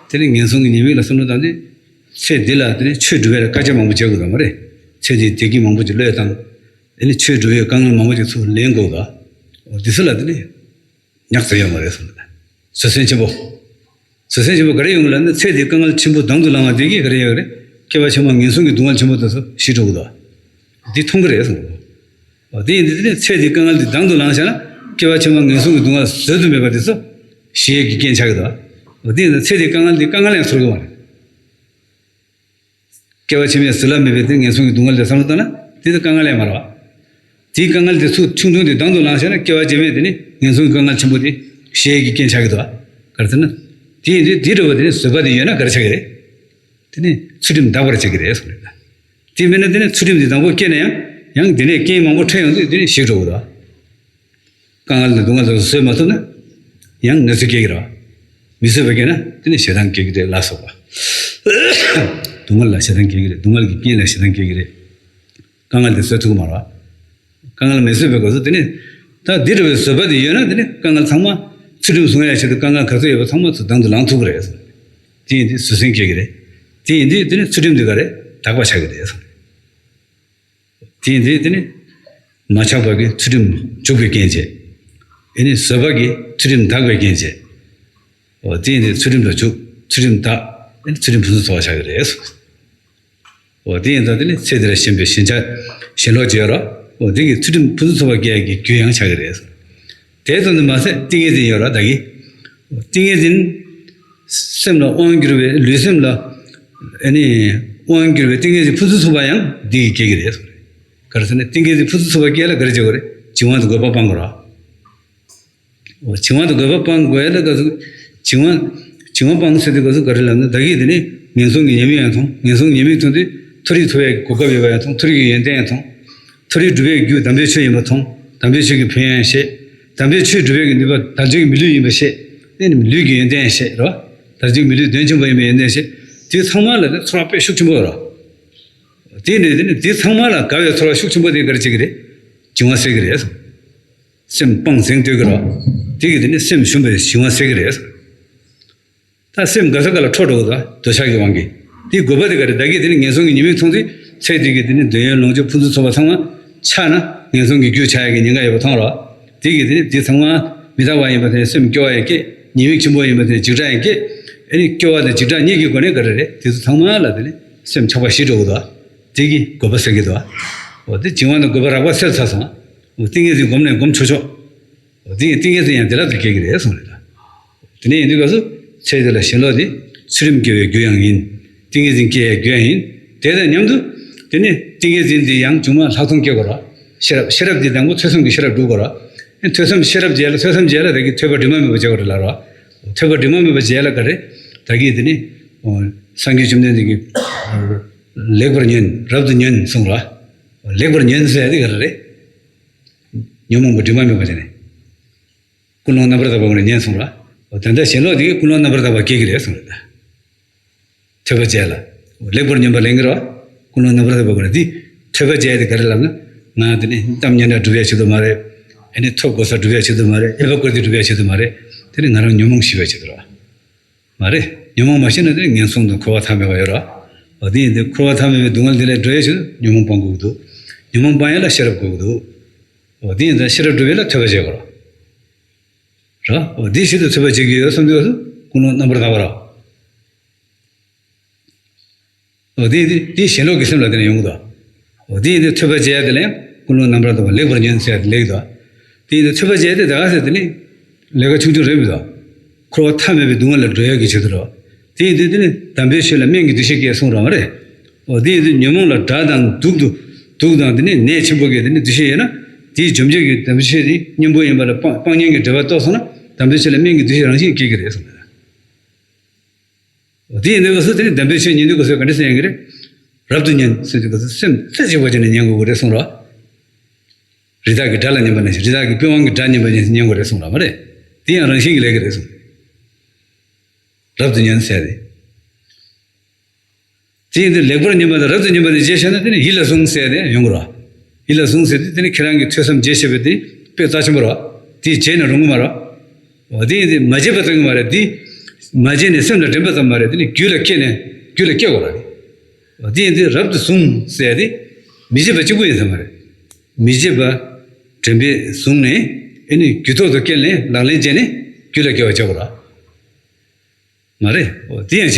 དེ་ནི་ངན་སོང་གི་ཉེས་དམིགས་ལ་བསམ་བློ་བཏང་དུས། ཚེ་འདི་ལ་དེ་ནི་ཆོས་སྒྲུབ་པའི་དཀའ་སྤྱད་མང་པོ་བྱེད་དགོས་དང་མ་རེད། ཚེ་འདིའི་བདེ་སྐྱིད་མང་པོ་ཅིག་བློས་བཏང་། དེ་ནི་ཆོས་སྒྲུབ་པའི་དཀའ་ངལ་མང་པོ་ཅིག་ཚུར་ལེན་དགོས་དང་། འདི་ཚོ་ལ་དེ་ནི་ཉག་ཙམ་ཡོད་མ་རེད་གསུངས། བཟོད་བསྲན་ཆེན་པོ། བཟོད་བསྲན་ཆེན་པོ་ག་རེ་ཡོང་གི་ལབ་ན། ཚེ་འདིའི་དཀའ་ངལ་ཆེན་པོ་དང་དུ་ལངས་པ་དེ་གིས་ག་རེ་ཡོང་གི་རེད། སྐྱེ་བ་ཕྱི་མ་ངན་སོང་གི་སྡུག་བསྔལ་ཆེན་པོ་དེ་ཚོ་ཞི་འགྲོ་གི་འདུག་འདི་མཐོང་གི་རེད་གསུངས། འོ་དེ་ཡིན་དུས་དེ་ནི་ཚེ་འདིའི་དཀའ་ངལ་འདི་དང་དུ་ལངས་བཞག་ན། སྐྱེ་བ་ཕྱི་མ་ངན་སོང་གི་སྡུག་བསྔལ་བཟོད་དུ་མེད་པ་དེ་ཚོ་ཞི་ཡས་ཀྱི་རྐྱེན་ཆགས་ཀྱི་འདུག་འོ་དེ་ཡིན་ཙང་ཚེ་འདིའི་དཀའ་ངལ་འདི་དཀའ་ངལ་ཡང་ཚོར་གི་མ་རེད། སྐྱེ་བ་ཕྱི་མའི་བཟོད་གླགས་མེད་པའི་དེ་ངན་སོང་གི་སྡུག་བསྔལ་དེ་བསམ་བློ་བཏང་ན་དེ་ཚོ་དཀའ་ངལ་ཡང་མ་རེད་བ། དེའི་དཀའ་ངལ་དེ་ཚོ་ཆུང་ཆུང་དེ་དང་དུ་ལངས་བཞག་ན། སྐྱེ་བ་རྗེས་མའི་དེ་ནི་ངན་སོང་གི་དཀའ་ངལ་ཆེན་པོ་དེ་ཞི་ཡས་ཀྱི་རྐྱེན་ཆགས་ཀྱི་འདུག་བ། ག་རེ་ཟེར་ན། དེ་ཡིན་དུས་དེ་འདྲ་བ་དེ་ནི་བཟོད་པ་དེ་ཡོད་ན་ག་རེ་ཆགས་ཀྱི་རེད། དེ་ནི་ཚུལ་ཁྲིམས་དག་པར་བྱེད་ཀྱི་རེད་གསུངས་རེད། དེ་མིན་ན་དེ་ནི་ཚུལ་ཁྲིམས་དེ་དང་པོ་སྐྱེས་ན་ཡང་། ཡང་དེ་ནས་རྐྱེན་མང་པོ་འཕྲད་ཡོང་དུས་དེ་ནི་ཞི་འགྲོ་གི་འདུག་དཀའ་ངལ་དང་སྡུག་བསྔལ་དེ་ཚོ་བཟོད་མ་ཐུབ་ན། ཡང་ནད་གསོས་སྐྱེ་གི་རེད་བ། མི་བཟོད་པ་སྐྱེས་ན་དེ་ནི་ཞེ་སྡང་སྐྱེ་གི་རེད་ལ་སོགས་པ། སྡུག་བསྔལ་ལ་ཞེ་སྡང་སྐྱེ་གི་རེད། སྡུག་བསྔལ་གྱི་རྐྱེན་ལ་ཞེ་སྡང་སྐྱེ་གི་རེད། དཀའ་ངལ་དེ་བཟོད་ཐུབ་ཀྱི་མ་རེད་བ། དཀའ་ངལ་མི་བཟོད་པའི་སྐབས་སུ་དེ་ནི། ད་འདི་འདྲ་བའི་བཟོད་པ་དེ་ཡོད་ན་དེ་ནི་དཀའ་ངལ་ཚང་མ། ཚུལ་ཁྲིམས་སྲུང་ཡ་ཆེད་དུ་དཀའ་ངལ་ག་ཚོད་ཡོད་པ་ཚང་མ་ཚུར་དང་དུ་ལངས་ཐུབ་ཀྱི་རེད། དེ་ཡིན་དུས་བཟོད་བསྲན་སྐྱེ་གི་རེད། དེ་ཡིན་དུས་དེ་ནི་ཚུལ་ཁྲིམས་དེ་ག་རེ་དག་པ་ཆགས་ཀྱི་རེད། དེ་ཡིན་དུས་དེ་ནི་མ་ཆགས་པ་གི་ཚུལ་ཁྲིམས་འཇུག་པའི་རྐྱེན་བྱེད། ཨེ་ནི་བཟོད་པ་གི་ཚུལ་ཁྲིམས་དག་པའི་རྐྱེན་བྱེད། འོ་དེ་ཡིན་དུས་ཚུལ་ཁྲིམས་ལ་འཇུག་ཚུལ་ཁྲིམས་དག་ཨེ་ནི་ཚུལ་ཁྲིམས་ཕུན་སུམ་ཚོགས་པ་ཆགས་ཀྱི་རེད། འོ་དེ་ཡིན་ཙང་དེ་ནི་ཚེ་འདི་ལ་ཞེན་པའི་ཞེན་ཆགས་ཞེན་ལོག་བྱེད་ཡོད་ར། འོ་དེ་གི་ཚུལ་ཁྲིམས་ཕུན་སུམ་ཚོགས་པ་སྐྱེ་ཡ་གི་རྒྱུ་ཡང་ཆགས་ཀྱི་རེད། དེ་ཙམ་དུ་མ་ཟད་ཏིང་ངེ་འཛིན་ཡོད་ར་ད་གི། ཏིང་ངེ་འཛིན། སེམས་ལ་དབང་བསྒྱུར་བའི་ལུས་སེམས་ལ། ཨ་ནི། དབང་བསྒྱུར་བའི་ཏིང་ངེ་འཛིན་ཕུན་སུམ་ཚོགས་པ་ཡང་འདི་གིས་སྐྱེ་གི་རེད། ག་རེ་ཟེར་ན་ཏིང་ངེ་འཛིན་ཕུན་སུམ་ཚོགས་པ་སྐྱེ་ལ་ག་རེ་བྱེད་དགོས་རེད། བྱིང་བ་དང་རྒོད་པ་སྤང་དགོས་ར། བྱིང་བ་དང་རྒོད་པ་སྤང་དགོས་ལ་ག་ཚོད་བྱིང་བ་བྱིང་བ་སྤང་ཟེར་དུས་ག་ཚོད་ག་རེ་ལབ་ན། ད་གིན་དེ་ནི་ངན་སོང་གི་ཉེས་དམིགས་ཡང་མཐོང་། ངན་སོང་ཉེས་དམིགས་མཐོང་དུས་མཐོ་རིས་ཐོབ་ཡག་གི་གོ་སྐབས་ཡོད་པ་ཡང་མཐོང་། མཐོ་རིས་ཀྱི་ཡོན་ཏན་ཡང་མཐོང་། མཐོ་རིས་སྒྲུབ་པའི་རྒྱུ་དམ་པའི་ཆོས་ཡིན་པ་མཐོང་། དམ་པའི་ཆོས་ཀྱི་ཕན་ཡོན་ཡང་ཤེས། དམ་པའི་ཆོས་སྒྲུབ་པའི་གི་ནུས་པ་དལ་འབྱོར་གྱི་མི་ལུས་ཡིན་པ་ཤེས། དེ་ནི་ལུས་ཀྱི་ཡོན་ཏན་ཡང་ཤེས་རོ། དལ་འབྱོར་མི་ལུས་དོན་ཆེན་པོ་ཡིན་པའི་ཡོན་ཏན་ཤེས། དེ་ཚང་མ་ལ་དེ་ཚོར་བ་དཔེ་ཤུགས་ཆེན་པོ་ཡོད་རོ། དེ་ནི་དེ་ནི་དེ་ཚང་མ་ལ་དགའ་བའི་ཚོར་བ་ཤུགས་ཆེན་པོ་དེ་ག་རེ་བྱེད་ཀྱི་རེད། བྱིང་བ་སེལ་གྱི་རེད། སེམས་སྤང་ཟིང་གཏོད་ཀྱི་རོ། དེ་གི་དེ་ནི་སེམས་ཞུམ་པའི་བྱིང་བ་སེལ་གྱི་རེད། ད་སེམས་ག་ས་ག་ལ་འཕྲོ་འགྲོ་གི་འདུག་འདོད་ཆགས་ཀྱི་དབང་གིས། དེའི་དགོས་པ་དེ་ག་རེ། ད་གིན་དེ་ནི་ངན་སོང་གི་ཉེས་དམིགས་མཐོང་དུས་ཚེ་འདི་གི་དེ་ནི་འདོད་ཡོན་ལོངས་སྤྱོད་ཕུན་སུམ་ཚོགས་པ་ཚང་མ་ཆགས་ན་ངན་སོང་གི་རྒྱུ་ཆགས་ཡག་གི་ཉེན་ཁ་ཡོད་པ་མཐོང་རོ། དེ་གི་དེ་ནི་དེ་ཚང་མ་མི་རྟག་པ་ཡིན་པ་དེ་ནི་སེམས་སྐྱོ་བ་ཡང་སྐྱེ། ཉེས་དམིགས་ཆེན་པོ་ཡིན་པ་དེ་ནི་འཇིགས་སྐྲག་ཡང་སྐྱེ། ཨ་ནི་སྐྱོ་བ་དང་འཇིགས་སྐྲག་གཉིས་ཀྱི་སྒོ་ནས་ག་རེ་རེད། དེ་ཚོ་ཚང་མ་ལ་དེ་ནི་སེམས་ཆགས་པ་ཞི་འགྲོ་གི་འདུག་དེ་གི་དགོས་པ་སེལ་གྱི་འདུག་འོ་དེ་བྱིང་བ་དང་རྒོད་པ་རགས་པ་སེལ་ཚར་སོང་། འོ་ཏིང་ངེ་འཛིན་སྒོམ་ནས་སྒོམ་ཆོག་ཆོག་འོ་དེ་ཡི་ཏིང་ངེ་འཛིན་ཡང་དེ་ལ་དེ་སྐྱེ་གི་རེད་གསུངས་རེད་ད། དེ་ནས་ཡིན་དུས་སྐབས་སུ་ཚེ་འདི་ལ་ཞེན་ལོག་དེ་ཚུལ་ཁྲིམས་སྐྱེ་བའི་རྒྱུ་ཡང་ཡིན། ཏིང་ངེ་འཛིན་སྐྱེ་ཡའི་རྒྱུ་ཡང་ཡིན། དེ་དང་མཉམ་དུ་དེ་ནས་ཏིང་ངེ་འཛིན་འདི་ཡང་མཇུག་མ་ལྷག་མཐོང་སྐྱེ་དགོས་ར། ཤེས་རབ། ཤེས་རབ་འདི་དང་པོ་ཐོས་བསམ་གྱི་ཤེས་རབ་སྒྲུབ་དགོས་ར། ཐོས་བསམ་ཤེས་རབ་རྗེས་ལ། ཐོས་བསམ་རྗེས་ལ་ད་གིན་ཐོས་པ་དྲི་མ་མེད་པ་བྱེད་དགོས་རེད་ལ་ར། ཐོས་པ་དྲི་མ་མེད་པ་རྗེས་ལ་ག་རེ། ད་གིན་དེ་ནི་སངས་རྒྱས་བཅོམ་ལྡན་འདས་ཀྱིས་ལེགས་པར་ཉོན། རབ་ཏུ་ཉོན་གསུངས་ར། ལེགས་པར་ཉོན་ཟེར་ཡ་དེ་ག་རེ་རེད། ཉོན་མོངས་པ་དྲི་མ་མེད་པ་བྱས་ནས། ཀུན་སློང་རྣམ་པར་དག་པའི་སྒོ་ནས་ཉོན་གསུངས་ར། འོ་དེ་འདྲ་ཞེན་ལོག་དེ་གིས་ཀུན་སློང་རྣམ་པར་དག་པ་སྐྱེ་གི་རེད་གསུངས་རེད་ད། ཐོས་པ་བྱས་ལ། ལེགས་པར་ཉོན་པ་ལེན་གི་ར། ཀུན་སློང་རྣམ་པར་དག་པའི་སྒོ་ནས་དེ། ཐོས་པ་བྱས་དེ་ག་རེ་ལབ་ན། ང་དེ་ནི་གཏམ་སྙན་གྲགས་སྒྲུབ་ཡ་ཆེད་དུ་མ་རེད། ཨ་ནི་ཐོབ་གོ་ས་སྒྲུབ་ཡ་ཆེད་དུ་མ་རེད། ཨེ་བ་བཀུར་སྟི་སྒྲུབ་ཡ་ཆེད་དུ་མ་རེད། དེ་ནི་ང་རང་ཉོན་མོངས་ཞི་བའི་ཆེད་དུ་ར། མ་རེད། ཉོན་མོངས་མ་ཞི་ན་དེ་ནི་ངན་སོང་དང་འཁོར་བ་མཐའ་མེད་པ་ཡོད་ར། འོ་དེ་ཡིན་དུས་འཁོར་བ་མཐའ་མེད་པའི་སྡུག་བསྔལ་དེ་ལས་སྒྲོལ་ཡ་ཆེད་དུ་ཉོན་མོངས་སྤང་དགོས་ཀྱི་འདུག་ཉོན་མོངས་སྤང་ཡ་ལ་ཤེས་རབ་དགོས་ཀྱི་འདུག་འོ་དེ་ཡིན་དུས་ཤེས་རབ་སྒྲུབ་ཡ་ལ་ཐོས་པ་བྱེད་དགོས་ར། ར། འོ་དེའི་ཆེད་དུ་ཐོས་པ་བྱེད་ཀྱི་ཡོད་བསམ་དུས་སུ་ཀུན་སློང་རྣམ་པར་དག་པ་ར། འོ་དེ་དེ་དེ་ཞེན་ལོག་གི་སེམས་ལ་དེ་ནས་ཡོང་གི་འདུག་འོ་དེ་དེ་ཐོས་པ་བྱས་དེ་ལ་ཡང་ཀུན་སློང་རྣམ་པར་དག་པ་ལེགས་པར་ཉོན་ཟེར་ཡ་དེ་ལེགས་འདུག་དེ་དེ་ཐོས་པ་བྱས་དེ་ད་ག་ཟེར་དེ་ནི་ལས་ཀ་ཆུང་ཆུང་རེད་མི་འདུག་འཁོར་བ་མཐའ་མེད་པའི་སྡུག་བསྔལ་ལ་སྒྲོལ་ཡ་གི་ཆེད་དུ་ར། དེ་ཡིན་དུས་དེ་ནི་དམ་པའི་ཆོས་ལ་སྨན་གྱི་འདུ་ཤེས་སྐྱེ་གསུངས་ར་མ་རེད། འོ་དེ་ཡིན་དུས་ཉོན་མོངས་ལ་དགྲ་དང་དུག་ཏུ་དུག་དང་དེ་ནི་ནད་ཆེན་པོ་གི་དེ་ནི་འདུ་ཤེས་ཡོད་ན། དེའི་འཇོམས་བྱེད་ཀྱི་དམ་པའི་ཆོས་དེ་གཉེན་པོ་ཡིན་པ་ལ་སྤང་སྤང་གཉེན་གྱི་འབྲེལ་བ་རྟོགས་སོང་ན་དམ་པའི་ཆོས་ལ་སྨན་གྱི་འདུ་ཤེས་རང་བཞིན་སྐྱེ་གི་རེད་གསུངས་ར། དེ་ཡིན་དུས་སྐབས་སུ་དེ་ནི་དམ་པའི་ཆོས་ཉན་དུས་སྐབས་སུ་ག་འདྲ་སེ་ཉན་གྱི་རེད། རབ་ཏུ་ཉོན་ཟེར་དུས་སྐབས་སུ་སེམས་རྩེ་གཅིག་པ་བྱས་ནས་ཉན་དགོས་ཀྱི་རེད་གསུངས་ར། རི་དྭགས་ཀྱི་དགྲ་ལ་ཉན་པ་ནང་བཞིན། རི་དྭགས་ཀྱི་པི་ཝང་གི་དགྲ་ཉན་པ་ནང་བཞིན་ཉན་དགོས་རེད་གསུངས་ར་མ་རེད། དེ་ཡང་རང་བཞིན་གྱི་ལས་ཀྱི་རེད་གསུངས། རབ་ཏུ་ཉོན་ཟེར་ཏེ། དེ་ཡིན་དུས་ལེགས་པར་ཉོན་པ་དང་རབ་ཏུ་ཉོན་པ་དེ་རྗེས་བཤད་ན་དེ་ནི་ཡིད་ལ་ཟུངས་ཟེར་ཏེ་ཡོང་གི་རེད། ཡིད་ལ་ཟུངས་ཟེར་ཏེ་དེ་ནི་ཁྱེད་རང་གི་ཐོས་བསམ་རྗེས་བཤད་པ་དེ་དཔེ་རྩ་ཆེན་པོ་རེད། དེ་བརྗེད་ན་རུང་གི་མ་རེད། འོ་དེ་ཡིན་དུས་མ་བརྗེད་པ་གཏོང་གི་མ་རེད། དེ་མ་བརྗེད་ནས་སེམས་ལ་དྲན་པ་ཙམ་མ་རེད། དེ་ནི་རྒྱུད་ལ་སྐྱེས་ནས་རྒྱུད་ལ་སྐྱེ་དགོས་རེད། འོ་དེ་ཡིན་དུས་རབ་ཏུ་ཟུངས་ཟེར་ཏེ་མི་བརྗེད་པ་གཅིག་པུ་ཡིན་ས་མ་རེད། མི་བརྗེད་པ་དྲན་པས་བཟུང་ནས་ཨེ་ནི་རྒྱུད་ཐོག་ཏུ་སྐྱེས་ནས་ལག་ལེན་བྱས་ནས་རྒྱུད་ལ་སྐྱེ་བ་བྱ་དགོས་རེད། མ་རེད། འོ་དེ་ཡང་བྱེད།